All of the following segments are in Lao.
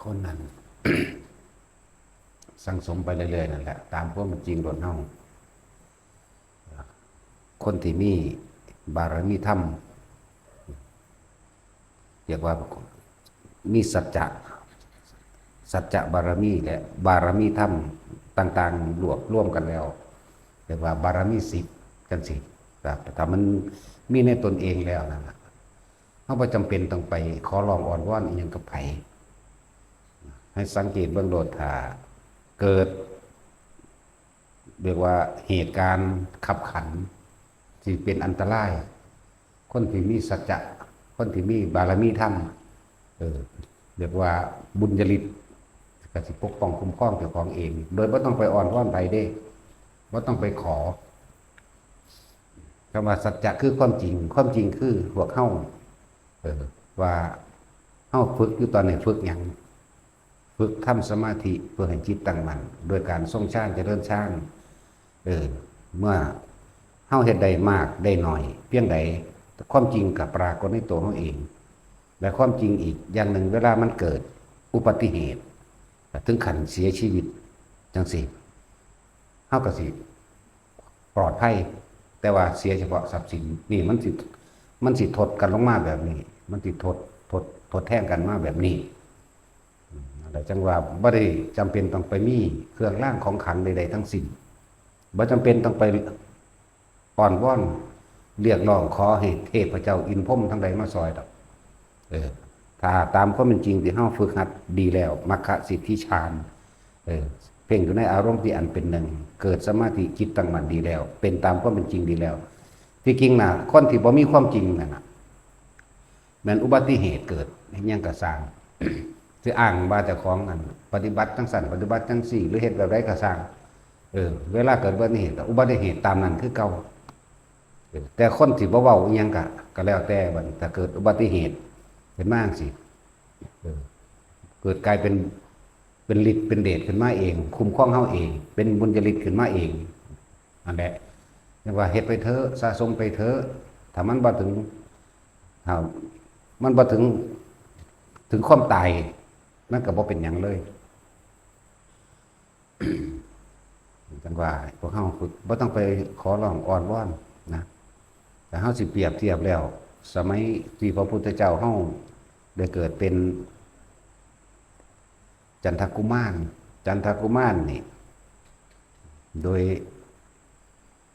ຄົນນັ້ນ ສັ່ງສົມໄປເລື້ອຍໆນັ້ນແຫຼະ ຕາມຄວາມເປັນຈິງໂລດເຮົາ. ຄົນທີ່ມີບາລະມີທຳ ຮຽກວ່າມີສັດຈະ ສັດຈະບາລະມີ ແລະ ບາລະມີທຳຕ່າງໆ ລວບລວມກັນແລ້ວ ຮຽກວ່າບາລະມີສິບ ຈັ່ງຊີ້. ຖ້າມັນມີໃນຕົນເອງແລ້ວນັ້ນນະ ເຮົາບໍ່ຈຳເປັນຕ້ອງໄປຂໍຮ້ອງອ້ອນວອນອີ່ຫຍັງກັບໃຜ ໃຫ້ສັງເກດເບິ່ງໂລດ ຖ້າເກີດ ຮຽກວ່າເຫດການຄັບຂັນທີ່ເປັນອັນຕະລາຍ ຄົນທີ່ມີສັດຈະ ຄົນທີ່ມີບາລະມີທຳ ເອີ ຮຽກວ່າບຸນຍະລິດ ກໍຊິປົກປ້ອງຄຸ້ມຄອງເຈົ້າຂອງເອງ ໂດຍບໍ່ຕ້ອງໄປອ້ອນວອນໃຜເດ້ ບໍ່ຕ້ອງໄປຂໍ. ຄຳວ່າສັດຈະຄືຄວາມຈິງ ຄວາມຈິງຄືພວກເຮົາ ເອີ ວ່າເຮົາຝຶກຢູ່ຕອນນີ້ຝຶກຫຍັງ? ຝຶກທຳສະມາທິເພື່ອໃຫ້ຈິດຕັ້ງໝັ້ນ ໂດຍການຊົງຊານຈະເລີນຊານ. ເອີ ເມື່ອເຮົາເຮັດໄດ້ມາກໄດ້ໜ້ອຍພຽງໃດ ຄວາມຈິງກໍປາກົດໃນຕົວເຮົາເອງ ແລະ ຄວາມຈິງອີກຢ່າງໜຶ່ງ ເວລາມັນເກີດອຸບັດຕິເຫດ ເຖິງຂັ້ນເສຍຊີວິດຈັ່ງຊີ້ ເຮົາກໍຊິປອດໄພ ແຕ່ວ່າເສຍສະເພາະຊັບສິນ ນີ້ມັນຊິ ມັນຊິທົດກັນລົງມາແບບນີ້ ມັນຊິທົດ ທົດ ທົດແທນກັນມາແບບນີ້. ອືມ ນັ້ນແຫຼະ ຈັ່ງວ່າບໍ່ໄດ້ຈຳເປັນຕ້ອງໄປມີເຄື່ອງລາງຂອງຂັງໃດໆທັງສິ້ນ ບໍ່ຈຳເປັນຕ້ອງໄປ ອ້ອນວອນຮຽກຮ້ອງຂໍໃຫ້ເທບພະເຈົ້າອິນພົມທັງຫຼາຍມາຊ່ອຍດອກ. ເອີ ຖ້າຕາມຄວາມເປັນຈິງທີ່ເຮົາຝຶກຫັດດີແລ້ວ ມັກຄະສິດທິຊານ ເອີ ເພັ່ງຢູ່ໃນອາລົມທີ່ອັນເປັນໜຶ່ງ ເກີດສະມາທິຈິດຕັ້ງໝັ້ນດີແລ້ວ ເປັນຕາມຄວາມເປັນຈິງດີແລ້ວ ທີ່ຈິງນະ ຄົນທີ່ບໍ່ມີຄວາມຈິງນັ້ນນະ ແມ່ນອຸບັດຕິເຫດເກີດ ເຮັດຫຍັງກໍຊ່າງ ຊິອ້າງວ່າເຈົ້າຂອງ ອັນ ປະຕິບັດຈັ່ງຊັ້ນ ປະຕິບັດຈັ່ງຊີ້ ຫຼື ເຮັດແບບໃດກໍຊ່າງ ເອີ ເວລາເກີດອຸບັດຕິເຫດ ອຸບັດຕິເຫດຕາມນັ້ນຄືເກົ່າ. ເອີ ແຕ່ຄົນທີ່ບໍ່ເວົ້າອີ່ຫຍັງກໍ ກໍແລ້ວແຕ່ ບັດນີ້ ຖ້າເກີດອຸບັດຕິເຫດຂຶ້ນມາຈັ່ງຊີ້ ເອີ ເກີດກາຍເປັນ ເປັນລິດເປັນເດດຂຶ້ນມາເອງ ຄຸ້ມຄອງເຮົາເອງ ເປັນບຸນຍະລິດຂຶ້ນມາເອງ ນັ້ນແຫຼະ ຮຽກວ່າເຮັດໄປເຖາະ ສະສົມໄປເຖາະ ຖ້າມັນບໍ່ເຖິງ ຖ້າມັນບໍ່ເຖິງ ເຖິງຄວາມຕາຍ ມັນກໍບໍ່ເປັນຫຍັງເລີຍ. ຈັ່ງວ່າພວກເຮົາບໍ່ຕ້ອງໄປຂໍຮ້ອງອ້ອນວອນນະ ຖ້າເຮົາຊິປຽບທຽບແລ້ວ ສະໄໝທີ່ພະພຸດທະເຈົ້າເຮົາໄດ້ເກີດເປັນ ຈັນທະກຸມານ ຈັນທະກຸມານນີ້ ໂດຍ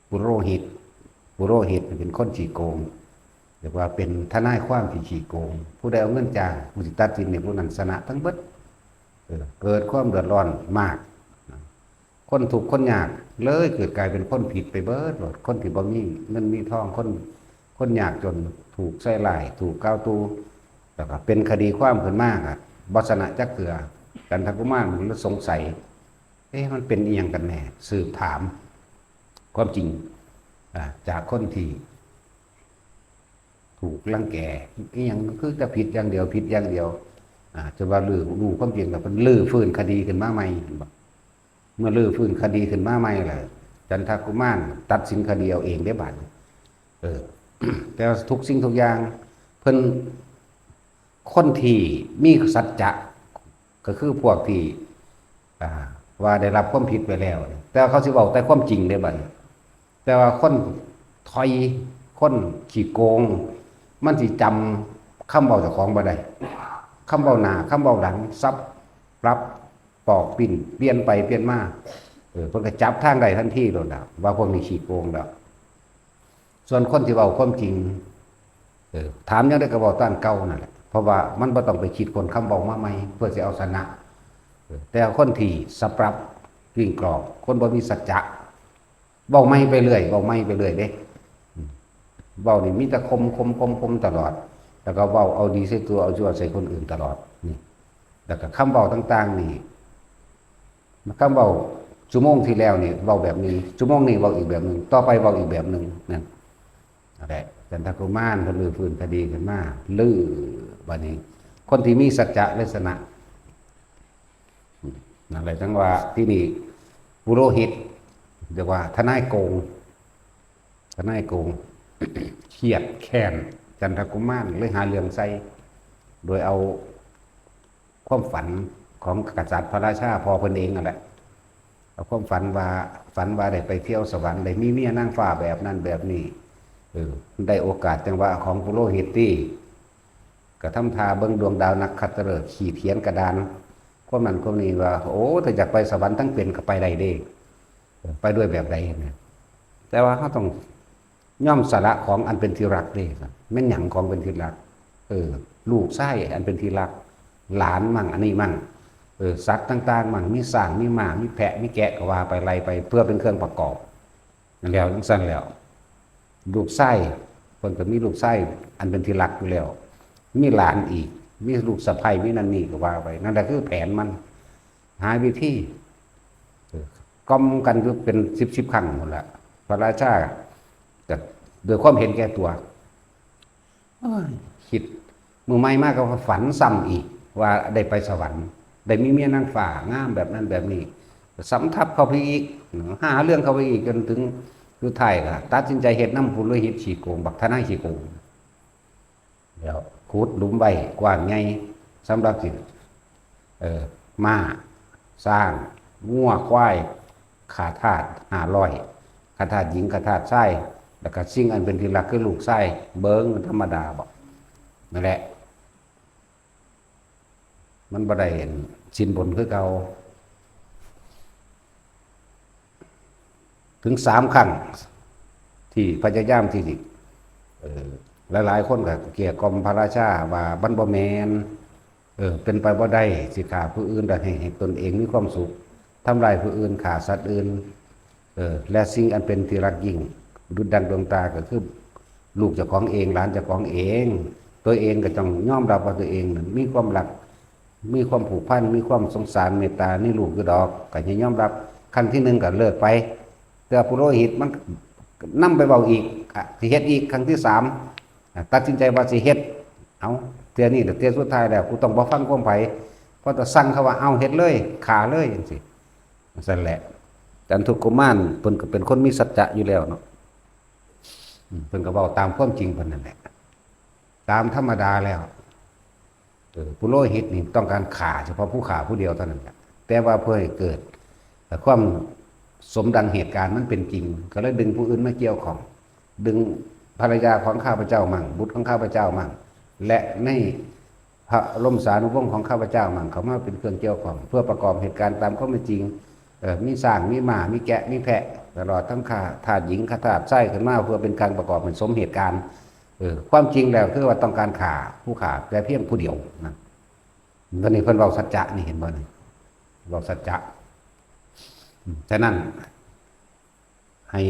ປຸໂຣຫິດ ປຸໂຣຫິດເປັນຄົນຂີ້ໂກງ ຮຽກວ່າເປັນທະນາຍຄວາມທີ່ຂີ້ໂກງ ຜູ້ໃດເອົາເງິນຈ້າງ ຜູ້ທີ່ຕັດສິນໃຫ້ຜູ້ນັ້ນຊະນະທັງເບິດ. ເອີ ເກີດຄວາມເດືອດຮ້ອນມາກ ຄົນທຸກຄົນຍາກເລີຍເກີດກາຍເປັນຄົນຜິດໄປເບິດໂລດ ຄົນທີ່ບໍ່ມີເງິນມີທອງ ຄົນ ຄົນຍາກຈົນຖືກໃສ່ຮ້າຍ ຖືກກ່າວຕູ່ ແລ້ວກໍເປັນຄະດີຄວາມຂຶ້ນມາ ກໍບໍ່ຊະນະຈັກເທື່ອ. ຈັນທະກຸມານມັນເລີຍສົງໄສ ເອະ ມັນເປັນອີ່ຫຍັງກັນແນ່? ສືບຖາມຄວາມຈິງ ອາ ຈາກຄົນທີ່ຖືກລັງແກ ອີ່ຫຍັງຄືແຕ່ຜິດຢ່າງດຽວ ຜິດຢ່າງດຽວ ອາ ຈົນວ່າຮູ້ ຮູ້ຄວາມຈິງແລ້ວ ເພິ່ນຮື້ຟື້ນຄະດີຂຶ້ນມາໃໝ່ ເຫັນບໍ່? ເມື່ອຮື້ຟື້ນຄະດີຂຶ້ນມາໃໝ່ແລ້ວ ຈັນທະກຸມານຕັດສິນຄະດີເອົາເອງເດ້ບາດນີ້ ເອີ ແຕ່ວ່າທຸກສິ່ງທຸກຢ່າງ ເພິ່ນ ຄົນທີ່ມີສັດຈະ ກໍຄືພວກທີ່ ອ່າ ວ່າໄດ້ຮັບຄວາມຜິດໄປແລ້ວ ແຕ່ວ່າເຂົາຊິເວົ້າແຕ່ຄວາມຈິງເດ້ບັດນີ້ ແຕ່ວ່າຄົນຖອຍ ຄົນຂີ້ໂກງ ມັນຊິຈຳຄຳເວົ້າເຈົ້າຂອງບໍ່ໄດ້ ຄຳເວົ້າໜ້າ ຄຳເວົ້າຫຼັງ ສັບ ປັບ ປອກ ປິ່ນ ປ່ຽນໄປປ່ຽນມາ ເອີ ເພິ່ນກໍຈັບທາງໄດ້ທັນທີໂລດນະ ວ່າພວກນີ້ຂີ້ໂກງແລ້ວ. ສ່ວນຄົນທີ່ເວົ້າຄວາມຈິງ ເອີ ຖາມແນວໃດກໍເວົ້າຕາມເກົ່ານັ້ນແຫຼະ ເພາະວ່າມັນບໍ່ຕ້ອງໄປຄິດຄົ້ນຄຳເວົ້າມາໃໝ່ເພື່ອຊິເອົາຊະນະ ເອີ ແຕ່ຄົນທີ່ສະປັບ ກຣິ້ງກຣອກ ຄົນບໍ່ມີສັດຈະ ເວົ້າໃໝ່ໄປເລື້ອຍ ເວົ້າໃໝ່ໄປເລື້ອຍເດ້ ເວົ້ານີ້ມີແຕ່ຂົ່ມໆໆຕະຫຼອດ ແລ້ວກໍເວົ້າເອົາດີໃສ່ຕົວ ເອົາຊົ່ວໃສ່ຄົນອື່ນຕະຫຼອດນີ້ ແລ້ວກໍຄຳເວົ້າຕ່າງໆນີ້ ຄຳເວົ້າຊົ່ວໂມງທີ່ແລ້ວນີ້ເວົ້າແບບໜຶ່ງ ຊົ່ວໂມງນີ້ເວົ້າອີກແບບໜຶ່ງ ຕໍ່ໄປເວົ້າອີກແບບໜຶ່ງ ນັ້ນ ນັ້ນແຫຼະ ຈັນທະກຸມານເພິ່ນຮື້ຟື້ນຄະດີຂຶ້ນມາ ລື ບັດນີ້ ຄົນທີ່ມີສັດຈະເລີຍຊະນະ ນັ້ນແຫຼະ ຈັ່ງວ່າທີ່ນີ້ ປຸໂຣຫິດ ຮຽກວ່າທະນາຍໂກງ ທະນາຍໂກງ ຄຽດແຄ້ນຈັນທະກຸມານ ເລີຍຫາເລື່ອງໃສ່ ໂດຍເອົາຄວາມຝັນ ຂອງກະສັດພະລາຊາພໍ່ເພິ່ນເອງນັ້ນແຫຼະ. ເອົາຄວາມຝັນວ່າ ຝັນວ່າໄດ້ໄປທ່ຽວສະຫວັນ ໄດ້ມີເມຍນາງຟ້າແບບນັ້ນແບບນີ້ ເອີ ໄດ້ໂອກາດຈັງຫວະຂອງປຸໂລຫິດຕິ ກະທຳທ່າເບິ່ງດວງດາວນັກຂັດຕະເລີກ ຂີດຂຽນກະດານ ຄວາມນັ້ນຄວາມນີ້ວ່າ ໂອ້ ຖ້າຢາກໄປສະຫວັນທັງເປັນກະໄປໄດ້ເດ້ ເອີ ໄປດ້ວຍແບບໃດນະ? ແຕ່ວ່າເຮົາຕ້ອງ ຍ່ອມສະຫຼະຂອງອັນເປັນທີ່ຮັກເດ້. ແມ່ນຫຍັງຂອງເປັນທີ່ຮັກ? ເອີ ລູກຊາຍອັນເປັນທີ່ຮັກ ຫຼານໝັ້ງ ອັນນີ້ໝັ້ງ ເອີ ສັດຕ່າງໆໝັ້ງ ມີຊ້າງ ມີມ້າ ມີແພະ ມີແກະ ກໍວ່າໄປ ໄລ່ໄປ ເພື່ອເປັນເຄື່ອງປະກອບ. ແລ້ວຈັ່ງຊັ້ນແລ້ວ ລູກຊາຍ ເພິ່ນກໍມີລູກຊາຍອັນເປັນທີ່ຮັກຢູ່ແລ້ວ ມີຫຼານອີກ ມີລູກສະໃພ້ ມີນັ້ນນີ້ ກໍວ່າໄປ. ນັ້ນແຫຼະຄືແຜນມັນ ຫາວິທີ ເອີ ກ່ອມກັນຢູ່ເປັນສິບໆຄັ້ງພຸ້ນລະ. ພະລາຊາກໍດ້ວຍຄວາມເຫັນແກ່ຕົວ ໂອ້ຍ ຄິດມື້ໃໝ່ມາກໍຝັນຊ້ຳອີກວ່າໄດ້ໄປສະຫວັນ ໄດ້ມີເມຍນາງຟ້າງາມແບບນັ້ນແບບນີ້ ສຳທັບເຂົ້າໄປອີກ ຫາເລື່ອງເຂົ້າໄປອີກ ຈົນເຖິງສຸດທ້າຍກໍຕັດສິນໃຈເຮັດນຳປຸໂລຫິດຂີ້ໂກງ ບັກທະນາຍຂີ້ໂກງ. ແລ້ວຂຸດຫຼຸມໄວ້ກວ້າງໃຫຍ່ ສຳລັບຊິ ເອີ ມ້າ ຊ້າງ ງົວ ຄວາຍ ຂ້າທາດຫ້າຮ້ອຍ ຂ້າທາດຍິງ ຂ້າທາດຊາຍ ແລ້ວກະສິ່ງອັນເປັນທີ່ຮັກຄືລູກຊາຍ. ເບິ່ງ ມັນທຳມະດາບໍ? ນັ້ນແຫຼະ ມັນບໍ່ໄດ້ສິນບົນຄືເກົ່າ. ເຖິງສາມຄັ້ງທີ່ພະຍາຍາມທີ່ ເອີ ຫຼາຍໆຄົນກໍເກ່ຍກ່ອມພະລາຊາວ່າມັນບໍ່ແມ່ນ ເອີ ເປັນໄປບໍ່ໄດ້ ຊິຂ້າຜູ້ອື່ນ ແລະ ໃຫ້ ໃຫ້ຕົນເອງມີຄວາມສຸກ ທຳລາຍຜູ້ອື່ນ ຂ້າສັດອື່ນ ເອີ ແລະ ສິ່ງອັນເປັນທີ່ຮັກຍິ່ງ ດຸດດັ່ງດວງຕາ ກໍຄືລູກເຈົ້າຂອງເອງ ຫຼານເຈົ້າຂອງເອງ. ຕົວເອງກໍຕ້ອງຍອມຮັບວ່າຕົວເອງນັ້ນມີຄວາມຮັກ ມີຄວາມຜູກພັນ ມີຄວາມສົງສານເມດຕາໃນລູກຢູ່ດອກ ກໍໃຫ້ຍອມຮັບ. ຄັ້ງທີໜຶ່ງກໍເລີກໄປ ແຕ່ວ່າປຸໂລຫິດມັນນຳໄປເວົ້າອີກ ອະ ຊິເຮັດອີກຄັ້ງທີສາມ ອະ ຕັດສິນໃຈວ່າຊິເຮັດ. ເອົາ ເທື່ອນີ້ລະເທື່ອສຸດທ້າຍແລ້ວ ກູຕ້ອງບໍ່ຟັງຄວາມໃຜ ເພາະແຕ່ສັ່ງເຂົາວ່າ ເອົາ ເຮັດເລີຍ ຂ້າເລີຍ ຈັ່ງຊີ້. ຈັ່ງຊັ້ນແຫຼະ ຈັນທຸກຸມານເພິ່ນກໍເປັນຄົນມີສັດຈະຢູ່ແລ້ວເນາະ ອືມ ເພິ່ນກໍເວົ້າຕາມຄວາມຈິງເພິ່ນນັ້ນແຫຼະ. ຕາມທຳມະດາແລ້ວ ເອີ ປຸໂລຫິດນີ້ຕ້ອງການຂ້າສະເພາະຜູ້ຂ້າຜູ້ດຽວເທົ່ານັ້ນແຫຼະ ແຕ່ວ່າເພື່ອໃຫ້ເກີດ ເອີ ຄວາມສົມດັ່ງເຫດການມັນເປັນຈິງ ກໍເລີຍດຶງຜູ້ອື່ນມາກ່ຽວຂ້ອງ ດຶງພັນລະຍາຂອງຂ້າພະເຈົ້າໝັ້ງ ບຸດຂອງຂ້າພະເຈົ້າໝັ້ງ ແລະ ໃນພະບໍລົມສານຸວົງຂອງຂ້າພະເຈົ້າໝັ້ງ ເຂົ້າມາເປັນເຄື່ອງກ່ຽວຂ້ອງ ເພື່ອປະກອບເຫດການຕາມຄວາມເປັນຈິງ. ເອີ ມີຊ້າງ ມີມ້າ ມີແກະ ມີແພະ ຕະຫຼອດທັງຂ້າທາດຍິງ ຂ້າທາດຊາຍຂຶ້ນມາ ເພື່ອເປັນການປະກອບໃຫ້ສົມເຫດການ. ເອີ ຄວາມຈິງແລ້ວຄືວ່າຕ້ອງການຂ້າຜູ້ຂ້າແຕ່ພຽງຜູ້ດຽວນະ. ຕອນນີ້ເພິ່ນເວົ້າສັດຈະນີ້ ເຫັນບໍ່ນີ້? ເວົ້າສັດຈະ. ອືມ ສະນັ້ນ ໃຫ້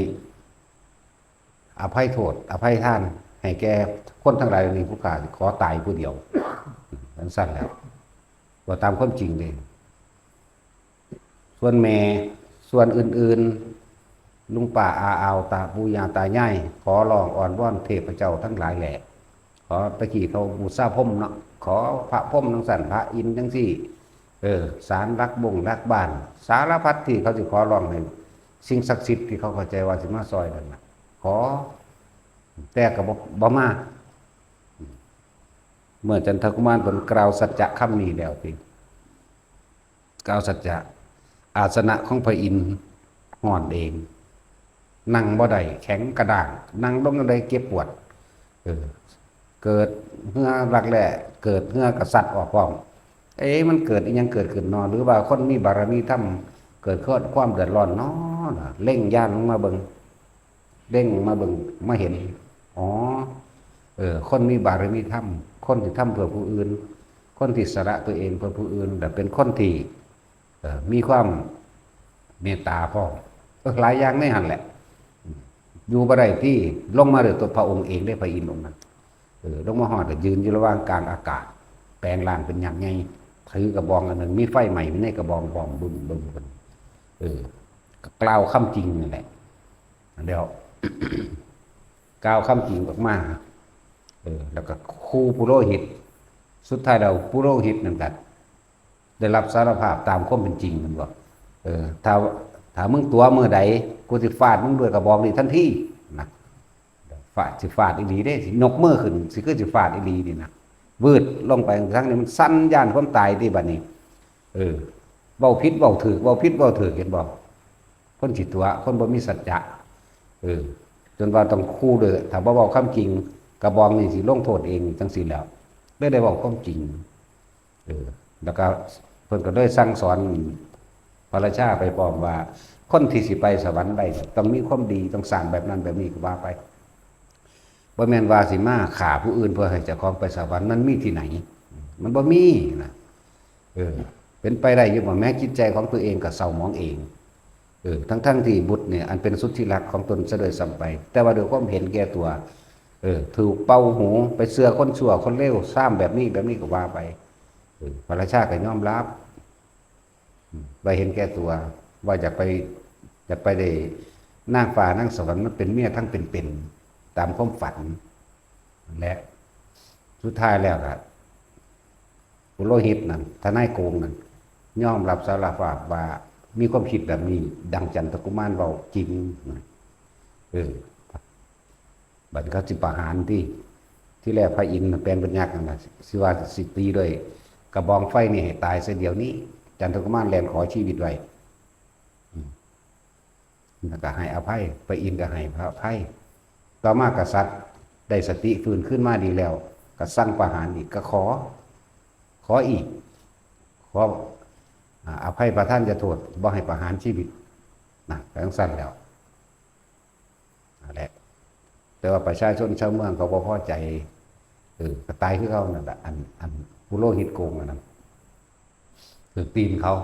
ອະໄພໂທດ ອະໄພທານ ໃຫ້ແກ່ຄົນທັງຫຼາຍນີ້ ຜູ້ຂ້າຊິຂໍຕາຍຜູ້ດຽວ. ຈັ່ງຊັ້ນແລ້ວ ເວົ້າຕາມຄວາມຈິງເດ້. ສ່ວນແມ່ ສ່ວນອື່ນໆ ລຸງປ້າອາອາວ ຕາປູ່ຍ່າຕາຍາຍ ຂໍຮ້ອງອ້ອນວອນເທບພະເຈົ້າທັງຫຼາຍແຫຼະ. ຂໍ ແຕ່ກີ້ເຂົາບູຊາພົມເນາະ ຂໍພະພົມຈັ່ງຊັ້ນ ພະອິນຈັ່ງຊີ້ ເອີ ສານຫຼັກບົງຫຼັກບ້ານ ສາລະພັດທີ່ເຂົາຊິຂໍຮ້ອງໃຫ້ສິ່ງສັກສິດທີ່ເຂົາເຂົ້າໃຈວ່າຊິມາຊ່ອຍນັ້ນນະ ຂໍ ແຕ່ກໍບໍ່ ບໍ່ມາ. ເມື່ອຈັນທະກຸມານເພິ່ນກ່າວສັດຈະຄຳນີ້ແລ້ວຕິ ກ່າວສັດຈະ ອາສະນະຂອງພະອິນຮ້ອນເອງ ນັ່ງບໍ່ໄດ້ ແຂງກະດ້າງ ນັ່ງລົງຈັ່ງໃດເຈັບປວດ. ເອີ ເກີດເຫື່ອລັກແຮ້ ເກີດເຫື່ອກະສັດອອກພ້ອມ. ເອ ມັນເກີດອີຫຍັງເກີດຂຶ້ນນໍ ຫຼືວ່າຄົນມີບາລະມີທຳເກີດຄວາມເດືອດຮ້ອນນໍ? ເລັງຍານລົງມາເບິ່ງ ເລັງມາເບິ່ງ ມາເຫັນ ອໍ ເອີ ຄົນມີບາລະມີທຳ ຄົນທີ່ທຳເພື່ອຜູ້ອື່ນ ຄົນທີ່ສະຫຼະຕົວເອງເພື່ອຜູ້ອື່ນ ແລະ ເປັນຄົນທີ່ ເອີ ມີຄວາມເມດຕາພ້ອມ. ເອີ ຫຼາຍຢ່າງໃນຫັ້ນແຫຼະ ຢູ່ບໍ່ໄດ້ຕິ ລົງມາດ້ວຍຕົວພະອົງເອງເດ້ ພະອິນອົງນັ້ນ. ເອີ ລົງມາຮອດກໍຢືນຢູ່ລະຫວ່າງກາງອາກາດ ແປງຮ່າງເປັນຍັກໃຫຍ່ ຖືກະບອງອັນໜຶ່ງ ມີໄຟໄໝ້ຢູ່ໃນກະບອງພ້ອມ ບຶ້ມໆ ເພິ່ນ ເອີ ກໍກ່າວຄຳຈິງນັ້ນແຫຼະ. ແລ້ວກ່າວຄຳຈິງອອກມາ ເອີ ແລ້ວກໍຂູ່ປຸໂລຫິດ. ສຸດທ້າຍແລ້ວປຸໂລຫິດນັ້ນກໍໄດ້ຮັບສາລະພາບຕາມຄວາມເປັນຈິງ ແມ່ນບໍ່? ເອີ ຖ້າ ຖ້າມຶງຕົວະມື້ໃດ ກູຊິຟາດມຶງດ້ວຍກະບອງນີ້ທັນທີນະ. ຟາດ ຊິຟາດອີ່ຫຼີເດ້ ຊິຍົກມືຂຶ້ນ ຊິຄືຊິຟາດອີ່ຫຼີນີ້ນະ. ວືດລົງໄປທາງນີ້ ມັນສັ່ນຢ້ານຄວາມຕາຍຕິ ບັດນີ້ ເອີ ເວົ້າຜິດເວົ້າຖືກ ເວົ້າຜິດເວົ້າຖືກ ເຫັນບໍ່? ຄົນຂີ້ຕົວະ ຄົນບໍ່ມີສັດຈະ ເອີ ຈົນວ່າຕ້ອງຂູ່ດ້ວຍ ຖ້າບໍ່ເວົ້າຄວາມຈິງ ກະບອງນີ້ຊິລົງໂທດເອງ ຈັ່ງຊີ້ແຫຼ້ວ ເລີຍໄດ້ເວົ້າຄວາມຈິງ. ເອີ ແລ້ວກໍເພິ່ນກໍເລີຍສັ່ງສອນພະລາຊາໄປພ້ອມວ່າ ຄົນທີ່ຊິໄປສະຫວັນໄດ້ ຕ້ອງມີຄວາມດີ ຕ້ອງສ້າງແບບນັ້ນແບບນີ້ ກໍວ່າໄປ. ບໍ່ແມ່ນວ່າຊິມາຂ້າຜູ້ອື່ນເພື່ອໃຫ້ເຈົ້າຂອງໄປສະຫວັນ ມັນມີທີ່ໃນ? ມັນບໍ່ມີນະ. ເອີ ເປັນໄປໄດ້ຢູ່ບໍ່? ແມ້ຈິດໃຈຂອງຕົວເອງກໍເສົ້າໝອງເອງ. ເອີ ທັງໆທີ່ບຸດນີ້ ອັນເປັນສຸດທີ່ລັກຂອງຕົນຊະດ້ວຍຊ້ຳໄປ, ແຕ່ວ່າດ້ວຍຄວາມເຫັນແກ່ຕົວ, ເອີ ຖືກເປົ່າຫູ, ໄປເຊື່ອຄົນຊົ່ວຄົນເລວຊາມແບບນີ້ແບບນີ້ກໍວ່າໄປ. ເອີ ພະລາຊາກໍຍອມຮັບ ອືມ ວ່າເຫັນແກ່ຕົວ, ວ່າຢາກໄປ, ຢາກໄປໄດ້ນາງຟ້ານາງສະຫວັນ ມາເປັນເມຍທັງເປັນໆ ຕາມຄວາມຝັນ. ແລະ ສຸດທ້າຍແລ້ວກໍ ປຸໂລຫິດນັ້ນ ທະນາຍໂກງນັ້ນ ຍອມຮັບສາລະພາບວ່າມີຄວາມຄິດແບບນີ້ ດັ່ງຈັນທະກຸມານເວົ້າຈິງ. ເອີ ບັດເຂົາຊິປະຫານຕິ ທີແລກພະອິນແປງເປັນຍັກນັ້ນນະ ຊິວ່າຊິຕີດ້ວຍກະບອງໄຟນີ້ໃຫ້ຕາຍຊະດຽວນີ້ ຈັນທະກຸມານແລ່ນຂໍຊີວິດໄວ້ ອືມ ແລ້ວກໍໃຫ້ອະໄພ ພະອິນກໍໃຫ້ອະໄພ. ຕໍ່ມາກະສັດໄດ້ສະຕິຟື້ນຄືນມາດີແລ້ວ ກໍສັ່ງປະຫານອີກ ກໍຂໍ ຂໍອີກ ຂໍ ອາ ອະໄພປະທານຍະໂທດ ບໍ່ໃຫ້ປະຫານຊີວິດນະ ກໍຈັ່ງຊັ້ນແລ້ວ. ນັ້ນແຫຼະ ແຕ່ວ່າປະຊາຊົນຊາວເມືອງເຂົາບໍ່ພໍໃຈ ເອີ ກໍຕາຍຄືເກົ່ານັ້ນລະ ອັນ ອັນປຸໂລຫິດໂກງອັນນັ້ນ ຖືກຕີນເຂົາ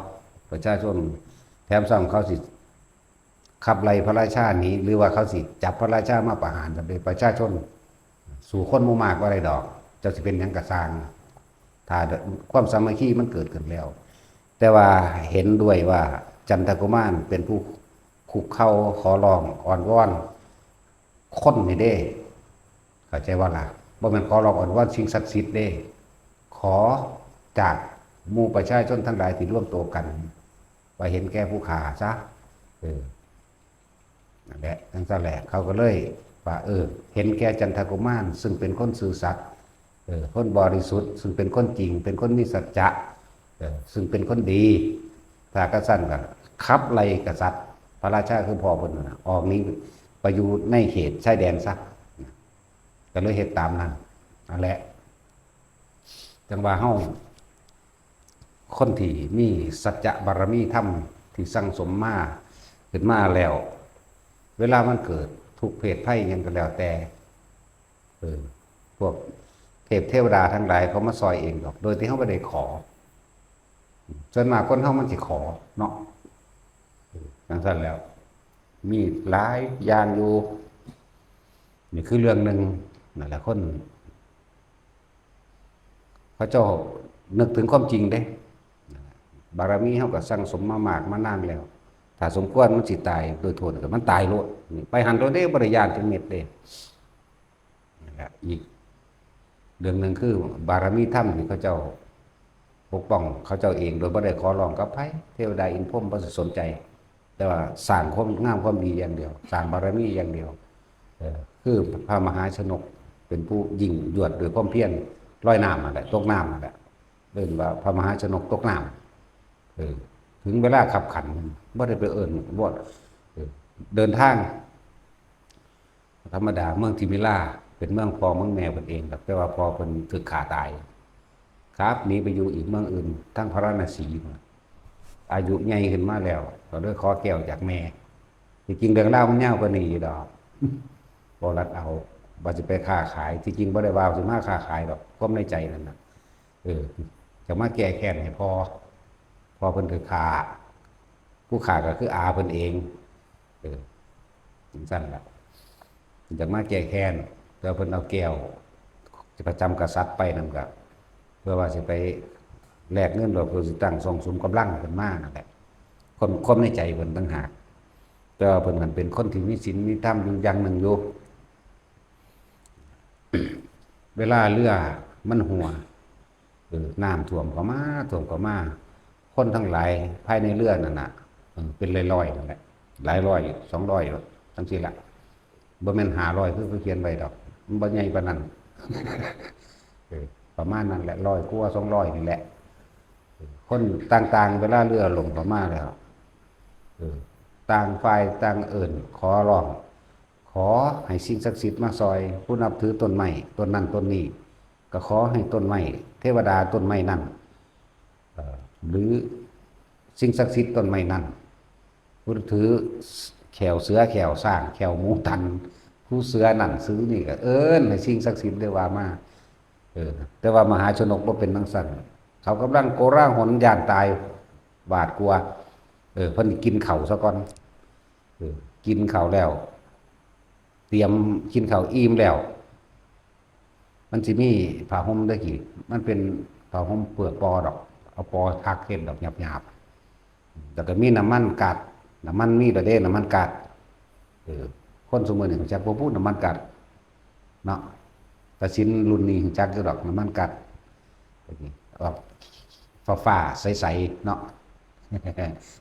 ປະຊາຊົນ ແຖມຊ້ຳເຂົາຊິຂັບໄລ່ພະລາຊາໜີ ຫຼືວ່າເຂົາຊິຈັບພະລາຊາມາປະຫານ ປະຊາຊົນ ສູ້ຄົນໝູ່ມາກບໍ່ໄດ້ດອກ ເຈົ້າຊິເປັນຫຍັງກໍຊ່າງ ຖ້າຄວາມສາມັກຄີມັນເກີດຂຶ້ນແລ້ວ. ແຕ່ວ່າເຫັນດ້ວຍວ່າຈັນທະກຸມານເປັນຜູ້ຄຸກເຂົ່າຂໍຮ້ອງອ້ອນວອນຄົນນີ້ເດ້ ເຂົ້າໃຈບໍ່ລະ? ບໍ່ແມ່ນຂໍຮ້ອງອ້ອນວອນສິ່ງສັກສິດເດ້ ຂໍຈາກໝູ່ປະຊາຊົນທັງຫຼາຍທີ່ລວມໂຕກັນ ວ່າເຫັນແກ່ຜູ້ຂ້າຊະ ເອີ ນັ້ນແຫຼະ ຈັ່ງຊັ້ນແຫຼະ ເຂົາກໍເລີຍວ່າ ເອີ ເຫັນແກ່ຈັນທະກຸມານ ຊຶ່ງເປັນຄົນຊື່ສັດ ເອີ ຄົນບໍລິສຸດ ຊຶ່ງເປັນຄົນຈິງ ເປັນຄົນມີສັດຈະ ເອີ ຊຶ່ງເປັນຄົນດີ ຖ້າກະຊັ້ນກໍຂັບໄລ່ກະສັດ ພະລາຊາຄືພໍ່ເພິ່ນນັ້ນນະ ອອກໜີໄປຢູ່ໃນເຂດຊາຍແດນຊະ ກໍເລີຍເຮັດຕາມນັ້ນ ນັ້ນແຫຼະ. ຈັ່ງວ່າເຮົາ ຄົນທີ່ມີສັດຈະບາລະມີທຳທີ່ສັ່ງສົມມາ ຂຶ້ນມາແລ້ວ ເວລາມັນເກີດທຸກເພດໄພຫຍັງກໍແລ້ວແຕ່ ເອີ ພວກເທບເທວະດາທັງຫຼາຍເຂົາມາຊ່ອຍເອງດອກ ໂດຍທີ່ເຮົາບໍ່ໄດ້ຂໍ ສ່ວນມາກຄົນເຮົາມັນຊິຂໍເນາະ ເອີ ຈັ່ງຊັ້ນແລ້ວ ມີຫຼາຍຢ່າງຢູ່ ນີ້ຄືເລື່ອງໜຶ່ງ ນັ້ນແຫຼະ ຄົນ ເຂົາເຈົ້ານຶກເຖິງຄວາມຈິງເດ້ ບາລະມີເຮົາກໍສັ່ງສົມມາມາກມານານແລ້ວ ຖ້າສົມຄວນມັນຊິຕາຍໂດຍໂທດ ກໍມັນຕາຍໂລດ ໄປຫັ້ນໂລດເດ້ ບໍ່ໄດ້ຢ້ານຈັກເມັດເດ້. ນັ້ນແຫຼະ ອີກເລື່ອງໜຶ່ງຄືບາລະມີທຳທີ່ເຂົາເຈົ້າປົກປ້ອງເຂົາເຈົ້າເອງ ໂດຍບໍ່ໄດ້ຂໍຮ້ອງກັບໃຜ ເທວະດາອິນພົມບໍ່ໄດ້ສົນໃຈ ແຕ່ວ່າສ້າງຄວາມງາມຄວາມດີຢ່າງດຽວ ສ້າງບາລະມີຢ່າງດຽວ ເອີ ຄືພະມະຫາຊະນົກເປັນຜູ້ຍິ່ງຍວດດ້ວຍຄວາມພຽນ ລອຍນ້ຳຫັ້ນແຫຼະ ຕົກນ້ຳຫັ້ນແຫຼະ ເອີ້ນວ່າພະມະຫາຊະນົກຕົກນ້ຳ ເອີ ເຖິງເວລາຄັບຂັນ ບໍ່ໄດ້ໄປເອີ້ນ ບໍ່ ເອີ ເດີນທາງ ທຳມະດາເມືອງທິມພິລາເປັນເມືອງພໍ່ເມືອງແມ່ເພິ່ນເອງດອກ ແຕ່ວ່າພໍ່ເພິ່ນຖືກຂ້າຕາຍ ຂັບໜີໄປຢູ່ອີກເມືອງອື່ນ ທາງພາລານະສີພຸ້ນ ອາຍຸໃຫຍ່ຂຶ້ນມາແລ້ວ ກໍເລີຍຂໍແກ້ວຈາກແມ່. ທີ່ຈິງເລື່ອງລາວມັນຍາວກວ່ານີ້ຢູ່ດອກ ບໍ່ລັດເອົາ ວ່າຊິໄປຄ້າຂາຍ ທີ່ຈິງບໍ່ໄດ້ວ່າຊິມາຄ້າຂາຍດອກ ຄວາມໃນໃຈນັ້ນນະ ເອີ ຈະມາແກ້ແຄ້ນໃຫ້ພໍ່ ພໍ່ເພິ່ນຖືກຂ້າ ຜູ້ຂ້າກໍຄືອາເພິ່ນເອງ ເອີ ຈັ່ງຊັ້ນລະ ຢາກມາແກ້ແຄ້ນ ແຕ່ວ່າເພິ່ນເອົາແກ້ວປະຈຳກະສັດໄປນຳ ກະເພື່ອວ່າຊິໄປແລກເງິນ ຫຼືເພື່ອຊິຕັ້ງກອງສຸມກຳລັງຂຶ້ນມານັ້ນແຫຼະ ຄວາມ ຄວາມໃນໃຈເພິ່ນຕ່າງຫາກ ແຕ່ວ່າເພິ່ນຫັ້ນເປັນຄົນທີ່ມີສິນມີທຳຢູ່ຢ່າງໜຶ່ງຢູ່ ເວລາເຮືອມັນຮົ່ວ ເອີ ນ້ຳຖ້ວມເຂົ້າມາ ຖ້ວມເຂົ້າມາ ຄົນທັງຫຼາຍພາຍໃນເຮືອນັ້ນນະ ເອີ ເປັນຮ້ອຍໆນັ້ນແຫຼະ ຫຼາຍຮ້ອຍ ສອງຮ້ອຍ ຈັ່ງຊີ້ລະ ບໍ່ແມ່ນຫ້າຮ້ອຍຄືເຂົາຂຽນໄວ້ດອກ ມັນບໍ່ໃຫຍ່ປານນັ້ນ ເອີ ປະມານນັ້ນແຫຼະ ຮ້ອຍກວ່າ ສອງຮ້ອຍນີ້ແຫຼະ ເອີ ຄົນຕ່າງໆ ເວລາເຮືອລົງເຂົ້າມາແລ້ວ ເອີ ຕ່າງຝ່າຍຕ່າງເອີ້ນຂໍຮ້ອງ ຂໍໃຫ້ສິ່ງສັກສິດມາຊ່ອຍ ຜູ້ນັບຖືຕົ້ນໄມ້ຕົ້ນນັ້ນຕົ້ນນີ້ ກໍຂໍໃຫ້ຕົ້ນໄມ້ ເທວະດາຕົ້ນໄມ້ນັ້ນ ເອີ ຫຼື ສິ່ງສັກສິດຕົ້ນໄມ້ນັ້ນ ຜູ້ຖືແຂ້ວເສືອ ແຂ້ວຊ້າງ ແຂ້ວໝູຕັນ ຜູ້ເສືອນັ້ນສືນີ້ ກໍເອີ້ນໃຫ້ສິ່ງສັກສິດໄດ້ວ່າມາ. ເອີ ແຕ່ວ່າມະຫາຊະນົກບໍ່ເປັນຈັ່ງຊັ້ນ ເຂົາກຳລັງໂກລາຫົນ ຢ້ານຕາຍ ຫວາດກົວ. ເອີ ເພິ່ນກິນເຂົ້າຊະກ່ອນ. ເອີ ກິນເຂົ້າແລ້ວ ຕຽມກິນເຂົ້າອີ່ມແລ້ວ ມັນຊິມີຜ້າຫົ່ມເດ້ ກີ້ ມັນເປັນຜ້າຫົ່ມເປືອກປໍດອກ ເອົາປໍຖັກເຮັດດອກຫຍາບໆ ແລ້ວກໍມີນ້ຳມັນກັດ ນ້ຳມັນມີແລ້ວເດ້ ນ້ຳມັນກັດ. ເອີ ຄົນຊຸມື້ນີ້ຮູ້ຈັກບໍ່ບຸ ນ້ຳມັນກັດເນາະ? ຕາສິນລຸ້ນນີ້ຮູ້ຈັກຢູ່ດອກ ນ້ຳມັນກັດ ອອກຟ້າໆ ໃສໆ ເນາະ.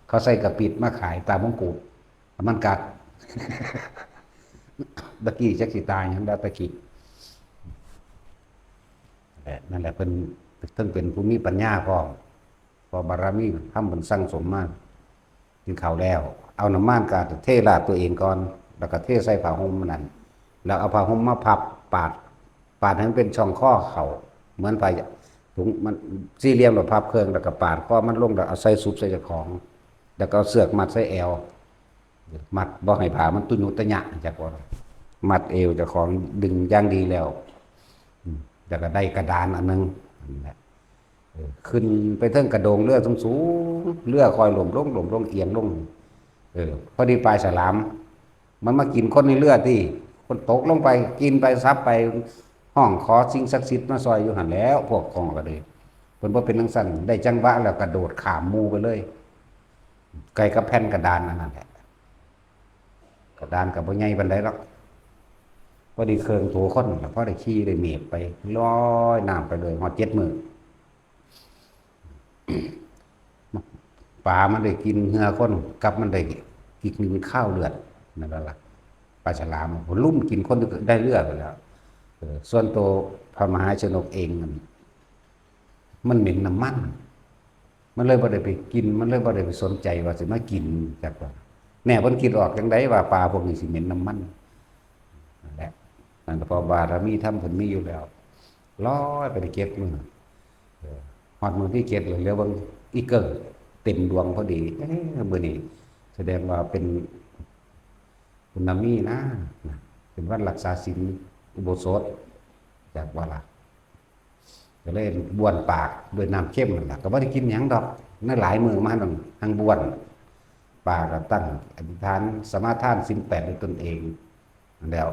ເຂົາໃສ່ກະປິດມາຂາຍຕາມວົງກູດ ນ້ຳມັນກັດ ຕະກີ້ຈັກຊິຕາຍຫຍັງດອກ ຕະກີ້. ແຫຼະ ນັ້ນແຫຼະ ເພິ່ນເຖິງເປັນຜູ້ມີປັນຍາພ້ອມ ເພາະບາລະມີທຳເພິ່ນສັ່ງສົມມາ. ກິນເຂົ້າແລ້ວ ເອົານ້ຳມັນກາດເທລາດຕົວເອງກ່ອນ ແລ້ວກໍເທໃສ່ຜ້າຫົ່ມນັ້ນ ແລ້ວເອົາຜ້າຫົ່ມມາພັບ ປາດ ປາດໃຫ້ມັນເປັນຊ່ອງຄໍເຂົ້າ ເໝືອນຜ້າ ຖົງມັນສີ່ຫຼ່ຽມ ແລ້ວພັບເຄິ່ງ ແລ້ວກໍປາດຄໍມັນລົງ ແລ້ວເອົາໃສ່ ສຸບໃສ່ເຈົ້າຂອງ ແລ້ວກໍເອົາເຊືອກມັດໃສ່ແອວ ມັດບໍ່ໃຫ້ຜ້າມັນຕຸຍຸຕະຍະ ຈັກວ່າ ມັດເອວເຈົ້າຂອງ ດຶງຢ່າງດີແລ້ວ ອືມ ແລ້ວກໍໄດ້ກະດານອັນໜຶ່ງ ນັ້ນແຫຼະ ເອີ ຂຶ້ນໄປເທິງກະໂດງເຮືອສູງໆ ເຮືອຄ່ອຍລົ້ມລົງ ລົ້ມລົງ ອຽງລົງ ເອີ ພໍດີປາຍສະຫຼາມ ມັນມາກິນຄົນໃນເຮືອຕິ ຄົນຕົກລົງໄປ ກິນໄປ ສັບໄປ ຮ້ອງຂໍສິ່ງສັກສິດມາຊ່ອຍຢູ່ຫັ້ນແຫຼ້ວ ພວກຂອງກໍເລີຍ ເພິ່ນບໍ່ເປັນຈັ່ງຊັ້ນ ໄດ້ຈັງຫວະແລ້ວກະໂດດຂ້າມໝູ່ໄປເລີຍ ໃກ້ກັບແຜ່ນກະດານອັນນັ້ນແຫຼະ. ກະດານກໍບໍ່ໃຫຍ່ປານໃດດອກ ພໍດີເຄິ່ງໂຕຄົນ ກໍພໍໄດ້ຂີ່ໄດ້ເມບໄປ ລອຍນ້ຳໄປເລີຍ ຮອດເຈັດມື້. ປາມັນໄດ້ກິນເຫື່ອຄົນ ກັບມັນໄດ້ກິນຄາວເລືອດ ແມ່ນບໍ່ລະ? ປາສະຫຼາມ ລຸມກິນຄົນໃນເຮືອໄປແລ້ວ. ເອີ ສ່ວນໂຕພະມະຫາຊະນົກເອງນັ້ນ ມັນເໝັນນ້ຳມັນ ມັນເລີຍບໍ່ໄດ້ໄປກິນ ມັນເລີຍບໍ່ໄດ້ໄປສົນໃຈວ່າຊິມາກິນ ຈັກວ່າ ແນວເພິ່ນຄິດອອກຈັ່ງໃດວ່າປາພວກນີ້ຊິເໝັນນ້ຳມັນ ນັ້ນແຫຼະ. ນັ້ນກໍເພາະບາລະມີທຳເພິ່ນມີຢູ່ແລ້ວ ລອຍໄປໄດ້ເຈັດມື້ ເອີ ຮອດມື້ທີເຈັດ ເຫຼືອເບິ່ງອີເກີ້ເຕັມດວງພໍດີ ເອີ ມື້ນີ້ສະແດງວ່າເປັນປຸນນະມີນະ ເປັນວັນຮັກສາສິນອຸໂບສົດ ຈັກວ່າລະ ກໍເລີຍບ້ວນປາກດ້ວຍນ້ຳເຄັມນັ້ນລະ ກໍບໍ່ໄດ້ກິນຫຍັງດອກ ໃນຫຼາຍມື້ມານັ້ນ ຫັ້ງບ້ວນປາກ ກໍຕັ້ງອະທິຖານສະມາທານສິນແປດດ້ວຍຕົນເອງ ແລ້ວ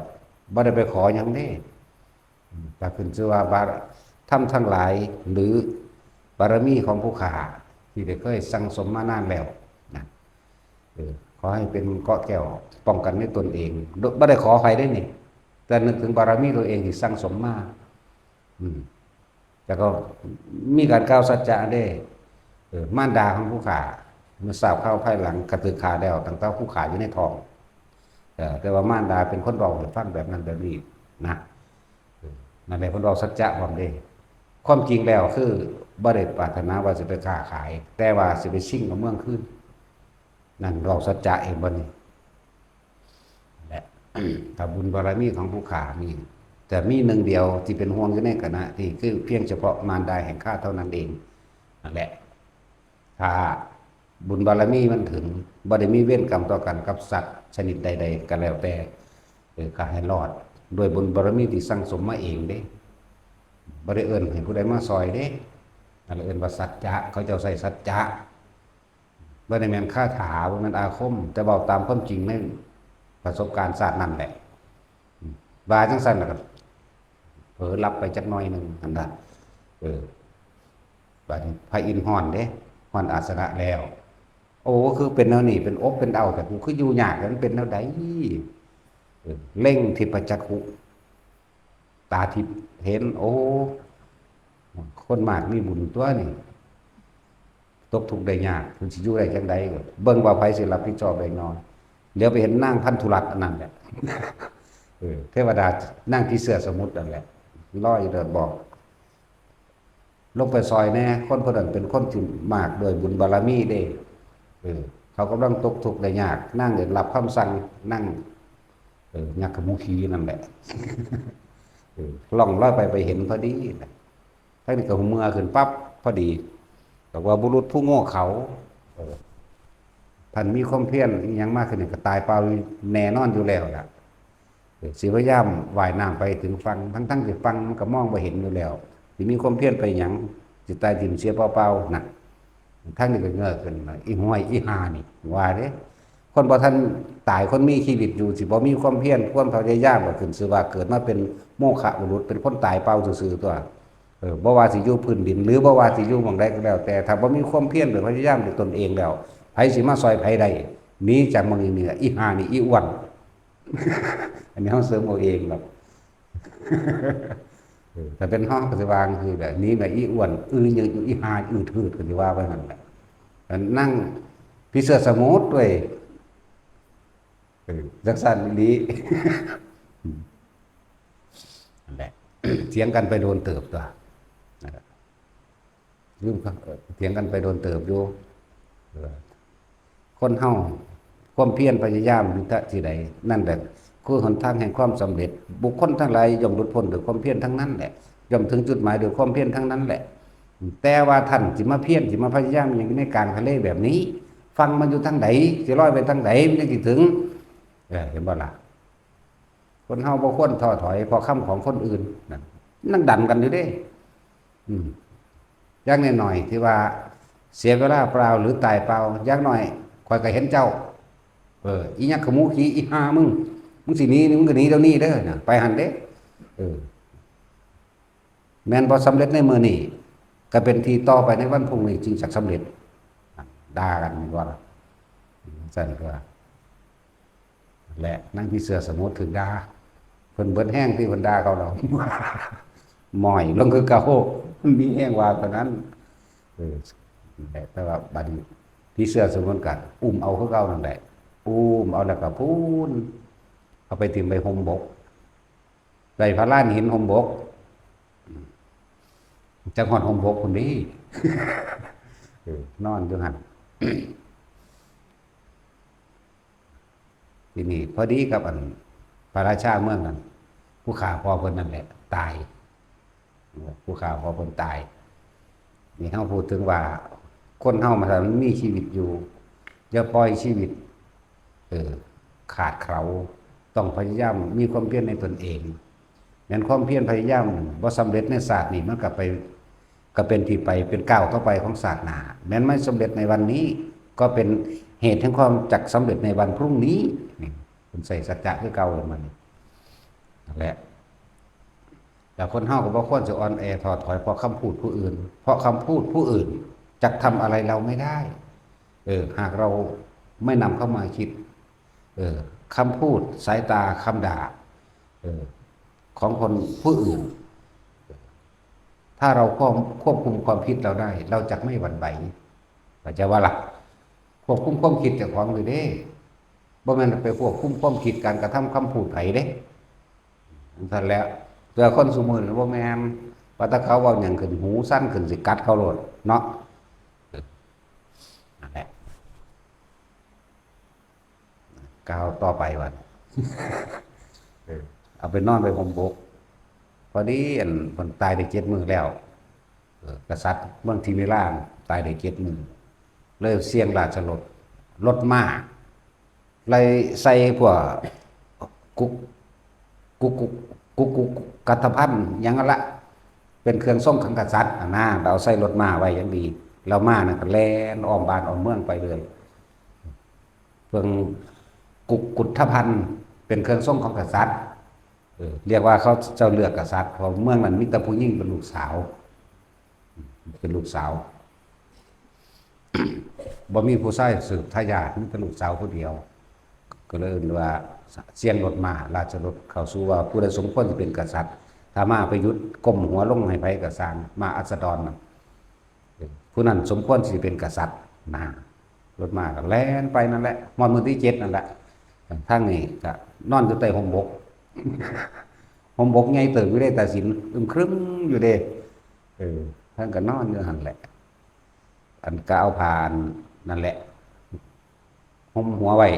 ບໍ່ໄດ້ໄປຂໍຫຍັງເດ້. ກໍຂຶ້ນຊື່ວ່າບາ ທຳທັງຫຼາຍ ຫຼື ບາລະມີຂອງຜູ້ຂ້າທີ່ໄດ້ເຄີຍສັ່ງສົມມານານແລ້ວນະ ເອີ ຂໍໃຫ້ເປັນເກາະແກ້ວປ້ອງກັນໃນຕົນເອງ ໂດຍ ບໍ່ໄດ້ຂໍໃຜເດ້ນີ້ ແຕ່ນຶກເຖິງບາລະມີຕົວເອງທີ່ສັ່ງສົມມາ ອືມ ແລ້ວກໍມີການກ່າວສັດຈະເດ້ ເອີ ມານດາຂອງຜູ້ຂ້າ ເມື່ອຊາບຂ່າວພາຍຫຼັງກໍຖືກຂ້າແລ້ວ ຕັ້ງແຕ່ຜູ້ຂ້າຢູ່ໃນທ້ອງ ເອີ ແຕ່ວ່າມານດາເປັນຄົນເວົ້າໃຫ້ຟັງແບບນັ້ນແບບນີ້ນະ ເອີ ນັ້ນແຫຼະ ເພິ່ນເວົ້າສັດຈະພ້ອມເດ້. ຄວາມຈິງແລ້ວຄືບໍ່ໄດ້ປາດຖະໜາວ່າຊິໄປຄ້າຂາຍ ແຕ່ວ່າຊິໄປຊິງເອົາເມືອງຄືນ ນັ້ນເວົ້າສັດຈະເອງບໍ່ນີ້? ແລະ ຖ້າບຸນບາລະມີຂອງຜູ້ຂ້ານີ້ ຈະມີໜຶ່ງດຽວທີ່ເປັນຫ່ວງຢູ່ໃນຂະນະທີ່ ຄືພຽງສະເພາະມານດາແຫ່ງຂ້າເທົ່ານັ້ນເອງ ນັ້ນແຫຼະ. ຖ້າບຸນບາລະມີມັນເຖິງ ບໍ່ໄດ້ມີເວນກຳຕໍ່ກັນກັບສັດຊະນິດໃດໆກໍແລ້ວແຕ່ ເອີ ກໍໃຫ້ລອດດ້ວຍບຸນບາລະມີທີ່ສັ່ງສົມມາເອງເດ້ ບໍ່ໄດ້ເອີ້ນໃຫ້ຜູ້ໃດມາຊ່ອຍເດ້. ນັ້ນລະເອີ້ນວ່າສັດຈະ ເຂົາເຈົ້າໃຊ້ສັດຈະ ບໍ່ໄດ້ແມ່ນຄາຖາ ບໍ່ແມ່ນອາຄົມ ແຕ່ເວົ້າຕາມຄວາມຈິງໃນປະສົບການຊາດນັ້ນແຫຼະ ວ່າຈັ່ງຊັ້ນລະກໍເຜີຫຼັບໄປຈັກໜ້ອຍໜຶ່ງຫັ້ນນະ. ເອີ ບາດນີ້ພະອິນຮ້ອນເດ້ ຮ້ອນອາສະນະແລ້ວ ໂອ້ ຄືເປັນແນວນີ້ ເປັນອົບເປັນເອົ້າ ແຕ່ກູຄືຢູ່ຍາກ ມັນເປັນແນວໃດ? ເອີ ເລັງທິບປະຈັກຂຸ ຕາທິບເຫັນ ໂອ້ ຄົນມາກມີບຸນຕົວະນີ້ ຕົກທຸກໄດ້ຍາກ ເພິ່ນຊິຢູ່ໄດ້ຈັ່ງໃດ? ເບິ່ງວ່າໃຜຊິຮັບຜິດຊອບໄດ້ນໍ. ເຫຼືອໄປເຫັນນາງພັນທຸລັດອັນນັ້ນແຫຼະ ເອີ ເທວະດານາງຜີເສືອສະໝຸດນັ້ນແຫຼະ ລອຍເດີບອກ ລົງໄປຊ່ອຍແດ່ ຄົນຜູ້ນັ້ນເປັນຄົນທີ່ມາກດ້ວຍບຸນບາລະມີເດ້. ເອີ ເຂົາກຳລັງຕົກທຸກໄດ້ຍາກ ນາງໄດ້ຮັບຄຳສັ່ງ ນາງ ເອີ ຍັກຂະໝູຂີ່ນັ້ນແຫຼະ ເອີ ລ່ອງລອຍໄປ ໄປເຫັນພໍດີນະ. ທາງນີ້ກໍເມືອຂຶ້ນປັບພໍດີ ບອກວ່າບຸລຸດຜູ້ໂງ່ເຂົາ ເອີ ທ່ານມີຄວາມພຽນອີ່ຫຍັງມາຂຶ້ນນີ້ກໍຕາຍເປົ່າແນ່ນອນຢູ່ແລ້ວລະ. ເອີ ຊິພະຍາຍາມວ່າຍນ້ຳໄປເຖິງຝັ່ງ ທັງໆທີ່ຝັ່ງມັນກໍມອງບໍ່ເຫັນຢູ່ແລ້ວ ຊິມີຄວາມພຽນໄປຫຍັງ ຊິຕາຍຖິ້ມເສຍເປົ່າໆ ນັ້ນ. ທາງນີ້ກໍເງີຍຂຶ້ນ ອີຫ້ວຍ ອີຫ່ານີ້ ວ່າເດ້ ຄົນບໍ່ທັນຕາຍ ຄົນມີຊີວິດຢູ່ ຊິບໍ່ມີຄວາມພຽນ ຄວາມພະຍາຍາມ ກໍຂຶ້ນຊື່ວ່າເກີດມາເປັນໂມຄະບຸລຸດ ເປັນຄົນຕາຍເປົ່າຊື່ໆ ຕົວະ. ເອີ ບໍ່ວ່າຊິຢູ່ພື້ນດິນ ຫຼື ບໍ່ວ່າຊິຢູ່ໝ່ອງໃດກໍແລ້ວແຕ່ ຖ້າບໍ່ມີຄວາມພຽນ ຫຼື ພະຍາຍາມດ້ວຍຕົນເອງແລ້ວ ໃຜຊິມາຊ່ອຍໃຜໄດ້? ໜີຈາກໝ່ອງນີ້ ອີຫ່ານີ້ ອີອ້ວນ. ອັນນີ້ເຮົາເສີມເອົາເອງດອກ. ເອີ ຖ້າເປັນເຮົາກໍຊິວ່າຈັ່ງຊີ້ແຫຼະ ໜີແບບອີອ້ວນ ອື້ຍືດ ອີຫ່າ ອື້ດຮືດ ກໍຊິວ່າໄປຫັ້ນແຫຼະ. ອັນນາງຜີເສື້ອສະໝຸດເວີຍ ເອີ ຈັ່ງຊັ້ນອີ່ຫຼີ. ນັ້ນແຫຼະ ຖຽງກັນໄປໂດນເຕີບຕົວະ ນະ. ລືມ ເອີ ຖຽງກັນໄປໂດນເຕີບຢູ່. ເອີ ຄົນເຮົາ ຄວາມພຽນພະຍາຍາມຢູ່ຕະທີ່ໃດ ນັ້ນແຫຼະຄືຫົນທາງແຫ່ງຄວາມສຳເລັດ. ບຸກຄົນທັງຫຼາຍຍ່ອມຫຼຸດພົ້ນດ້ວຍຄວາມພຽນທັງນັ້ນແຫຼະ ຍ່ອມເຖິງຈຸດໝາຍດ້ວຍຄວາມພຽນທັງນັ້ນແຫຼະ. ແຕ່ວ່າທ່ານຊິມາພຽນ ຊິມາພະຍາຍາມຫຍັງຢູ່ໃນກາງທະເລແບບນີ້? ຝັ່ງມັນຢູ່ທາງໃດ? ຊິລອຍໄປທາງໃດ ມັນຈັ່ງຊິເຖິງ? ເອີ ເຫັນບໍ່ລະ? ຄົນເຮົາບໍ່ຄວນທໍ້ຖອຍເພາະຄຳຂອງຄົນອື່ນນະ ຍັງດັນກັນຢູ່ເດ້. ອືມ ຢ່າງໜ້ອຍໆ ທີ່ວ່າເສຍເວລາເປົ່າ ຫຼື ຕາຍເປົ່າ ຢ່າງໜ້ອຍຂ້ອຍກໍເຫັນເຈົ້າ. ເອີ ອີຫຍັງຂະໝູຂີ່ ອີຫ່າມຶງ ມຶງຊິໜີ ມຶງກໍໜີດຽວນີ້ເດີນະ ໄປຫັ້ນເດ້. ເອີ ແມ່ນບໍ່ສຳເລັດໃນມື້ນີ້ ກໍເປັນທີ່ຕໍ່ໄປໃນວັນພຸ່ງນີ້ຈຶ່ງຈະສຳເລັດ. ດ່າກັນແມ່ນບໍ່ລະ? ຊັ້ນຕົວະ. ແລະ ນາງຜີເສື້ອສະໝຸດຖືກດ່າ ເພິ່ນເບິດແຮງທີ່ເພິ່ນດ່າເຂົາແລ້ວ ໝ້ອຍລົງຄືເກົ່າ ມີແຮງວ່າເທົ່ານັ້ນ. ເອີ ແລະ ແຕ່ວ່າບັດນີ້ຜີເສື້ອສະໝຸດກໍອຸ້ມເອົາຄືເກົ່ານັ້ນແຫຼະ ອຸ້ມເອົາແລ້ວກໍພຸ້ນ ເອົາໄປຖິ້ມໄວ້ຮົ່ມບົກ ໄວ້ພາລານຫີນຮົ່ມບົກ ຈັກຮອດຮົ່ມບົກພຸ້ນເດ້. ເອີ ນອນຢູ່ຫັ້ນ. ທີນີ້ພໍດີກັບອັນພະລາຊາເມືອງນັ້ນ ຜູ້ຂ້າພໍ່ເພິ່ນນັ້ນແຫຼະຕາຍ ຜູ້ຂ້າພໍ່ເພິ່ນຕາຍ. ນີ້ເຮົາພູດເຖິງວ່າ ຄົນເຮົາມັນ ຖ້າມັນມີຊີວິດຢູ່ ຢ່າປ່ອຍຊີວິດ ເອີ ຂາດເຂົາ ຕ້ອງພະຍາຍາມມີຄວາມພຽນໃນຕົນເອງ. ແມ່ນຄວາມພຽນພະຍາຍາມບໍ່ສຳເລັດໃນຊາດນີ້ ມັນກໍໄປ ກໍເປັນທີ່ໄປ ເປັນກ້າວຕໍ່ໄປຂອງຊາດໜ້າ. ແມ່ນໄມ່ສຳເລັດໃນວັນນີ້ ກໍເປັນເຫດແຫ່ງຄວາມຈັກສຳເລັດໃນວັນພລຸ້ງນີ້. ນີ້ເພິ່ນໃສ່ສັດຈະຄືເກົ່າແລ້ວມັນນີ້ ນັ້ນແຫຼະ. ແລ້ວຄົນເຮົາກໍບໍ່ຄວນຈະອ່ອນແອທໍ້ຖອຍເພາະຄຳພູດຜູ້ອື່ນ ເພາະຄຳພູດຜູ້ອື່ນຈັກທຳອະໄລເຮົາໄມ່ໄດ້ ເອີ ຫາກເຮົາໄມ່ນຳເຂົ້າມາຄິດ. ເອີ ຄຳພູດ ສາຍຕາ ຄຳດ່າ ເອີ ຂອງຄົນຜູ້ອື່ນ ຖ້າເຮົາຄວບ ຄວບຄຸມຄວາມຄິດເຮົາໄດ້ ເຮົາຈັກໄມ່ຫວັ່ນໄຫວ. ເຂົ້າໃຈບໍ່ລະ? ຄວບຄຸມຄວາມຄິດເຈົ້າຂອງຢູ່ເດ້ ບໍ່ແມ່ນໄປຄວບຄຸມຄວາມຄິດການກະທຳຄຳພູດໃຜເດ້. ຈັ່ງຊັ້ນແຫຼະ ເທື່ອຄົນຊຸມື້ນີ້ບໍ່ແມ່ນວ່າ ແຕ່ເຂົາເວົ້າຫຍັງຂຶ້ນຫູສັ່ນຂຶ້ນ ຊິກັດເຂົາໂລດເນາະ. ເອີ ນັ້ນແຫຼະ. ກ່າວຕໍ່ໄປບັດ ເອີ ເອົາໄປນອນໄວ້ຮົ່ມບົກ ພໍດີອັນເພິ່ນຕາຍໄດ້ເຈັດມື້ແລ້ວ. ເອີ ກະສັດເມືອງທິມເມລາຕາຍໄດ້ເຈັດມື້ ເລີຍສ່ຽງລາຊະລົດ ລົດມ້າ ໄລ່ໃສ່ພວກກຸກ ກຸກ ກຸກ ກຸກ ກຸກ ກັດທະພັນຫຍັງຫັ້ນລະ ເປັນເຄື່ອງຊົງຂອງກະສັດຫັ້ນນາ ລາວເອົາໃສ່ລົດມ້າໄວ້ຢ່າງດີ ແລ້ວມ້ານັ້ນກໍແລ່ນອ້ອມບ້ານອ້ອມເມືອງໄປເລື້ອຍ. ເພິ່ນກຸກ ກຸດທະພັນ ເປັນເຄື່ອງຊົງຂອງກະສັດ. ເອີ ຮຽກວ່າເຂົາເຈົ້າເລືອກກະສັດ ເພາະເມືອງນັ້ນມີແຕ່ຜູ້ຍິງເປັນລູກສາວ ເປັນລູກສາວ ບໍ່ມີຜູ້ຊາຍສືບທາຍາດ ມີແຕ່ລູກສາວຜູ້ດຽວ ກໍເລີຍເອີ້ນວ່າສ່ຽງລົດມ້າ ລາຊະລົດ ເຂົ້າສູ່ວ່າຜູ້ໃດສົມຄວນຊິເປັນກະສັດ. ຖ້າມ້າໄປຢຸດກົ້ມຫົວລົງໃຫ້ໃຜກໍຊ່າງ ມ້າອັສດອນນັ້ນ ເອີ ຜູ້ນັ້ນສົມຄວນຊິເປັນກະສັດນະ. ລົດມ້າກໍແລ່ນໄປນັ້ນແຫຼະ ຮອດມື້ທີເຈັດນັ້ນແຫຼະ ທາງນີ້ກໍນອນຢູ່ໃຕ້ຮົ່ມບົກ ຮົ່ມບົກໃຫຍ່ເຕີບຢູ່ເດ້ ຕາສິນ ອຶມຄຶມຢູ່ເດ້. ເອີ ທ່ານກໍນອນຢູ່ຫັ້ນແຫຼະ ອັນ ກໍເອົາຜ້າອັນນັ້ນແຫຼະ ຫົ່ມຫົວໄວ້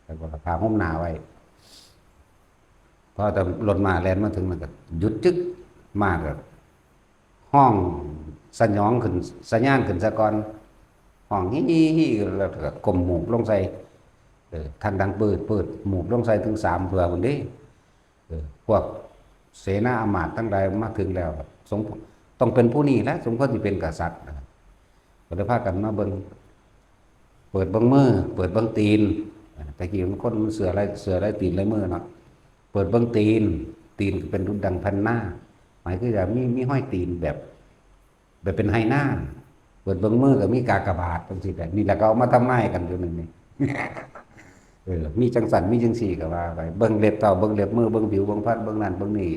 ແລ້ວກໍຜ້າຫົ່ມໜ້າໄວ້ ພໍແຕ່ລົດມ້າແລ່ນມາເຖິງ ມັນກໍຢຸດຈຶກ ມ້າກໍຮ້ອງສະຫຍອງຂຶ້ນ ສະຫຍານຂຶ້ນສາກ່ອນ ຮ້ອງຮີໆ ແລ້ວກໍກົ້ມໝູບລົງໃສ່ ເອີ ທັງດັງປືດໆ ໝູບລົງໃສ່ເຖິງສາມເທື່ອພຸ້ນເດ້. ເອີ ພວກເສນາອາມາດທັງຫຼາຍມາເຖິງແລ້ວ ສົມ ຕ້ອງເປັນຜູ້ນີ້ແຫຼະ ສົມຄວນຊິເປັນກະສັດ ກໍເລີຍພາກັນມາເບິ່ງ ເປີດເບິ່ງມື ເປີດເບິ່ງຕີນ ແຕ່ກີ້ມັນຄົນມັນເຊື່ອລາຍ ເຊື່ອລາຍຕີນລາຍມືເນາະ ເປີດເບິ່ງຕີນ ຕີນກໍເປັນດຸດດັ່ງແຜ່ນນາ ໝາຍຄືວ່າມີ ມີຮອຍຕີນແບບ ແບບເປັນໄຮ່ນາ ເປີດເບິ່ງມືກໍມີກາກະບາດ ຈັ່ງຊີ້ແຫຼະ ນີ້ແຫຼະ ກໍເອົາມາທຳນາຍກັນຢູ່ໃນນີ້ ເອີ ມີຈັ່ງຊັ້ນ ມີຈັ່ງຊີ້ກໍວ່າໄປ ເບິ່ງເລັບເທົ້າ ເບິ່ງເລັບມື ເບິ່ງຜິວ ເບິ່ງຟັນ ເບິ່ງນັ້ນເບິ່ງນີ້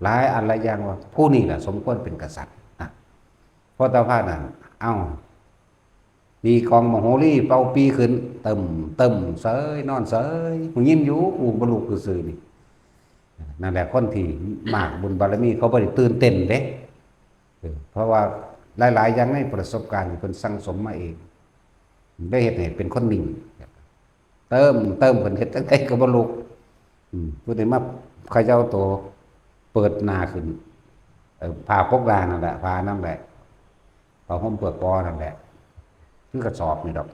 ຫຼາຍອັນຫຼາຍຢ່າງ ວ່າຜູ້ນີ້ລະສົມຄວນເປັນກະສັດນະ ພໍຕາພາດນັ້ນ ເອົ້າ ຕີກອງມະໂຫຣີ ເປົ່າປີຂຶ້ນ ຕຶ້ມ ຕຶ້ມ ເສີຍ ນອນເສີຍ ຫູຍິນຢູ່ ອູ້ ບໍ່ລຸກຊື່ໆ ນີ້ ນັ້ນແຫຼະ ຄົນທີ່ມາກບຸນບາລະມີ ເຂົາບໍ່ໄດ້ຕື່ນເຕັ້ນເດ້ ເອີ ເພາະວ່າຫຼາຍໆຢ່າງໃນປະສົບການທີ່ເພິ່ນສັ່ງສົມມາເອງ ໄດ້ເຮັດໃຫ້ເປັນຄົນນິ່ງ ເຕີມ ເຕີມ ເພິ່ນເຮັດຈັ່ງໃດກໍບໍ່ລຸກ ອືມ ຜູ້ໃດມາເຂົາເຈົ້າໂຕ ເປີດໜ້າຂຶ້ນ ເອີ ຜ້າປົກໜ້ານັ້ນແຫຼະ ຜ້ານັ້ນແຫຼະ ຜ້າຫົ່ມເປືອກປໍນັ້ນແຫຼະ ຄືກະສອບນີ້ດອກ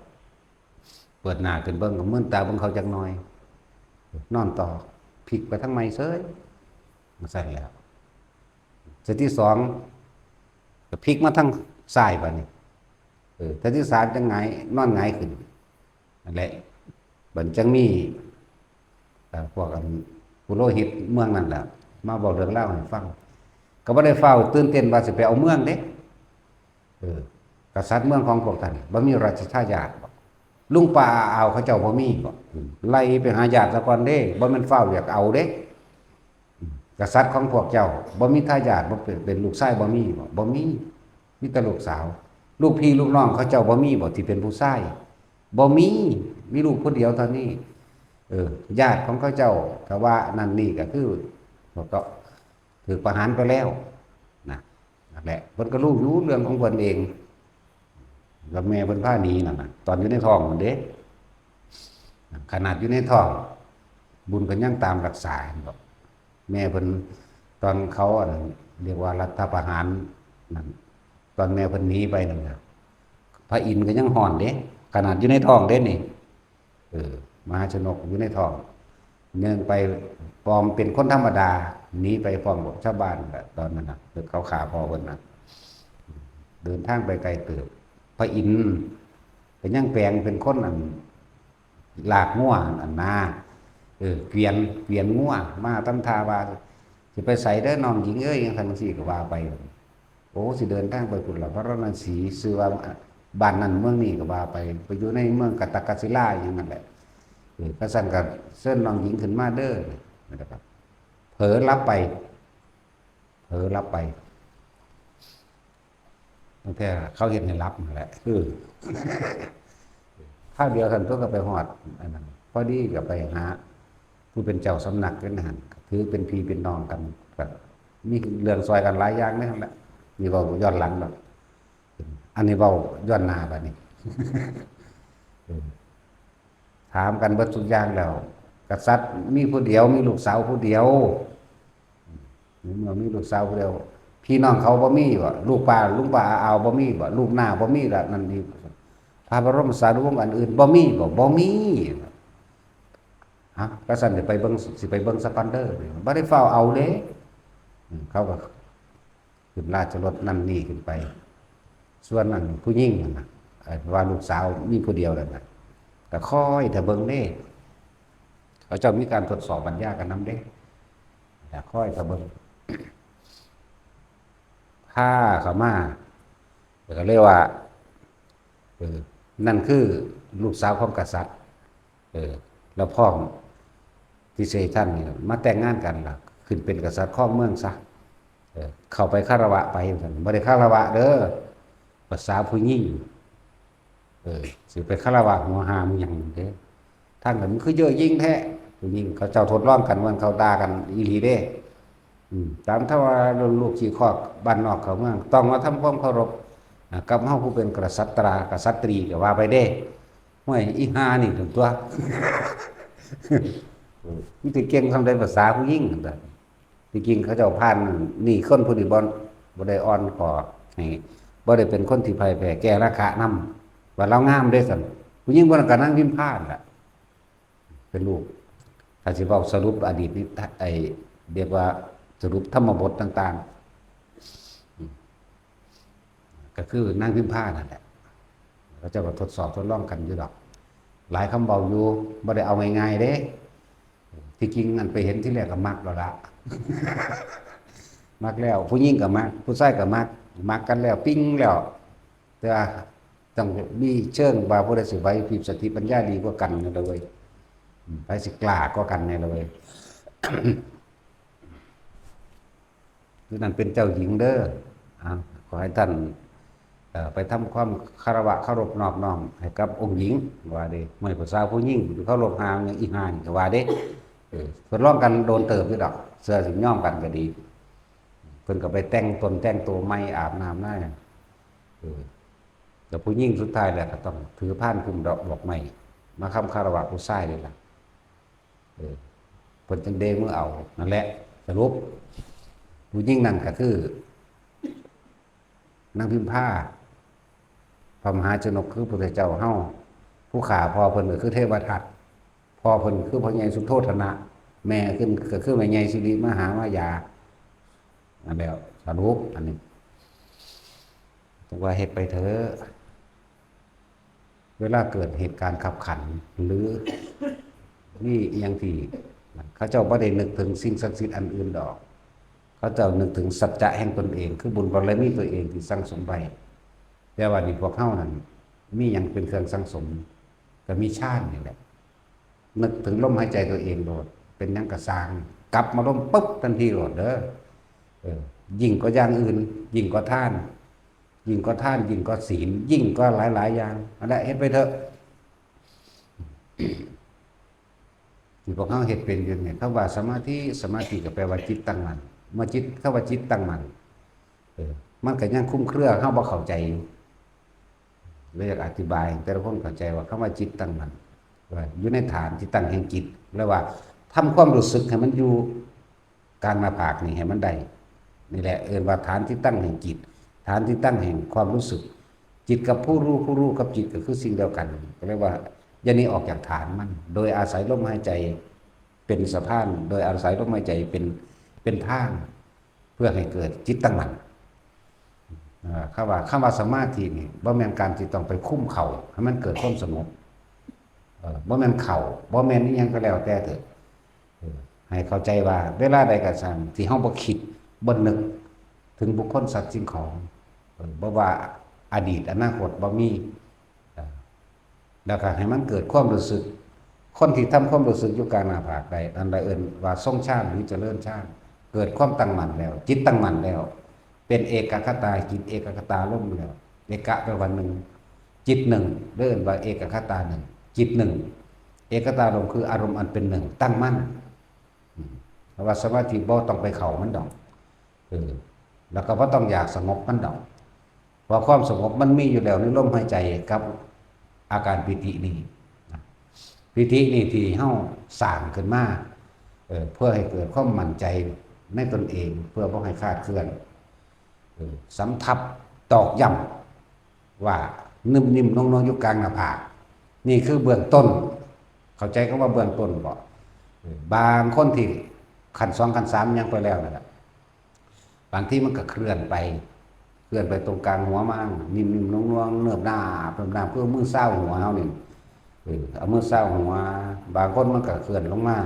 ເປີດໜ້າຂຶ້ນເບິ່ງ ກໍມືນຕາເບິ່ງເຂົາຈັກໜ່ອຍ ນອນຕໍ່ ພິກໄປທາງໃໝ່ເສີຍ ຈັ່ງຊັ້ນແຫຼະ ເທື່ອທີສອງ ກໍພິກມາທາງຊ້າຍບາດນີ້ ເອີ ເທື່ອທີສາມຈັ່ງຫງາຍ ນອນຫງາຍຂຶ້ນ ນັ້ນແຫຼະ ບັດຈັ່ງມີ ເອີ ພວກອັນ ປຸໂຣຫິດເມືອງນັ້ນແຫຼະ ມາເວົ້າເລື່ອງລາວໃຫ້ຟັງ ກໍບໍ່ໄດ້ຟ້າວຕື່ນເຕັ້ນວ່າຊິໄປເອົາເມືອງເດ້ ເອີ ກະສັດເມືອງຂອງພວກທ່ານ ບໍ່ມີລາຊະທາຍາດບໍ? ລຸງປ້າອາອາວເຂົາເຈົ້າບໍ່ມີບໍ? ໄລ່ໄປຫາຍາດສາກ່ອນເດ້ ບໍ່ແມ່ນຟ້າວຢາກເອົາເດ້. ກະສັດຂອງພວກເຈົ້າບໍ່ມີທາຍາດ ບໍ່ເປັນ ເປັນລູກຊາຍບໍ່ມີບໍ? ບໍ່ມີ ມີແຕ່ລູກສາວ. ລູກພີ່ລູກນ້ອງເຂົາເຈົ້າບໍ່ມີບໍ ທີ່ເປັນຜູ້ຊາຍ? ບໍ່ມີ ມີລູກຜູ້ດຽວເທົ່ານີ້. ເອີ ຍາດຂອງເຂົາເຈົ້າ ຖ້າວ່ານັ້ນນີ້ກໍຄື ພວກເຂົາ ຖືກປະຫານໄປແລ້ວນະ ນັ້ນແຫຼະ ເພິ່ນກໍຮູ້ຢູ່ເລື່ອງຂອງເພິ່ນເອງ ແລ້ວແມ່ເພິ່ນພາໜີນັ້ນນະ ຕອນຢູ່ໃນທ້ອງພຸ້ນເດ້ ຂະໜາດຢູ່ໃນທ້ອງ ບຸນກໍຍັງຕາມຮັກສາເຫັນບໍ່ ແມ່ເພິ່ນ ຕອນເຂົາ ອັນ ຮຽກວ່າລັດຖະປະຫານນັ້ນ ຕອນແມ່ເພິ່ນໜີໄປນັ້ນນະ ພະອິນກໍຍັງຮ້ອນເດ້ ຂະໜາດຢູ່ໃນທ້ອງເດ້ນີ້. ເອີ ມະຫາຊະນົກຢູ່ໃນທ້ອງ ເນື່ອງໄປປອມເປັນຄົນທຳມະດາ ໜີໄປພ້ອມກັບຊາວບ້ານແຫຼະ ຕອນນັ້ນນະ ເຂົາຂ້າພໍ່ເພິ່ນນະ ເດີນທາງໄປໄກເຕີບ ພະອິນກໍຍັງແປງເປັນຄົນ ອັນ ລາກງົວຫັ້ນນາ ເອີ ກວຽນ ກວຽນງົວ ມາທຳທ່າວ່າ ຊິໄປໃສເດີນ້ອງຍິງເອີຍ ຈັ່ງຊັ້ນຈັ່ງຊີ້ກໍວ່າໄປ. ໂອ້ ຊິເດີນທາງໄປພຸ້ນລະ ພາລານະສີ ຊື່ວ່າບ້ານນັ້ນເມືອງນີ້ກໍວ່າໄປ ໄປຢູ່ໃນເມືອງກະຕະກະສິລາອີ່ຫຍັງນັ້ນແຫຼະ ເອີ ຄັນຊັ້ນກໍເຊີນນ້ອງຍິງຂຶ້ນມາເດີ ເຜີລັບໄປ ເຜີຫຼັບໄປ ຕັ້ງແຕ່ເຂົາເຮັດໃຫ້ຫຼັບຫັ້ນແຫຼະ ເອີ ຄາວດຽວຊັ້ນຕົວະກໍໄປຮອດອັນນັ້ນ ພໍດີກໍໄປຫາຜູ້ເປັນເຈົ້າສຳນັກຢູ່ຫັ້ນ ຖືເປັນພີ່ເປັນນ້ອງກັນ ກໍມີເລື່ອງຊ່ອຍກັນຫຼາຍຢ່າງໃນຫັ້ນແຫຼະ ນີ້ເວົ້າຍ້ອນຫຼັງດອກ ອັນນີ້ເວົ້າຍ້ອນໜ້າບາດນີ້ ເອີ ຖາມກັນເບິດທຸກຢ່າງແລ້ວ ກະສັດມີຜູ້ດຽວ ມີລູກສາວຜູ້ດຽວ ໃນເມື່ອມີລູກສາວຜູ້ດຽວ ພີ່ນ້ອງເຂົາບໍ່ມີບໍ? ລູກປ້າ ລຸງປ້າອາອາວບໍ່ມີບໍ? ລູກນ້າບໍ່ມີລະ ນັ້ນນີ້ ພະບະລົມສານຸວົງອັນອື່ນບໍ່ມີບໍ? ບໍ່ມີ. ຮະ ກະຊັ້ນຊິໄປເບິ່ງ ຊິໄປເບິ່ງສະກອນເດີ ບໍ່ໄດ້ຟ້າວເອົາເດ້. ເຂົາກໍ ຂຶ້ນລາຊະລົດນັ້ນນີ້ຂຶ້ນໄປ ສ່ວນອັນຜູ້ຍິງນັ້ນນະ ເອີ ວ່າລູກສາວມີຜູ້ດຽວນັ້ນນະ ກໍຄອຍຖ້າເບິ່ງເດ້ ເຂົາເຈົ້າມີການທົດສອບບັນຍາກັນນຳເດ້ ກໍຄອຍຖ້າເບິ່ງ ພາເຂົ້າມາ ກໍເລີຍວ່າ ເອີ ນັ້ນຄືລູກສາວຂອງກະສັດ ເອີ ແລ້ວພ້ອມທີ່ຊິໃຫ້ທ່ານນີ້ມາແຕ່ງງານກັນ ແລ້ວຂຶ້ນເປັນກະສັດຄອງເມືອງຊະ ເອີ ເຂົ້າໄປຄາລະວະໄປ ວ່າຊັ້ນ. ບໍ່ໄດ້ຄາລະວະເດີ ພາສາຜູ້ຍິງ ເອີ ຊິໄປຄາລະວະຫົວຫາມຫຍັງເດ້ ທາງນັ້ນມັນຄືເຍີະຍິງແທ້ ຜູ້ຍິງ ເຂົາເຈົ້າທົດລອງກັນ ວ່າເຂົາດ່າກັນອີ່ຫຼີເດ້. ອືມ ຕາມທຳມະດາລູກຂີ້ຄອກບ້ານນອກເຂົ້າເມືອງ ຕ້ອງມາທຳຄວາມເຄົາລົບ ອາ ກັບເຮົາຜູ້ເປັນກະສັດຕາ ກະສັດຕຣີກໍວ່າໄປເດ້. ຫ້ວຍ ອີຫ່ານີ້ຕົວະ ມັນຊິເກັ່ງສ່ຳໃດພາສາຜູ້ຍິງຫັ້ນນະ. ທີ່ຈິງເຂົາເຈົ້າຜ່ານນີ້ ຄົນຜູ້ນີ້ບໍ່ ບໍ່ໄດ້ອ່ອນຂໍໃຫ້ ບໍ່ໄດ້ເປັນຄົນທີ່ພ່າຍແພ້ແກ່ລາຄະນຳ ວ່າລາວງາມເດ້ຊັ້ນ. ຜູ້ຍິງຜູ້ນັ້ນກໍນາງພິມພານັ້ນລະ ເປັນລູກ ຖ້າຊິເວົ້າສະຫຼຸບອະດີດນີ້ ໄອ້ ເອີ້ນວ່າສະຫຼຸບທຳມະບົດຕ່າງໆ ອືມ ກໍຄືນາງພິມພານັ້ນແຫຼະ ເຂົາເຈົ້າກໍທົດສອບທົດລອງກັນຢູ່ດອກ ຫຼາຍຄຳເວົ້າຢູ່ ບໍ່ໄດ້ເອົາງ່າຍໆເດ້. ທີ່ຈິງອັນໄປເຫັນທີແລກກໍມັກແລ້ວລະ ມັກແລ້ວ ຜູ້ຍິງກໍມັກ ຜູ້ຊາຍກໍມັກ ມັກກັນແລ້ວ ປິງແລ້ວ ແຕ່ວ່າຕ້ອງມີເຊີງວ່າຜູ້ໃດຊິໄຫວພິບສະຕິປັນຍາດີກວ່າກັນນີ້ລະເວີຍ ອືມ ໃຜຊິກ້າກວ່າກັນນີ້ລະເວີຍ. ຄືນັ້ນເປັນເຈົ້າຍິງເດີ ອ່າ ຂໍໃຫ້ທ່ານ ເອີ ໄປທຳຄວາມຄາລະວະເຄົາລົບນອບນ້ອມໃຫ້ກັບອົງຍິງ ວ່າເດ້ ເມື່ອຜູ້ສາວຜູ້ຍິງເຄົາລົບຫາອີ່ຫ່ານີ້ກໍວ່າເດ້ ເອີ ທົດລອງກັນໂດນເຕີບຢູ່ດອກ ເຊື່ອຊິຍອມກັນກໍດີ ເພິ່ນກໍໄປແຕ່ງຕົນແຕ່ງໂຕໃໝ່ ອາບນ້ຳນາ ເອີ ແລ້ວຜູ້ຍິງສຸດທ້າຍແລ້ວກໍຕ້ອງຖືພານຄຸມດອກບວກໄມ້ ມາຄຳຄາລະວະຜູ້ຊາຍນີ້ລະ ເອີ ເພິ່ນຈຶ່ງເດມືເອົາ ນັ້ນແຫຼະ ສະຫຼຸບ ຜູ້ຍິງນັ້ນກໍຄືນາງພິມພາ ພະມະຫາຊະນົກຄືພະພຸດທະເຈົ້າເຮົາ ຜູ້ຂ້າພໍ່ເພິ່ນກໍຄືເທວະທັດ ພໍ່ເພິ່ນຄືພໍ່ໃຫຍ່ສຸໂທທະນະ ແມ່ຂຶ້ນກໍຄືແມ່ໃຫຍ່ສິລິມະຫາມາຍາ ນັ້ນແຫຼະ ສະຫຼຸບອັນນີ້ ຕ້ອງວ່າເຮັດໄປເຖາະ. ເວລາເກີດເຫດການຄັບຂັນ ຫຼື ມີອີ່ຫຍັງທີ່ ເຂົາເຈົ້າບໍ່ໄດ້ນຶກເຖິງສິ່ງສັກສິດອັນອື່ນດອກ ເຂົາເຈົ້ານຶກເຖິງສັດຈະແຫ່ງຕົນເອງ ຄືບຸນບາລະມີຕົວເອງທີ່ສັ່ງສົມໄວ້ ແຕ່ວ່ານີ້ພວກເຮົານັ້ນ ມີຫຍັງເປັນເຄື່ອງສັ່ງສົມ? ກໍມີຊານນີ້ແຫຼະ ນຶກເຖິງລົມຫາຍໃຈຕົວເອງໂລດ ເປັນຫຍັງກໍຊ່າງ ກັບມາລົມປຶບທັນທີໂລດເດີ ເອີ ຍິ່ງກວ່າຢ່າງອື່ນ ຍິ່ງກວ່າທານ ຍິ່ງກວ່າທານ ຍິ່ງກວ່າສິນ ຍິ່ງກວ່າຫຼາຍໆຢ່າງ ອັນນັ້ນເຮັດໄປເຖາະ ທີ່ພວກເຮົາເຮັດເປັນຢູ່ນີ້ ຄຳວ່າສະມາທິ ສະມາທິກໍແປວ່າຈິດຕັ້ງໝັ້ນ ເມື່ອຈິດ ຄຳວ່າຈິດຕັ້ງໝັ້ນ ເອີ ມັນກໍຍັງຄຸມເຄືອ ເຮົາບໍ່ເຂົ້າໃຈຢູ່ ເລີຍຢາກອະທິບາຍໃຫ້ແຕ່ລະຄົນເຂົ້າໃຈວ່າ ຄຳວ່າຈິດຕັ້ງໝັ້ນ ວ່າຢູ່ໃນຖານທີ່ຕັ້ງແຫ່ງຈິດ ແລະວ່າທຳຄວາມຮູ້ສຶກໃຫ້ມັນຢູ່ ກາງໜ້າຜາກນີ້ໃຫ້ມັນໄດ້ ນີ້ແຫຼະເອີ້ນວ່າຖານທີ່ຕັ້ງແຫ່ງຈິດ ຖານທີ່ຕັ້ງແຫ່ງຄວາມຮູ້ສຶກ ຈິດກັບຜູ້ຮູ້ ຜູ້ຮູ້ກັບຈິດກໍຄືສິ່ງດຽວກັນ ກໍເລີຍວ່າຢ່າໜີອອກຈາກຖານມັນ ໂດຍອາໄສລົມຫາຍໃຈເປັນສະພານ ໂດຍອາໄສລົມຫາຍໃຈເປັນ ເປັນທາງ ເພື່ອໃຫ້ເກີດຈິດຕັ້ງໝັ້ນ. ເອີ ຄຳວ່າ ຄຳວ່າສະມາທິນີ້ ບໍ່ແມ່ນການທີ່ຕ້ອງໄປຄຸມເຂົ້າໃຫ້ມັນເກີດຄວາມສະຫງົບ ເອີ ບໍ່ແມ່ນເຂົ້າ ບໍ່ແມ່ນອີ່ຫຍັງກໍແລ້ວແຕ່ເທີ ເອີ ໃຫ້ເຂົ້າໃຈວ່າເວລາໃດກໍຊ່າງທີ່ເຮົາບໍ່ຄິດ ບໍ່ນຶກເຖິງບຸກຄົນ ສັດ ສິ່ງຂອງ ເອີ ບໍ່ວ່າອະດີດ ອະນາຄົດ ບໍ່ມີ ເອີ ແລ້ວກໍໃຫ້ມັນເກີດຄວາມຮູ້ສຶກ ຄົນທີ່ທຳຄວາມຮູ້ສຶກຢູ່ກາງໜ້າຜາກໄດ້ ນັ້ນລະເອີ້ນວ່າຊົງຊານ ຫຼື ຈະເລີນຊານ ເກີດຄວາມຕັ້ງໝັ້ນແລ້ວ ຈິດຕັ້ງໝັ້ນແລ້ວ ເປັນເອກະຄະຕາຈິດ ເອກະຄະຕາລົມແລ້ວ ເອກະແປວ່າໜຶ່ງ ຈິດໜຶ່ງ ເອີ້ນວ່າເອກະຄະຕາໜຶ່ງ ຈິດໜຶ່ງ ເອກະຄະຕາລົມ ຄືອາລົມອັນເປັນໜຶ່ງ ຕັ້ງໝັ້ນ ອືມ ເພາະວ່າສະມາທິບໍ່ຕ້ອງໄປເຂົ້າມັນດອກ ເອີ ແລ້ວກໍບໍ່ຕ້ອງຢາກສະຫງົບມັນດອກ ເພາະຄວາມສະຫງົບມັນມີຢູ່ແລ້ວໃນລົມຫາຍໃຈກັບອາການປີຕິນີ້ນະ ປີຕິນີ້ທີ່ເຮົາສ້າງຂຶ້ນມາ ເອີ ເພື່ອໃຫ້ເກີດຄວາມໝັ້ນໃຈໃນຕົນເອງ ເພື່ອບໍ່ໃຫ້ຄາດເຄື່ອນ ເອີ ສຳທັບຕອກຢ້ຳວ່າ ນຸ້ມນິ້ມນົງນວງຢູ່ກາງໜ້າຜາກ ນີ້ຄືເບື້ອງຕົ້ນ ເຂົ້າໃຈຄຳວ່າເບື້ອງຕົ້ນບໍ່? ເອີ ບາງຄົນທີ່ຂັ້ນສອງ ຂັ້ນສາມ ຍັງໄປແລ້ວນັ້ນແຫຼະ ບາງທີມັນກໍເຄື່ອນໄປ ເຄື່ອນໄປຕົງກາງຫົວມາ ນິ້ມໆ ນົງໆ ເນີບໜາບ ເນີບໜາບ ຄືເອົາມືຊາວຫົວເຮົານີ້ ເອີ ເອົາມືຊາວຫົວ ບາງຄົນມັນກໍເຄື່ອນລົງມາ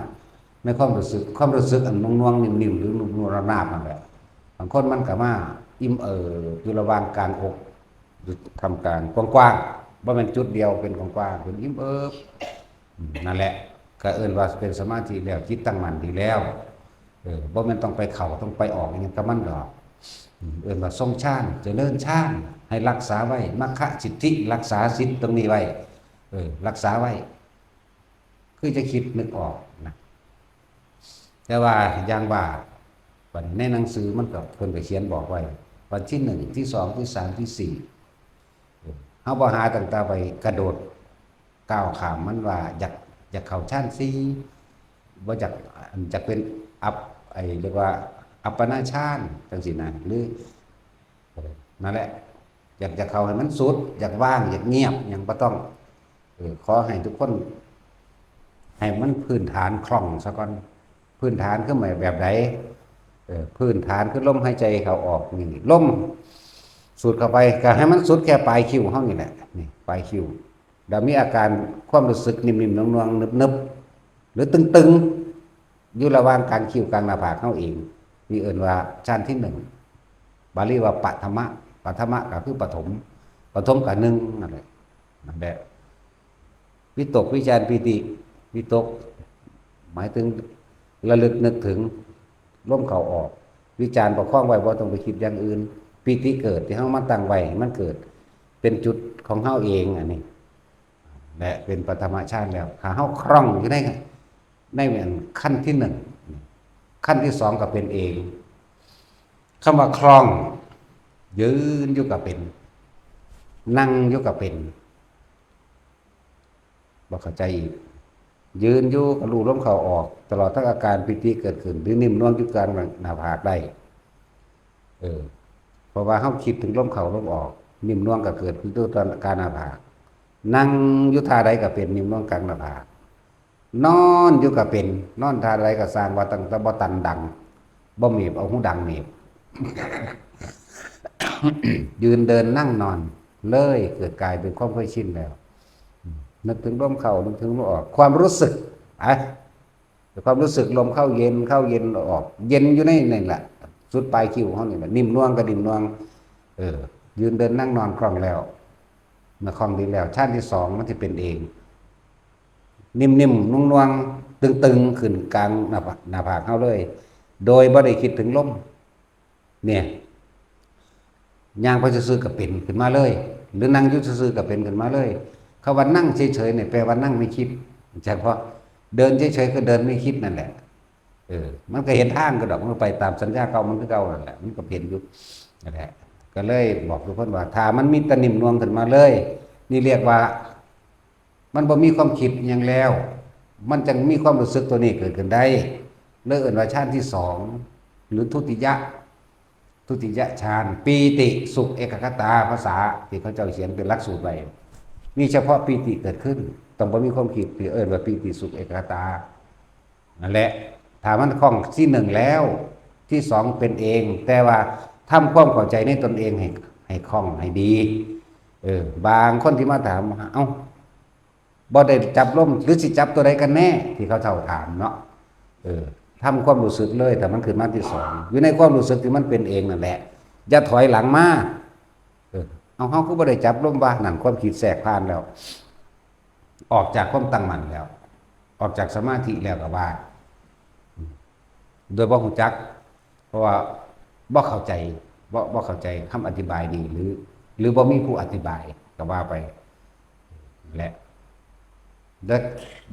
ໃນຄວາມຮູ້ສຶກ ຄວາມຮູ້ສຶກອັນນົງໆ ນິ້ມໆ ຫຼື ນຸບໆ ໜາບໆ ນັ້ນແຫຼະ ບາງຄົນມັນກໍມາອີ່ມເອີບຢູ່ລະຫວ່າງກາງອົກ ຢູ່ທ່າມກາງກວ້າງໆ ບໍ່ແມ່ນຈຸດດຽວ ເປັນກວ້າງໆ ເປັນອີ່ມເອີບ ນັ້ນແຫຼະ ກໍເອີ້ນວ່າເປັນສະມາທິແລ້ວ ຈິດຕັ້ງໝັ້ນດີແລ້ວ ເອີ ບໍ່ແມ່ນຕ້ອງໄປເຂົ້າ ຕ້ອງໄປອອກອີ່ຫຍັງກັບມັນດອກ ເອີ້ນວ່າຊົງຊານ ຈະເລີນຊານ ໃຫ້ຮັກສາໄວ້ ມັກຂະສິດທິ ຮັກສາສິດຕົງນີ້ໄວ້ ເອີ ຮັກສາໄວ້ ຄືຈະຄິດນຶກອອກນະ ແຕ່ວ່າຢ່າງວ່າ ບັດນີ້ໃນໜັງສືມັນກໍ ເພິ່ນກໍຂຽນບອກໄວ້ວ່າ ທີໜຶ່ງ ທີສອງ ທີສາມ ທີສີ່ ເຮົາບໍ່ຫາຕັ້ງແຕ່ໄປກະໂດດກ້າວຂ້າມມັນວ່າຢາກ ຢາກເຂົ້າຊານສີ່ ບໍ່ຢາກ ອັນ ຢາກເປັນອັບ ໄອ້ ເອີ້ນວ່າອັບປະນາຊານຈັ່ງຊີ້ນະ ຫຼື ເອີ ນັ້ນແຫຼະ ຢາກ ຢາກເຂົ້າໃຫ້ມັນສຸດ ຢາກວ່າງ ຢາກງຽບ ຫຍັງບໍ່ຕ້ອງ ເອີ ຂໍໃຫ້ທຸກຄົນ ໃຫ້ມັນພື້ນຖານຄ່ອງຊະກ່ອນ. ພື້ນຖານຄືແບບໃດ? ເອີ ພື້ນຖານຄືລົມຫາຍໃຈເຂົ້າອອກນີ້ ລົມສູດເຂົ້າໄປ ກໍໃຫ້ມັນສຸດແຄ່ປາຍຄິ້ວເຮົານີ້ແຫຼະ ນີ້ປາຍຄິ້ວ ແລ້ວມີອາການຄວາມຮູ້ສຶກນິ່ມໆ ໜ່ວງໆ ໜຶບໆ ຫຼືຕຶງໆ ຢູ່ລະຫວ່າງກາງຄິ້ວກາງໜ້າຜາກເຮົາເອງ ນີ້ເອີ້ນວ່າຊານທີໜຶ່ງ ບາລີວ່າປະຖະມະ ປະຖະມະກໍຄືປະຖົມ ປະຖົມກໍໜຶ່ງນັ້ນແຫຼະ ນັ້ນແຫຼະ ວິຕົກ ວິຈານ ປີຕິ ວິຕົກ ໝາຍເຖິງລະລຶກນຶກເຖິງລົມເຂົ້າອອກ ວິຈານປະຄອງໄວ້ ບໍ່ຕ້ອງໄປຄິດຢ່າງອື່ນ ປີຕິເກີດ ທີ່ເຮົາມາຕັ້ງໄວ້ໃຫ້ມັນເກີດ ເປັນຈຸດຂອງເຮົາເອງ ອັນນີ້ແຫຼະເປັນປະຖະມະຊານແລ້ວ. ຖ້າເຮົາຄ່ອງຢູ່ໃນ ໃນອັນຂັ້ນທີໜຶ່ງ ຂັ້ນທີສອງກໍເປັນເອງ. ຄຳວ່າຄ່ອງ ຢືນຢູ່ກໍເປັນ ນັ່ງຢູ່ກໍເປັນ ບໍ່ເຂົ້າໃຈອີກ ຢືນຢູ່ກໍຮູ້ລົມເຂົ້າອອກ ຕະຫຼອດທັງອາການປີຕິເກີດຂຶ້ນ ຫຼືນິ່ມໜ່ວງຢູ່ກາງໜ້າຜາກໄດ້ ເອີ ເພາະວ່າເຮົາຄິດເຖິງລົມເຂົ້າລົມອອກ ນິ່ມໜ່ວງກໍເກີດຂຶ້ນຢູ່ກາງໜ້າຜາກ ນັ່ງຢູ່ທ່າໃດກໍເປັນນິ່ມໜ່ວງກາງໜ້າຜາກ ນອນຢູ່ກໍເປັນ ນອນທ່າໃດກໍຊ່າງ ວ່າຕັ້ງແຕ່ບໍ່ຕັນດັງ ບໍ່ເໝບ ເອົາຫູດັງເໝບ ຢືນເດີນນັ່ງນອນ ເລີຍເກີດກາຍເປັນຄວາມເຄີຍຊິນແລ້ວ. ອືມ ນຶກເຖິງລົມເຂົ້າ ນຶກເຖິງລົມອອກ ຄວາມຮູ້ສຶກ ອະ ຄວາມຮູ້ສຶກລົມເຂົ້າເຢັນ ເຂົ້າເຢັນ ອອກເຢັນ ຢູ່ໃນນັ້ນລະ ສຸດປາຍຄິ້ວເຮົານີ້ລະ ນິ່ມໜ່ວງກໍນິ່ມໜ່ວງ ເອີ ຢືນເດີນນັ່ງນອນຄ່ອງແລ້ວ ເມື່ອຄ່ອງດີແລ້ວ ຊານທີສອງມັນຊິເປັນເອງ ນິ່ມໆ ໜ່ວງໆ ຕຶງໆ ຂຶ້ນກາງໜ້າຜາກ ໜ້າຜາກເຮົາເລີຍ ໂດຍບໍ່ໄດ້ຄິດເຖິງລົມ ເນຍ ຍ່າງໄປຊື່ໆ ກໍເປັນຂຶ້ນມາເລີຍ ຫຼືນັ່ງຢູ່ຊື່ໆ ກໍເປັນຂຶ້ນມາເລີຍ. ຄຳວ່ານັ່ງເສີຍໆ ນີ້ແປວ່ານັ່ງໄມ່ຄິດ ຈັກເພາະ ເດີນເສີຍໆ ຄືເດີນໄມ່ຄິດນັ້ນແຫຼະ ເອີ ມັນກໍເຫັນທາງຄືດອກ ມັນໄປຕາມສັນຍາເກົ່າມັນຄືເກົ່ານັ້ນແຫຼະ ມັນກໍເຫັນຢູ່ນັ້ນແຫຼະ. ກໍເລີຍບອກທຸກຄົນວ່າ ຖ້າມັນມີແຕ່ນິ່ມໜ່ວງຂຶ້ນມາເລີຍ ນີ້ຮຽກວ່າ ມັນບໍ່ມີຄວາມຄິດຫຍັງແລ້ວ ມັນຈັ່ງມີຄວາມຮູ້ສຶກຕົວນີ້ເກີດຂຶ້ນໄດ້ ເລີຍເອີ້ນວ່າຊານທີສອງ ຫຼືທຸຕິຍະ ທຸຕິຍະຊານ ປີຕິສຸກເອກະຄະຕາ ພາສາທີ່ເຂົາເຈົ້າຂຽນເປັນຫຼັກສູດໄວ້ ມີສະເພາະປີຕິເກີດຂຶ້ນ ຕ້ອງບໍ່ມີຄວາມຄິດ ທີ່ເອີ້ນວ່າປີຕິສຸກເອກະຄະຕາ ນັ້ນແຫຼະ ຖ້າມັນຄ່ອງທີໜຶ່ງແລ້ວ ທີສອງເປັນເອງ ແຕ່ວ່າທຳຄວາມເຂົ້າໃຈໃນຕົນເອງໃຫ້ ໃຫ້ຄ່ອງ ໃຫ້ດີ. ເອີ ບາງຄົນທີ່ມາຖາມ ເອົ້າ ບໍ່ໄດ້ຈັບລົມ ຫຼືຊິຈັບຕົວໃດກັນແນ່ ທີ່ເຂົາເຈົ້າຖາມເນາະ ເອີ ທຳຄວາມຮູ້ສຶກເລີຍ ຖ້າມັນຂຶ້ນມາທີສອງ ຢູ່ໃນຄວາມຮູ້ສຶກທີ່ມັນເປັນເອງນັ້ນແຫຼະ ຢ່າຖອຍຫຼັງມາ ເອີ ເອົາ ເຮົາຄືບໍ່ໄດ້ຈັບລົມວະ ນັ້ນຄວາມຄິດແຊກຜ່ານແລ້ວ ອອກຈາກຄວາມຕັ້ງໝັ້ນແລ້ວ ອອກຈາກສະມາທິແລ້ວກໍວ່າ ໂດຍບໍ່ຮູ້ຈັກ ເພາະວ່າບໍ່ເຂົ້າໃຈ ບໍ່ ບໍ່ເຂົ້າໃຈຄຳອະທິບາຍນີ້ ຫຼື ຫຼືບໍ່ມີຜູ້ອະທິບາຍກໍວ່າໄປແຫຼະ ແລະ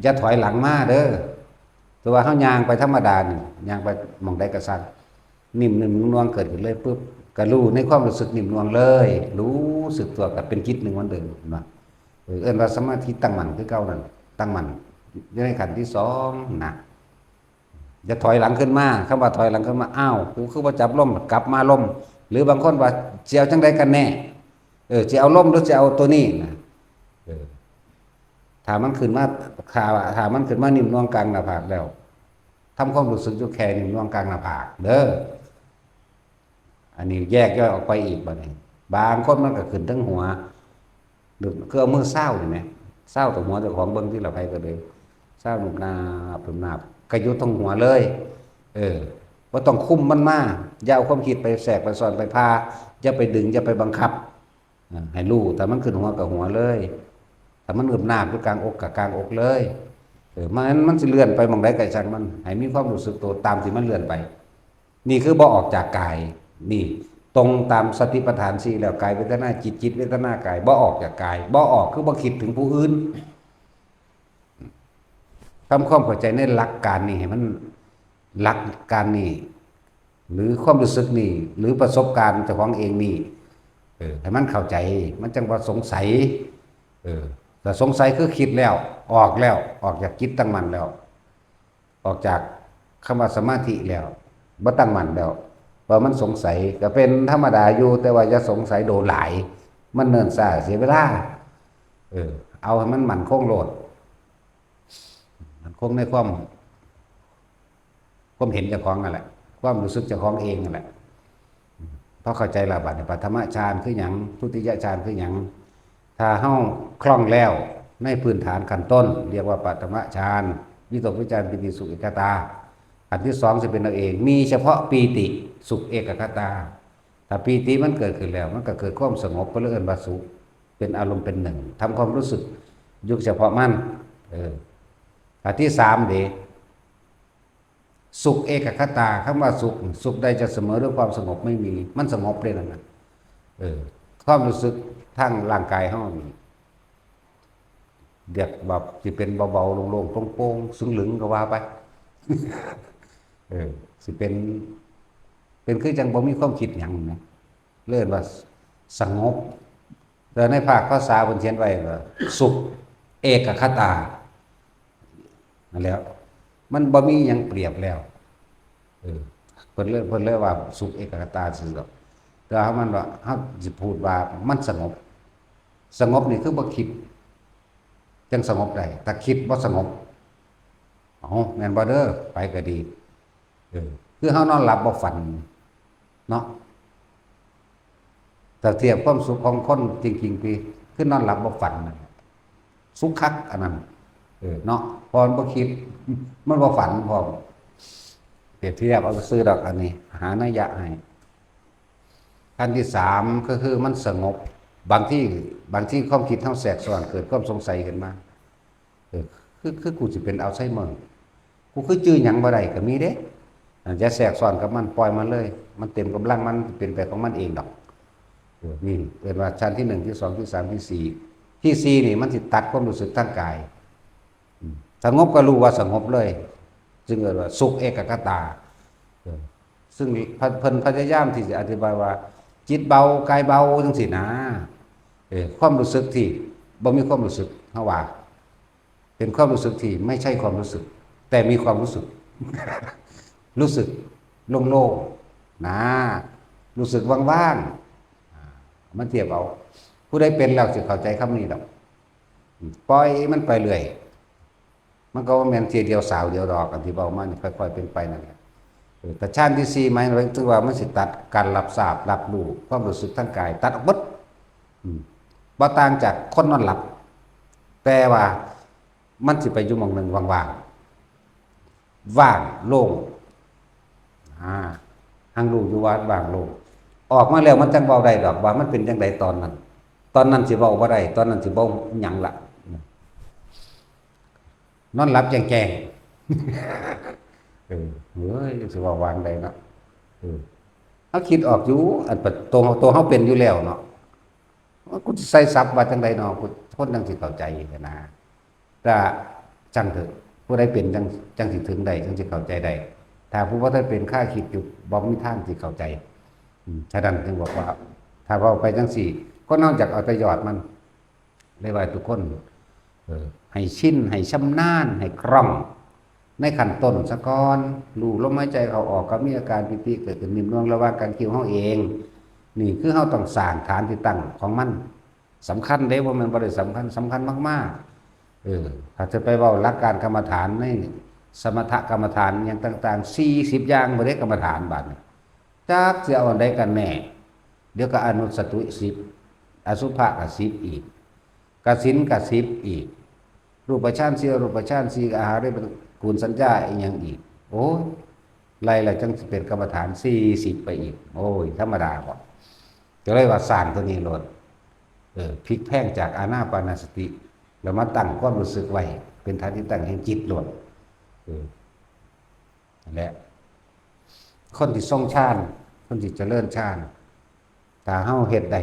ຢ່າຖອຍຫຼັງມາເດີ ແຕ່ວ່າເຮົາຍ່າງໄປທຳມະດານີ້ ຍ່າງໄປໝ່ອງໃດກໍຊ່າງ ນິ່ມໆ ນົວງໆ ເກີດຂຶ້ນເລີຍປຶບ ກໍຮູ້ໃນຄວາມຮູ້ສຶກນິ່ມນົວງເລີຍ ຮູ້ສຶກຕົວກໍເປັນຈິດໜຶ່ງເໝືອນເດີມ ເຫັນບໍ່? ເອີ ເອີ້ນວ່າສະມາທິຕັ້ງໝັ້ນຄືເກົ່ານັ້ນ ຕັ້ງໝັ້ນຢູ່ໃນຂັ້ນທີສອງນະ ຢ່າຖອຍຫຼັງຂຶ້ນມາ ຄຳວ່າຖອຍຫຼັງຂຶ້ນມາ ອ້າວ ກູຄືບໍ່ຈັບລົມ ກັບມາລົມ ຫຼືບາງຄົນວ່າ ຊິເອົາຈັ່ງໃດກັນແນ່ ເອີ ຊິເອົາລົມ ຫຼືຊິເອົາຕົວນີ້ນະ ເອີ ຖ້າມັນຂຶ້ນມາ ຖ້າ ຖ້າມັນຂຶ້ນມານິ້ມນວງກາງໜ້າຜາກແລ້ວ ທຳຄວາມຮູ້ສຶກຢູ່ແຄ່ນິ້ມນວງກາງໜ້າຜາກເດີ. ອັນນີ້ແຍກຍ່ອຍອອກໄປອີກບັດນີ້ ບາງຄົນມັນກໍຂຶ້ນເທິງຫົວ ຫຼືຄືເອົາມືຊາວນີ້ແໝ ຊາວຕາງຫົວເຈົ້າຂອງເບິ່ງຕິລະ ໃຜກໍເລີຍ ຊາວໜູບໜາບ ໜູບໜາບ ກໍຢູ່ເທິງຫົວເລີຍ ເອີ ບໍ່ຕ້ອງຄຸມມັນມາ ຢ່າເອົາຄວາມຄິດໄປແຊກໄປຊ້ອນໄປຜ່າ ຢ່າໄປດຶງ ຢ່າໄປບັງຄັບ ເອີ ໃຫ້ຮູ້ ຖ້າມັນຂຶ້ນຫົວກໍຫົວເລີຍ ຖ້າມັນໜູບໜາບຢູ່ກາງອົກກໍກາງອົກເລີຍ ເອີ ມັນ ມັນຊິເລື່ອນໄປໝ່ອງໃດກໍຊ່າງມັນ ໃຫ້ມີຄວາມຮູ້ສຶກໂຕຕາມທີ່ມັນເລື່ອນໄປ. ນີ້ຄືບໍ່ອອກຈາກກາຍ ນີ້ຕົງຕາມສະຕິປະທານສີ່ແລ້ວ ກາຍເວທະນາ ຈິດ ຈິດເວທະນາ ກາຍ ບໍ່ອອກຈາກກາຍ ບໍ່ອອກຄືບໍ່ຄິດເຖິງຜູ້ອື່ນ. ທຳຄວາມເຂົ້າໃຈໃນຫຼັກການນີ້ໃຫ້ມັນ ຫຼັກການນີ້ ຫຼືຄວາມຮູ້ສຶກນີ້ ຫຼືປະສົບການເຈົ້າຂອງເອງນີ້ ເອີ ໃຫ້ມັນເຂົ້າໃຈ ມັນຈັ່ງບໍ່ສົງໄສ. ເອີ ຖ້າສົງໄສຄືຄິດແລ້ວ ອອກແລ້ວ ອອກຈາກຈິດຕັ້ງໝັ້ນແລ້ວ ອອກຈາກຄຳວ່າສະມາທິແລ້ວ ບໍ່ຕັ້ງໝັ້ນແລ້ວ ເພາະມັນສົງໄສ ກໍເປັນທຳມະດາຢູ່ ແຕ່ວ່າຢ່າສົງໄສໂດນຫຼາຍ ມັນເນີນຊ້າເສຍເວລາ. ເອີ ເອົາໃຫ້ມັນໝັ້ນຄົງໂລດ ໝັ້ນຄົງໃນຄວາມ ຄວາມເຫັນເຈົ້າຂອງນັ້ນແຫຼະ ຄວາມຮູ້ສຶກເຈົ້າຂອງເອງນັ້ນແຫຼະ. ພໍເຂົ້າໃຈແລ້ວ ບາດນີ້ປະຖະມະຊານຄືຫຍັງ ທຸຕິຍະຊານຄືຫຍັງ ຖ້າເຮົາຄ່ອງແຄ້ວໃນພື້ນຖານຂັ້ນຕົ້ນ ຮຽກວ່າປະຖະມະຊານ ວິຕົກ ວິຈານ ປີຕິ ສຸກ ເອກະຕາ. ອັນທີສອງຊິເປັນເອົາເອງ ມີສະເພາະປີຕິ ສຸກ ເອກະຄະຕາ. ຖ້າປີຕິມັນເກີດຂຶ້ນແລ້ວ ມັນກໍເກີດຄວາມສະຫງົບ ເພິ່ນເລີຍເອີ້ນວ່າສຸກ ເປັນອາລົມເປັນໜຶ່ງ ທຳຄວາມຮູ້ສຶກຢູ່ສະເພາະມັນ. ເອີ ອັນທີສາມເດ ສຸກ ເອກະຄະຕາ. ຄຳວ່າສຸກ ສຸກໃດຈະສະເໝີດ້ວຍຄວາມສະຫງົບໄມ່ມີ ມັນສະຫງົບເດ້ນັ້ນນະ. ເອີ ຄວາມຮູ້ສຶກທາງຮ່າງກາຍເຮົານີ້ ຮຽກວ່າຊິເປັນເບົາໆ ໂລ່ງໆ ໂປ່ງໆ ຊຶງລຶງກໍວ່າໄປ. ເອີ ຊິເປັນ ເປັນຄືຈັ່ງບໍ່ມີຄວາມຄິດຫຍັງນະ ເອີ້ນວ່າສະຫງົບ. ແຕ່ໃນພາກພາສາເພິ່ນຂຽນໄວ້ວ່າ ສຸກ ເອກະຄະຕາ. ນັ້ນແຫຼະ ມັນບໍ່ມີຫຍັງປຽບແລ້ວ. ເອີ ເພິ່ນເລີຍ ເພິ່ນເລີຍວ່າສຸກເອກະຄະຕາຊື່ດອກ ແຕ່ວ່າມັນວ່າ ເຮົາຊິພູດວ່າມັນສະຫງົບ. ສະຫງົບນີ້ຄືບໍ່ຄິດ ຈັ່ງສະຫງົບໄດ້ ຖ້າຄິດບໍ່ສະຫງົບ. ເອົາ ແມ່ນບໍ່ເດີ? ໄປກໍດີ. ເອີ ຄືເຮົານອນຫຼັບບໍ່ຝັນເນາະ. ຖ້າທຽບຄວາມສຸກຂອງຄົນຈິງໆ ຄື ຄືນອນຫຼັບບໍ່ຝັນນັ້ນ ສຸກຄັກອັນນັ້ນ ເອີ ເນາະ ເພາະມັນບໍ່ຄິດ ມັນບໍ່ຝັນພ້ອມ. ປຽບທຽບເອົາຊື່ດອກ ອັນນີ້ຫາໄນຍະໃຫ້. ອັນທີສາມ ກໍຄືມັນສະຫງົບ. ບາງທີ ບາງທີຄວາມຄິດເຮົາແຊກຊ້ອນ ເກີດຄວາມສົງໄສຂຶ້ນມາ ເອີ ຄື ຄືກູຊິເປັນອັລໄຊເມີ ກູຄືຈື່ຫຍັງບໍ່ໄດ້ກໍມີເດ້. ຢ່າແຊກຊ້ອນກັບມັນ ປ່ອຍມັນເລີຍ ມັນເຕັມກຳລັງ ມັນເປັນໄປຂອງມັນເອງດອກ. ເອີ ນີ້ເອີ້ນວ່າຊານທີໜຶ່ງ ທີສອງ ທີສາມ ທີສີ່. ທີສີ່ນີ້ມັນຊິຕັດຄວາມຮູ້ສຶກທາງກາຍ. ອືມ ສະຫງົບກໍຮູ້ວ່າສະຫງົບເລີຍ ຈຶ່ງເອີ້ນວ່າສຸກເອກະຄະຕາ. ເອີ ຊຶ່ງເພິ່ນ ເພິ່ນພະຍາຍາມທີ່ຈະອະທິບາຍວ່າ ຈິດເບົາ ກາຍເບົາ ຈັ່ງຊີ້ນະ. ເອີ ຄວາມຮູ້ສຶກທີ່ບໍ່ມີຄວາມຮູ້ສຶກ ເຮົາວ່າ ເປັນຄວາມຮູ້ສຶກທີ່ໄມ່ໃຊ່ຄວາມຮູ້ສຶກ ແຕ່ມີຄວາມຮູ້ສຶກ ຮູ້ສຶກໂລ່ງໆ ນະ ຮູ້ສຶກວ່າງໆ. ອາ ມັນທຽບເອົາ ຜູ້ໃດເປັນແລ້ວຊິເຂົ້າໃຈຄຳນີ້ດອກ. ອືມ ປ່ອຍມັນໄປເລື້ອຍ ມັນກໍບໍ່ແມ່ນເທື່ອດຽວສາວດຽວດອກ ອັນທີ່ເວົ້າມານີ້ ຄ່ອຍໆເປັນໄປນັ້ນແຫຼະ. ເອີ ແຕ່ຊານທີສີ່ ໝາຍເຖິງວ່າມັນຊິຕັດການຮັບຊາບ ຮັບຮູ້ ຄວາມຮູ້ສຶກທາງກາຍ ຕັດອອກເບິດ. ອືມ ບໍ່ຕ່າງຈາກຄົນນອນຫຼັບ ແຕ່ວ່າມັນຊິໄປຢູ່ໝ່ອງໜຶ່ງວ່າງໆ ວ່າງໂລ່ງ. ອາ ຮັງຮູ້ຢູ່ວ່າວ່າງໂລ່ງ ອອກມາແລ້ວມັນຈັ່ງເວົ້າໄດ້ດອກວ່າມັນເປັນຈັ່ງໃດຕອນນັ້ນ. ຕອນນັ້ນຊິເວົ້າບໍ່ໄດ້ ຕອນນັ້ນຊິບໍ່ຫຍັງລະ. ນອນຫຼັບແຈ້ງໆ ເອີ ເອີຍ ຊິເວົ້າວ່າຈັ່ງໃດເນາະ. ເອີ ເຮົາຄິດອອກຢູ່ ອັນໂຕ ໂຕເຮົາເປັນຢູ່ແລ້ວເນາະ. ວ່າກູຊິໃຊ້ສັບວ່າຈັ່ງໃດເນາະ ຄົນຈັ່ງຊິເຂົ້າໃຈຫັ້ນນະ. ແຕ່ຊ່າງເຖາະ ຜູ້ໃດເປັນຈັ່ງ ຈັ່ງຊິເຖິງໄດ້ ຈັ່ງຊິເຂົ້າໃຈໄດ້. ຖ້າຜູ້ບໍ່ທັນເປັນຄາຄິດຢູ່ ບໍ່ມີທາງຊິເຂົ້າໃຈ. ອືມ ສະນັ້ນຈຶ່ງບອກວ່າ ຖ້າເວົ້າໄປຈັ່ງຊີ້ ຄົນເຮົາຢາກເອົາແຕ່ຍອດມັນ ເລີຍວ່າທຸກຄົນ ເອີ ໃຫ້ຊິນ ໃຫ້ຊຳນານ ໃຫ້ຄ່ອງໃນຂັ້ນຕົ້ນສາກ່ອນ. ຮູ້ລົມຫາຍໃຈເຂົ້າອອກ ກໍມີອາການປີຕິເກີດຂຶ້ນ ໜິ້ມນວງລະຫວ່າງກາງຄິ້ວເຮົາເອງ. ນີ້ຄືເຮົາຕ້ອງສ້າງຖານທີ່ຕັ້ງຂອງມັນ. ສຳຄັນເດ້ ບໍ່ແມ່ນບໍ່ໄດ້ສຳຄັນ ສຳຄັນມາກໆ. ເອີ ຖ້າຈະໄປເວົ້າຫຼັກການກຳມະຖານ ໃນສະມະຖະກຳມະຖານຫຍັງຕ່າງໆ ສີ່ສິບຢ່າງບໍ່ໄດ້ກຳມະຖານບາດນີ້ ຈັກຊິເອົາອັນໃດກັນແນ່. ດຽວກໍອະນຸສະຕິສິບ ອະສຸພະກໍສິບອີກ ກະສິນກໍສິບອີກ ຮູບປະຊານສີ່ ອະຮູບປະຊານສີ່ ອາຫາເຣປະຕິກູນສັນຍາອີຫຍັງອີກ. ໂອ້ຍ ໄລ່ແລ້ວຈັ່ງຊິເປັນກຳມະຖານສີ່ສິບໄປອີກ. ໂອ້ຍ ທຳມະດາບໍ່? ກໍເລີຍວ່າສ້າງຕົວນີ້ໂລດ. ເອີ ພິກແພງຈາກອານາປານະສະຕິ ແລ້ວມາຕັ້ງຄວາມຮູ້ສຶກໄວ້ ເປັນຖານທີ່ຕັ້ງແຫ່ງຈິດໂລດ. ເອີ ນັ້ນແຫຼະ ຄົນທີ່ຊົງຊານ ຄົນທີ່ຈະເລີນຊານ ຖ້າເຮົາເຮັດໄດ້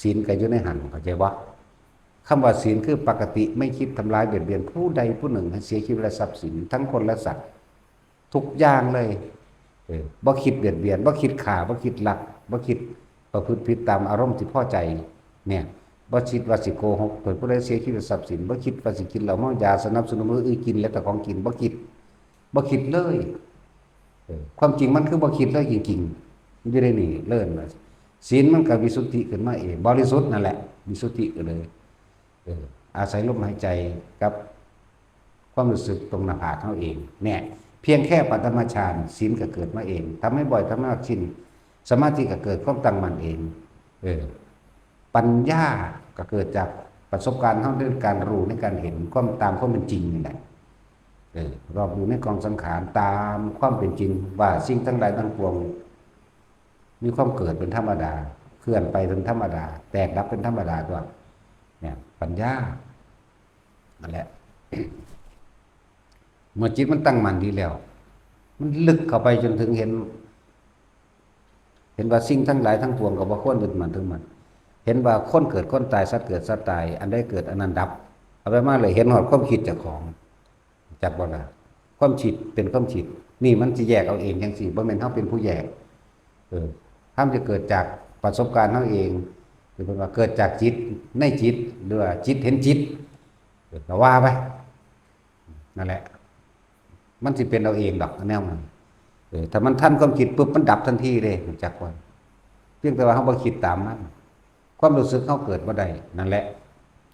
ສິນກໍຢູ່ໃນຫັ້ນ ເຂົ້າໃຈບໍ່? ຄຳວ່າສິນຄື ປະກະຕິໄມ່ຄິດທຳລາຍບຽດບຽນຜູ້ໃດຜູ້ໜຶ່ງໃຫ້ເສຍຊີວິດ ແລະ ຊັບສິນ ທັງຄົນ ແລະ ສັດ ທຸກຢ່າງເລີຍ. ເອີ ບໍ່ຄິດບຽດບຽນ, ບໍ່ຄິດຂ້າ, ບໍ່ຄິດລັກ, ບໍ່ຄິດປະພຶດຜິດຕາມອາລົມທີ່ພໍໃຈ ເນຍ ບໍ່ຄິດວ່າຊິໂກຫົກ ໃຫ້ຜູ້ໃດເສຍຊີວິດ ຊັບສິນ, ບໍ່ຄິດວ່າຊິກິນເຫຼົ້າຢາ ສະໜັບສະໜູນຜູ້ອື່ນກິນ ແລະ ເຈົ້າຂອງກິນ ບໍ່ຄິດ ບໍ່ຄິດເລີຍ. ເອີ ຄວາມຈິງມັນຄືບໍ່ຄິດເລີຍຈິງໆ ຢູ່ໃນນີ້ເລີຍ. ສິນມັນກໍວິສຸດທິຂຶ້ນມາເອງ, ບໍລິສຸດນັ້ນແຫຼະ ວິສຸດທິກໍເລີຍ. ເອີ ອາໄສລົມຫາຍໃຈກັບຄວາມຮູ້ສຶກຕົງໜ້າຜາກເຮົາເອງ ແນ່ ພຽງແຄ່ປະຖະມະຊານ ສິນກໍເກີດມາເອງ, ທຳໃຫ້ບໍ່ອຍທຳໃຫ້ມັກຊິນ ສະມາທິກໍເກີດຄວາມຕັ້ງໝັ້ນເອງ. ເອີ ປັນຍາກໍເກີດຈາກປະສົບການເຮົາໃນການຮູ້ ໃນການເຫັນຄວາມຕາມຄວາມເປັນຈິງນີ້ແຫຼະ. ເອີ ລອບຮູ້ໃນກອງສັງຂານຕາມຄວາມເປັນຈິງ ວ່າສິ່ງທັງຫຼາຍທັງປວງມີຄວາມເກີດເປັນທຳມະດາ, ເຄື່ອນໄປເປັນທຳມະດາ, ແຕກດັບເປັນທຳມະດາຕົວະ ເນຍ ປັນຍາ. ນັ້ນແຫຼະ ເມື່ອຈິດມັນຕັ້ງໝັ້ນດີແລ້ວ ມັນລຶກເຂົ້າໄປຈົນເຖິງເຫັນ ເຫັນວ່າສິ່ງທັງຫຼາຍທັງປວງກໍບໍ່ຄວນຍຶດໝັ້ນຖືໝັ້ນ, ເຫັນວ່າຄົນເກີດຄົນຕາຍ, ສັດເກີດສັດຕາຍ, ອັນໃດເກີດອັນນັ້ນດັບ. ເອົາໄປມາເລີຍ ເຫັນຮອດຄວາມຄິດເຈົ້າຂອງ ຈັກບໍ່ລະ? ຄວາມຄິດເປັນຄວາມຄິດ ນີ້ມັນຊິແຍກເອົາເອງຈັ່ງຊີ້ ບໍ່ແມ່ນເຮົາເປັນຜູ້ແຍກ. ເອີ ທຳຈະເກີດຈາກປະສົບການເຮົາເອງ ຫຼືເພິ່ນວ່າເກີດຈາກຈິດ ໃນຈິດ ຫຼືວ່າຈິດເຫັນຈິດ ເອີ ກໍວ່າໄປ. ນັ້ນແຫຼະ ມັນຊິເປັນເອົາເອງດອກ ແນວມັນ. ເອີ ຖ້າມັນທັນຄວາມຄິດປຶບ ມັນດັບທັນທີເດ້ ຮູ້ຈັກບໍ່? ພຽງແຕ່ວ່າເຮົາບໍ່ຄິດຕາມມັນ ຄວາມຮູ້ສຶກເຮົາເກີດບໍ່ໄດ້. ນັ້ນແຫຼະ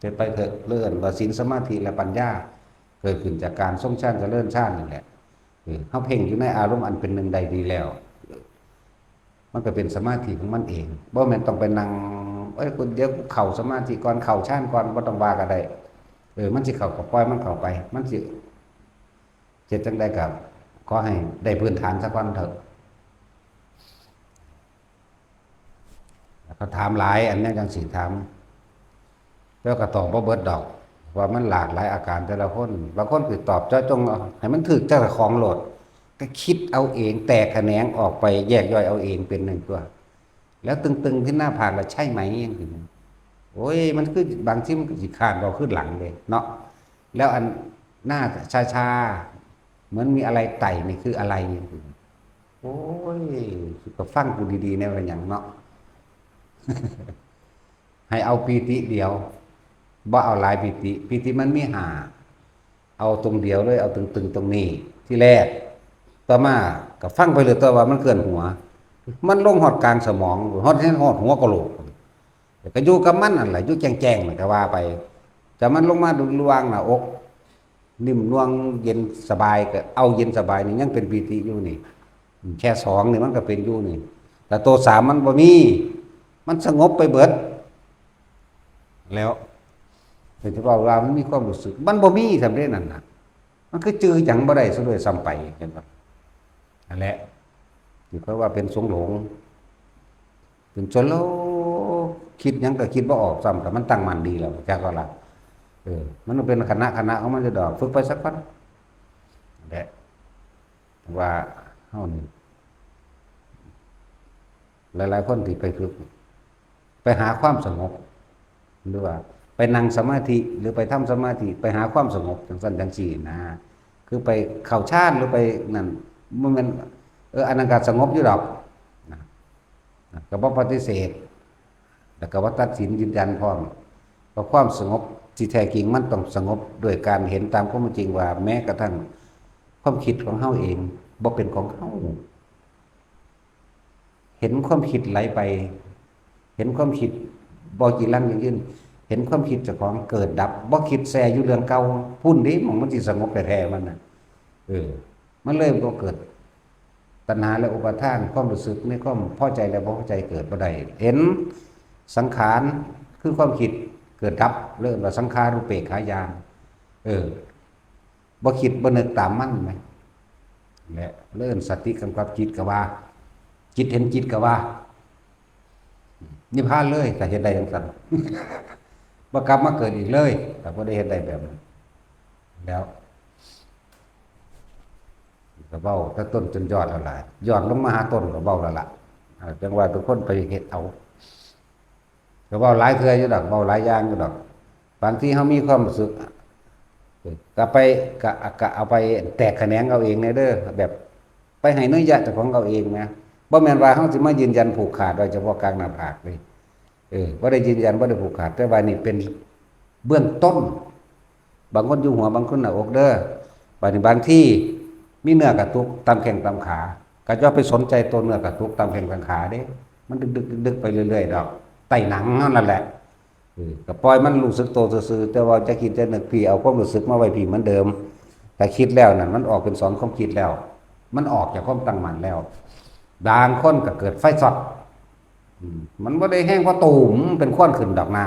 ເຮັດໄປເຖາະ ເອີ້ນວ່າສິນ ສະມາທິ ແລະ ປັນຍາ ເກີດຂຶ້ນຈາກການຊົງຊານ ຈະເລີນຊານນີ້ແຫຼະ. ເອີ ເຮົາເພັ່ງຢູ່ໃນອາລົມອັນເປັນໜຶ່ງໄດ້ດີແລ້ວ ມັນກໍເປັນສະມາທິຂອງມັນເອງ ບໍ່ແມ່ນຕ້ອງໄປນັ່ງ ເອີຍ ດຽວເຂົ້າສະມາທິກ່ອນ ເຂົ້າຊານກ່ອນ ບໍ່ຕ້ອງວ່າກໍໄດ້. ເອີ ມັນຊິເຂົ້າກໍປ່ອຍມັນເຂົ້າໄປ ມັນຊິເຮັດຈັ່ງໃດກໍຂໍໃຫ້ໄດ້ພື້ນຖານຊະກ່ອນເຖາະ. ເຂົາຖາມຫຼາຍອັນແນວຈັ່ງຊີ້ ຖາມ ແຕ່ວ່າກໍຕອບບໍ່ເບິດດອກ ວ່າມັນຫຼາກຫຼາຍອາການແຕ່ລະຄົນ. ບາງຄົນກໍຕອບເຈາະຈົງ ເອົາໃຫ້ມັນຖືກເຈົ້າຂອງໂລດ ກໍຄິດເອົາເອງ ແຕກຂະແໜງອອກໄປ ແຍກຍ່ອຍເອົາເອງເປັນໜຶ່ງຕົວະ ແລ້ວຕຶງໆທີ່ໜ້າຜາກລະໃຊ່ໄໝຈັ່ງຊີ້. ໂອ້ຍ ມັນຄືບາງທີມັນກໍຂີ້ຄ້ານເວົ້າຄືຫຼັງເດ້ເນາະ. ແລ້ວອັນໜ້າຊາໆ ເໝືອນມີອະໄລໄຕ່ນີ້ຄືອະໄລຈັ່ງຊີ້. ໂອ້ຍ ກໍຟັງກູດີໆແດ່ ວ່າຫຍັງເນາະ. ໃຫ້ເອົາປີຕິດຽວ ບໍ່ເອົາຫຼາຍປີຕິ ປີຕິມັນມີຫ້າ ເອົາຕົງດຽວເລີຍ ເອົາຕຶງໆຕົງນີ້ທີແລກ. ຕໍ່ມາກໍຟັງໄປເລີຍ ແຕ່ວ່າມັນເຄື່ອນຫົວ ມັນລົງຮອດກາງສະໝອງ ຮອດ ຮອດຫົວກະໂຫຼກ ກໍຢູ່ກັບມັນນັ້ນແຫຼະ ຢູ່ແຈ້ງໆນັ້ນກໍວ່າໄປ. ແຕ່ມັນລົງມາຢູ່ລະຫວ່າງໜ້າອົກ ນິ້ມນວງເຢັນສະບາຍ ກໍເອົາເຢັນສະບາຍນີ້ ຍັງເປັນປີຕິຢູ່ນີ້ ແຄ່ສອງນີ້ມັນກໍເປັນຢູ່ນີ້ ແຕ່ໂຕສາມມັນບໍ່ມີ ມັນສະຫງົບໄປເບິດແລ້ວ. ເພິ່ນຈະເວົ້າວ່າມັນມີຄວາມຮູ້ສຶກ ມັນບໍ່ມີຊ້ຳເດ້ນັ້ນນະ. ມັນຄືຈື່ຫຍັງບໍ່ໄດ້ຊະດ້ວຍຊ້ຳໄປ ເຫັນບໍ່? ນັ້ນແຫຼະ ທີ່ເຂົາວ່າເປັນສົງຫຼົງ ເປັນຊົນໂລກ ຄິດຫຍັງກໍຄິດບໍ່ອອກຊ້ຳ ແຕ່ມັນຕັ້ງໝັ້ນດີແລ້ວ ຈັກວ່າລະ. ເອີ ມັນເປັນຂະນະຂະນະຂອງມັນຢູ່ດອກ ຝຶກໄປສາກ່ອນ. ແຫຼະ ວ່າເຮົານີ້ ຫຼາຍໆຄົນທີ່ໄປຝຶກ ໄປຫາຄວາມສະຫງົບ ຫຼືວ່າໄປນັ່ງສະມາທິ ຫຼືໄປທຳສະມາທິ ໄປຫາຄວາມສະຫງົບ ຈັ່ງຊັ້ນຈັ່ງຊີ້ນະ ຄືໄປເຂົ້າຊານ ຫຼືໄປນັ້ນ ບໍ່ແມ່ນ ເອີ ອັນນັ້ນກໍສະຫງົບຢູ່ດອກນະ ນະ ກໍບໍ່ປະຕິເສດ ແລ້ວກໍວ່າຕັດສິນຢືນຢັນພ້ອມ ເພາະຄວາມສະຫງົບທີ່ແທ້ຈິງ ມັນຕ້ອງສະຫງົບດ້ວຍການເຫັນຕາມຄວາມເປັນຈິງວ່າ ແມ້ກະທັ່ງຄວາມຄິດຂອງເຮົາເອງບໍ່ເປັນຂອງເຮົາ. ເຫັນຄວາມຄິດໄຫຼໄປ ເຫັນຄວາມຄິດບໍ່ຈີລັງຢັ້ງຢືນ ເຫັນຄວາມຄິດເຈົ້າຂອງເກີດດັບ ບໍ່ຄິດແຊ່ຢູ່ເລື່ອງເກົ່າ ພຸ້ນເດ້ ໝ່ອງມັນຊິສະຫງົບແທ້ໆມັນນະ. ເອີ ມັນເລີຍບໍ່ເກີດຕັນຫາ ແລະ ອຸປາທານ ຄວາມຮູ້ສຶກໃນຄວາມພໍໃຈ ແລະ ບໍ່ພໍໃຈເກີດບໍ່ໄດ້. ເຫັນສັງຂານຄືຄວາມຄິດເກີດດັບ ເອີ້ນວ່າສັງຂາຣູເປກຂາຍານ. ເອີ ບໍ່ຄິດບໍ່ນຶກຕາມມັນແໝ ແລະ ເອີ້ນສະຕິກຳກັບຈິດກໍວ່າ ຈິດເຫັນຈິດກໍວ່າ ນິບພານເລີຍ ຖ້າເຮັດໄດ້ຈັ່ງຊັ້ນ ບໍ່ກັບມາເກີດອີກເລີຍ ຖ້າຜູ້ໃດເຮັດໄດ້ແບບນັ້ນ. ແລ້ວ ກໍເວົ້າແຕ່ຕົ້ນຈົນຍອດແລ້ວລະ ຍອດລົງມາຫາຕົ້ນກໍເວົ້າແລ້ວລະ. ເອີ ຈັ່ງວ່າທຸກຄົນໄປເຮັດເອົາ ກໍເວົ້າຫຼາຍເທື່ອຢູ່ດອກ ເວົ້າຫຼາຍຢ່າງຢູ່ດອກ. ບາງທີເຮົາມີຄວາມຮູ້ສຶກ ກໍໄປ ກໍ ກໍເອົາໄປແຕກຂະແໜງເອົາເອງແດ່ເດີ ແບບ ໄປໃຫ້ເນື້ອຍະເຈົ້າຂອງເຮົາເອງນະ. ບໍ່ແມ່ນວ່າເຮົາຊິມາຢືນຢັນຜູກຂາດໄວ້ສະເພາະກາງໜ້າຜາກເດ້. ເອີ ບໍ່ໄດ້ຢືນຢັນ ບໍ່ໄດ້ຜູກຂາດ, ແຕ່ວ່ານີ້ເປັນເບື້ອງຕົ້ນ. ບາງຄົນຢູ່ຫົວ, ບາງຄົນໜ້າອົກເດີ. ບາດນີ້ບາງທີມີເນື້ອກະຕຸກຕາມແຂ້ງຕາມຂາ, ກໍຢ່າໄປສົນໃຈຕົວເນື້ອກະຕຸກຕາມແຂ້ງຕາມຂາເດ້. ມັນດຶກໆໆໄປເລື້ອຍໆດອກ, ໃຕ້ໜັງເຮົານັ້ນແຫຼະ. ເອີ ກໍປ່ອຍມັນຮູ້ສຶກໂຕຊື່ໆ, ແຕ່ວ່າຈະຄິດຈະນຶກ ພີ່ເອົາຄວາມຮູ້ສຶກມາໄວ້ພີ້ເໝືອນເດີມ. ຖ້າຄິດແລ້ວນັ້ນ ມັນອອກເປັນສອງຄວາມຄິດແລ້ວ, ມັນອອກຈາກຄວາມຕັ້ງໝັ້ນແລ້ວ. ບາງຄົນກໍເກີດໄຟຊັອດ, ອືມ ມັນບໍ່ໄດ້ແຮງພໍຕູມ ເປັນຄວັນຂຶ້ນດອກໜ້າ,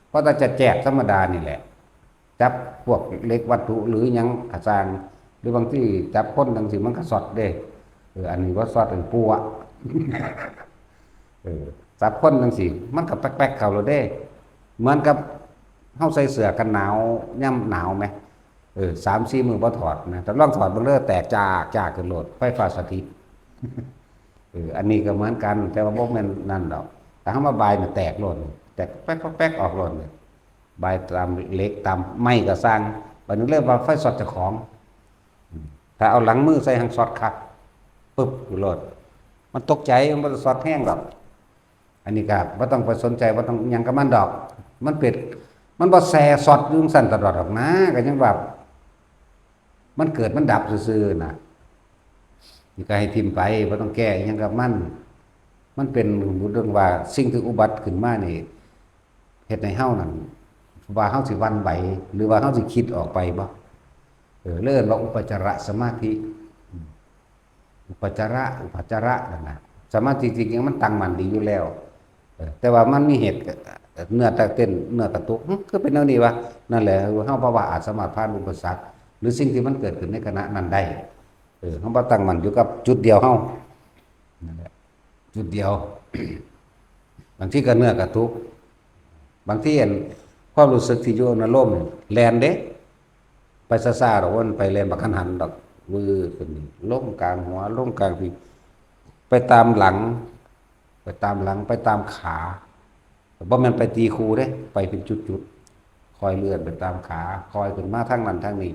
ເພາະແຕ່ຈະແຈກທຳມະດານີ້ແຫຼະ. ຈັບພວກເຫຼັກວັດຖຸ ຫຼື ຫຍັງກະຊ່າງ ຫຼື ບາງທີຈັບຄົນຈັ່ງຊີ້ ມັນກໍຊັອດເດ້. ເອີ ອັນນີ້ບໍ່ຊັອດ ອັນປົວະ. ເອີ ຈັບຄົນຈັ່ງຊີ້ ມັນກໍແປັກໆເຂົ້າໂລດເດ້. ເໝືອນກັບເຮົາໃສ່ເສື້ອກັນໜາວຍາມໜາວແໝ, ເອີ ສາມສີ່ມື້ບໍ່ຖອດນະ, ແຕ່ລອງຖອດເບິ່ງເດີ ແຕກຈາກໆຂຶ້ນໂລດ, ໄຟຟ້າສະຖິດ. ເອີ ອັນນີ້ກໍເໝືອນກັນ, ແຕ່ວ່າບໍ່ແມ່ນນັ້ນດອກ. ຖ້າເຮົາມາບາຍນີ້ ແຕກໂລດ, ແຕກແປັກໆອອກໂລດ. ບາຍຕາມເຫຼັກຕາມໄມ້ກໍຊ່າງ, ບາດນີ້ເລີຍວ່າໄຟຊັອດເຈົ້າຂອງ. ຖ້າເອົາຫຼັງມືໃສ່ຫັ້ນຊັອດຄັກ ປຶບຢູ່ໂລດ. ມັນຕົກໃຈ, ມັນບໍ່ໄດ້ຊັອດແຮງດອກ. ອັນນີ້ກໍບໍ່ຕ້ອງໄປສົນໃຈ, ບໍ່ຕ້ອງຫຍັງກັບມັນດອກ. ມັນເປັນ, ມັນບໍ່ແຊ່ຊັອດຢູ່ຈັ່ງຊັ້ນຕະຫຼອດດອກນາ, ກໍຍັງວ່າ ມັນເກີດມັນດັບຊື່ໆນະ, ນີ້ກໍໃຫ້ຖິ້ມໄປ, ບໍ່ຕ້ອງແກ້ຫຍັງກັບມັນ. ມັນເປັນເລື່ອງວ່າສິ່ງທີ່ອຸບັດຂຶ້ນມານີ້ ເຮັດໃຫ້ເຮົານັ້ນ ວ່າເຮົາຊິຫວັ່ນໄຫວ ຫຼືວ່າເຮົາຊິຄິດອອກໄປບໍ່? ເອີ ເອີ້ນວ່າອຸປະຈາລະສະມາທິ. ອືມ ອຸປະຈາລະ ອຸປະຈາລະນັ້ນນະ, ສະມາທິຈິດນີ້ມັນຕັ້ງໝັ້ນດີຢູ່ແລ້ວ. ເອີ ແຕ່ວ່າມັນມີເຫດ ເນື້ອຕະເຕັ້ນ ເນື້ອກະຕຸກ ຫຶ ຄືເປັນແນວນີ້ວະ? ນັ້ນແຫຼະ ເຮົາພາວະອາດສາມາດຜ່ານອຸປະສັກ ຫຼື ສິ່ງທີ່ມັນເກີດຂຶ້ນໃນຂະນະນັ້ນໄດ້. ເອີ ເຮົາບໍ່ຕັ້ງໝັ້ນຢູ່ກັບຈຸດດຽວເຮົາ ນັ້ນແຫຼະ ຈຸດດຽວ. ບາງທີກໍເນື້ອກະຕຸກ, ບາງທີອັນ ຄວາມຮູ້ສຶກທີ່ຢູ່ອະນຸໂລມແລ່ນເດ້. ໄປຊ້າໆດອກ, ມັນໄປແລ່ນບັກຫັນໆດອກ, ວືດຂຶ້ນນີ້ ລົງກາງຫົວ ລົງກາງພີ້ ໄປຕາມຫຼັງ ໄປຕາມຫຼັງ ໄປຕາມຂາ. ບໍ່ແມ່ນໄປຕີຄູ່ເດ້, ໄປເປັນຈຸດໆ ຄ່ອຍເລື່ອນໄປຕາມຂາ, ຄ່ອຍຂຶ້ນມາທາງນັ້ນທາງນີ້.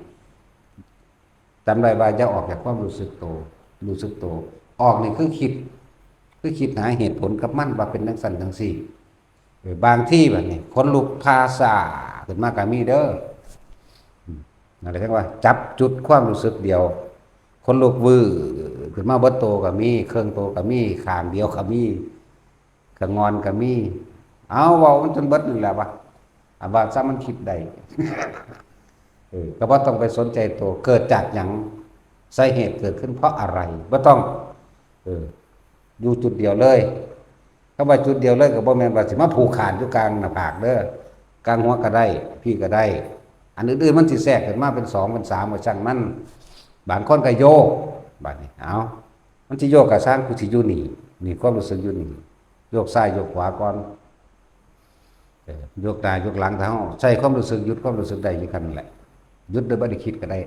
ຈຳໄດ້ວ່າຢ່າອອກຈາກຄວາມຮູ້ສຶກໂຕ, ຮູ້ສຶກໂຕອອກນີ້ຄືຄິດ, ຄືຄິດຫາເຫດຜົນກັບມັນວ່າເປັນຈັ່ງຊັ້ນຈັ່ງຊີ້. ເອີ ບາງທີບັດນີ້ ຂົນລຸກພາຊາຂຶ້ນມາກໍມີເດີ. ອືມ ນັ້ນແຫຼະ ເອີ້ນວ່າຈັບຈຸດຄວາມຮູ້ສຶກດຽວ, ຂົນລຸກວືດຂຶ້ນມາເບິດໂຕກໍມີ, ເຄິ່ງໂຕກໍມີ, ຂ້າງດຽວກໍມີ, ຂະງອນກໍມີ. ເອົາ ເວົ້າມັນຈົນເບິດນັ້ນແຫຼະວ່າ ອາ ວ່າຊະ ມັນຄິດໄດ້. ເອີ ກໍບໍ່ຕ້ອງໄປສົນໃຈໂຕ ເກີດຈາກຫຍັງ, ສາເຫດເກີດຂຶ້ນເພາະອະໄລ? ບໍ່ຕ້ອງ. ເອີ ຢູ່ຈຸດດຽວເລີຍ. ຄຳວ່າຈຸດດຽວເລີຍກໍບໍ່ແມ່ນວ່າຊິມາຜູກຂາດຢູ່ກາງໜ້າຜາກເດີ, ກາງຫົວກໍໄດ້, ພີ້ກໍໄດ້. ອັນອື່ນໆມັນຊິແຊກຂຶ້ນມາເປັນສອງເປັນສາມກໍຊ່າງມັນ. ບາງຄົນກໍໂຍກ, ບາດນີ້ ເອົາ ມັນຊິໂຍກກໍຊ່າງ, ກູຊິຢູ່ນີ້, ນີ້ຄວາມຮູ້ສຶກຢູ່ນີ້, ໂຍກຊ້າຍໂຍກຂວາກ່ອນ. ເອີ ຍົກໜ້າຍົກຫຼັງ, ຖ້າເຮົາໃຊ້ຄວາມຮູ້ສຶກ, ຢຸດຄວາມຮູ້ສຶກໄດ້ຢູ່ຄັນນັ້ນແຫຼະ, ຢຸດໂດຍບໍ່ໄດ້ຄິດກໍໄດ້.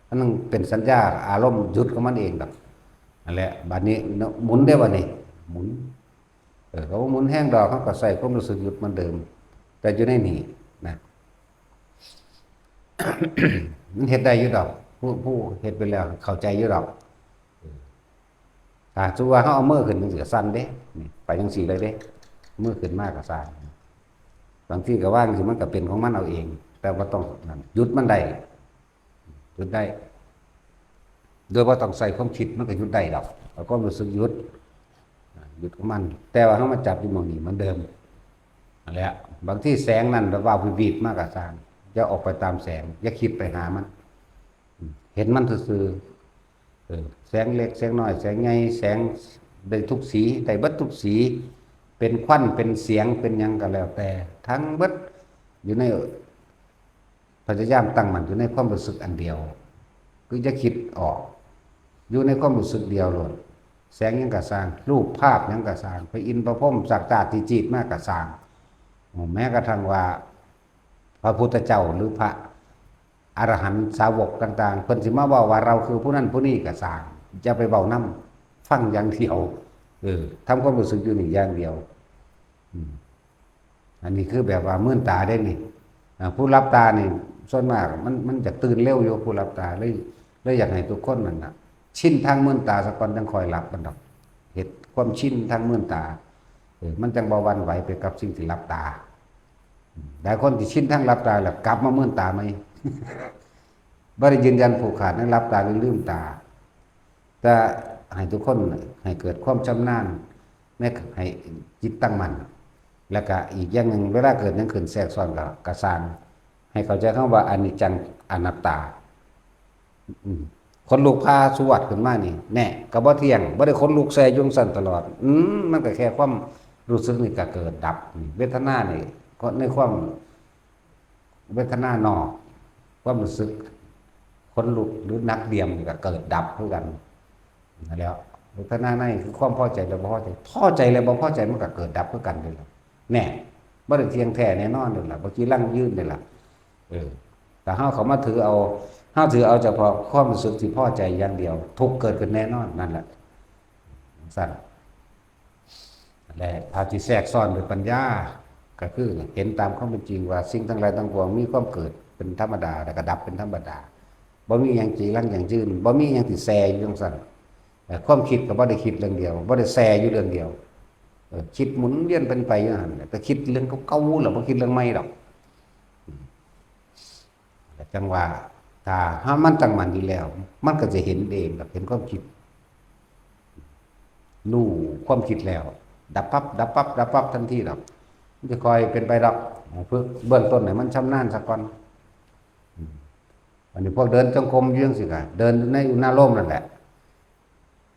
ມັນເປັນສັນຍາອາລົມຢຸດຂອງມັນເອງດອກ. ນັ້ນແຫຼະ, ບາດນີ້ໝູນເດ້, ບາດນີ້ໝູນ. ເອີ ກໍບໍ່ໝູນແຮງດອກ, ເຮົາກໍໃຊ້ຄວາມຮູ້ສຶກຢຸດເໝືອນເດີມ, ແຕ່ຢູ່ໃນນີ້ນະ, ມັນເຮັດໄດ້ຢູ່ດອກ. ຜູ້, ຜູ້ເຮັດໄປແລ້ວເຂົ້າໃຈຢູ່ດອກ. ເອີ ຖ້າສົມມຸດວ່າເຮົາເອົາມືຂຶ້ນຈັ່ງຊີ້ກໍສັ່ນເດ້, ນີ້ ໄປຈັ່ງຊີ້ເລີຍເດ້, ມືຂຶ້ນມາກໍສັ່ນ. ບາງທີກໍວາງຈັ່ງຊີ້ ມັນກໍເປັນຂອງມັນເອົາເອງ, ແຕ່ບໍ່ຕ້ອງນັ້ນ, ຢຸດມັນໄດ້, ຢຸດໄດ້ ໂດຍບໍ່ຕ້ອງໃຊ້ຄວາມຄິດ, ມັນກໍຢຸດໄດ້ດອກ. ເອົາຄວາມຮູ້ສຶກຢຸດ, ຢຸດຂອງມັນ, ແຕ່ວ່າເຮົາມາຈັບຢູ່ໝ່ອງນີ້ເໝືອນເດີມ. ນັ້ນແຫຼະ, ບາງທີແສງນັ້ນແບບວ່າວິບໆມາກໍຊ່າງ, ຢ່າອອກໄປຕາມແສງ, ຢ່າຄິດໄປຫາມັນ, ເຫັນມັນຊື່ໆ. ເອີ ແສງເລັກແສງນ້ອຍ ແສງໃຫຍ່ ແສງໄດ້ທຸກສີ ໄດ້ເບິດທຸກສີ ເປັນຄວັນເປັນສຽງເປັນຫຍັງກໍແລ້ວແຕ່ ທັງເບິດຢູ່ໃນ ພະຍາຍາມຕັ້ງໝັ້ນຢູ່ໃນຄວາມຮູ້ສຶກອັນດຽວ ຄືຢ່າຄິດອອກ ຢູ່ໃນຄວາມຮູ້ສຶກດຽວໂລດ. ແສງຫຍັງກໍຊ່າງ ຮູບພາບຫຍັງກໍຊ່າງ ພະອິນພະພົມ ສັກຕາທີ່ຈີດມາກໍຊ່າງ ແມ້ກະທັ່ງວ່າ ພະພຸດທະເຈົ້າ ຫຼື ພະອະລະຫັນສາວົກຕ່າງໆ ເພິ່ນຊິມາເວົ້າວ່າເຮົາຄືຜູ້ນັ້ນຜູ້ນີ້ກໍຊ່າງ ຢ່າໄປເວົ້ານຳ ຟັງຢ່າງດຽວ. ເອີ ທຳຄວາມຮູ້ສຶກຢູ່ນີ້ຢ່າງດຽວ. ອືມ ອັນນີ້ຄືແບບວ່າມືນຕາເດ້ນີ້. ອາ ຜູ້ຫຼັບຕານີ້ ສ່ວນມາກມັນ ມັນຈະຕື່ນເລັວຢູ່ ຜູ້ຫຼັບຕາ ເລີຍ ເລີຍຢາກໃຫ້ທຸກຄົນນັ້ນນະ ຊິນທາງມືນຕາສາກ່ອນ ຈັ່ງຄ່ອຍຫຼັບມັນດອກ. ເຮັດຄວາມຊິນທາງມືນຕາ ເອີ ມັນຈັ່ງບໍ່ຫວັ່ນໄຫວໄປກັບສິ່ງທີ່ຫຼັບຕາ. ຫຼາຍຄົນທີ່ຊິນທາງຫຼັບຕາແລ້ວ ກັບມາມືນຕາໃໝ່. ບໍ່ໄດ້ຢືນຢັນຜູກຂາດໃນຫຼັບຕາຫຼືລືມຕາ, ແຕ່ໃຫ້ທຸກຄົນໃຫ້ເກີດຄວາມຊຳນານໃນ ໃຫ້ຈິດຕັ້ງໝັ້ນ. ແລ້ວກະອີກຢ່າງໜຶ່ງ ເວລາເກີດຫຍັງຂຶ້ນແຊກຊ້ອນ ກະ ກະຊ່າງ ໃຫ້ເຂົ້າໃຈຄຳວ່າອະນິດຈັງອະນັດຕາ. ອືມ ຂົນລຸກພາສຸວັດຂຶ້ນມານີ້ ແນ່ ກໍບໍ່ທ່ຽງ, ບໍ່ໄດ້ຂົນລຸກແຊ່ຢູ່ຈັ່ງຊັ້ນຕະຫຼອດ. ອືມ ມັນກໍແຄ່ຄວາມຮູ້ສຶກນີ້ກໍເກີດດັບ. ເວທະນານີ້ ໃນຄວາມ ເວທະນານອກ ຄວາມຮູ້ສຶກຂົນລຸກ ຫຼື ໜັກດ່ຽມນີ້ກໍເກີດດັບຄືກັນ. ນັ້ນແຫຼະ ເວທະນາໃນຄືຄວາມພໍໃຈ ແລະ ບໍ່ພໍໃຈ, ພໍໃຈ ແລະ ບໍ່ພໍໃຈ ມັນກໍເກີດດັບຄືກັນເດ້ລະ. ແນ່ ບໍ່ໄດ້ທ່ຽງແທ້ແນ່ນອນເດ້ລະ, ບໍ່ຈີລັງຢືນເດ້ລະ. ເອີ ຖ້າເຮົາເຂົ້າມາຖືເອົາ ເຮົາຖືເອົາສະເພາະຄວາມຮູ້ສຶກທີ່ພໍໃຈຢ່າງດຽວ ທຸກເກີດຂຶ້ນແນ່ນອນ. ນັ້ນແຫຼະ ຈັ່ງຊັ້ນ. ແລະ ຖ້າຊິແຊກຊ້ອນດ້ວຍປັນຍາ ກໍຄືເຫັນຕາມຄວາມເປັນຈິງວ່າ ສິ່ງທັງຫຼາຍທັງປວງມີຄວາມເກີດເປັນທຳມະດາ ແລ້ວກໍດັບເປັນທຳມະດາ, ບໍ່ມີຫຍັງຈີລັງຢັ້ງຢືນ, ບໍ່ມີຫຍັງທີ່ແຊ່ຢູ່ຈັ່ງຊັ້ນ. ເອີ ຄວາມຄິດກໍບໍ່ໄດ້ຄິດເລື່ອງດຽວ, ບໍ່ໄດ້ແຊ່ຢູ່ເລື່ອງດຽວ. ເອີ ຄິດໝູນວຽນເປັນໄປຢູ່ຫັ້ນແຫຼະ, ແຕ່ຄິດເລື່ອງເກົ່າໆ ແລ້ວບໍ່ຄິດເລື່ອງໃໝ່ດອກ. ແລະ ຈັ່ງວ່າ ຖ້າເຮົາ ມັນຕັ້ງໝັ້ນຢູ່ແລ້ວ ມັນກໍຈະເຫັນເອງດອກ, ເຫັນຄວາມຄິດ ຮູ້ຄວາມຄິດແລ້ວ ດັບປັບ ດັບປັບ ດັບປັບທັນທີດອກ. ມັນຈະຄ່ອຍເປັນໄປດອກ, ຝຶກເບື້ອງຕົ້ນໃຫ້ມັນຊຳນານສາກ່ອນ. ອືມ ອັນນີ້ພວກເດີນຈົງກົມຢູ່ຈັ່ງຊີ້ກໍເດີນໃນອຸນາໂລມນັ້ນແຫຼະ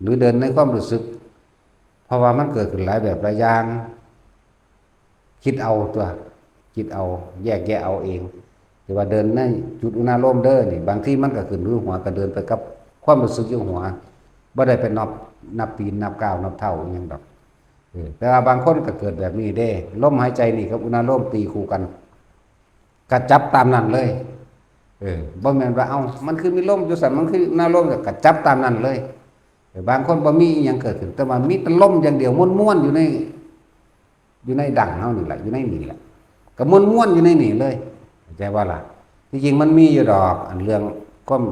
ຫຼືເດີນໃນຄວາມຮູ້ສຶກ, ເພາະວ່າມັນເກີດຂຶ້ນຫຼາຍແບບຫຼາຍຢ່າງ. ຄິດເອົາຕົວະ ຄິດເອົາ ແຍກແຍະເອົາເອງ. ແຕ່ວ່າເດີນໃນຈຸດອຸນາໂລມເດີນີ້ ບາງທີມັນກໍຂຶ້ນຢູ່ຫົວ ກໍເດີນໄປກັບຄວາມຮູ້ສຶກຢູ່ຫົວ, ບໍ່ໄດ້ໄປນັບ ນັບຕີນ ນັບກ້າວ ນັບເທົ້າອີ່ຫຍັງດອກ. ເອີ ແຕ່ວ່າບາງຄົນກໍເກີດແບບນີ້ເດ້, ລົມຫາຍໃຈນີ້ກັບອຸນາໂລມຕີຄູ່ກັນ ກໍຈັບຕາມນັ້ນເລີຍ. ເອີ ບໍ່ແມ່ນວ່າ ເອົ້າ ມັນຄືມີລົມຢູ່ຊັ້ນ ມັນຄືນາລົມ ກໍຈັບຕາມນັ້ນເລີຍ. ເອີ ບາງຄົນບໍ່ມີອີ່ຫຍັງເກີດຂຶ້ນ ແຕ່ວ່າມີແຕ່ລົມຢ່າງດຽວ ມ່ວນໆ ຢູ່ໃນ ຢູ່ໃນດັງເຮົານີ້ແຫຼະ ຢູ່ໃນນີ້ແຫຼະ ກໍມ່ວນໆ ຢູ່ໃນນີ້ເລີຍ. ເຂົ້າໃຈບໍ່ລະ? ທີ່ຈິງມັນມີຢູ່ດອກ ອັນເລື່ອງຄວາມ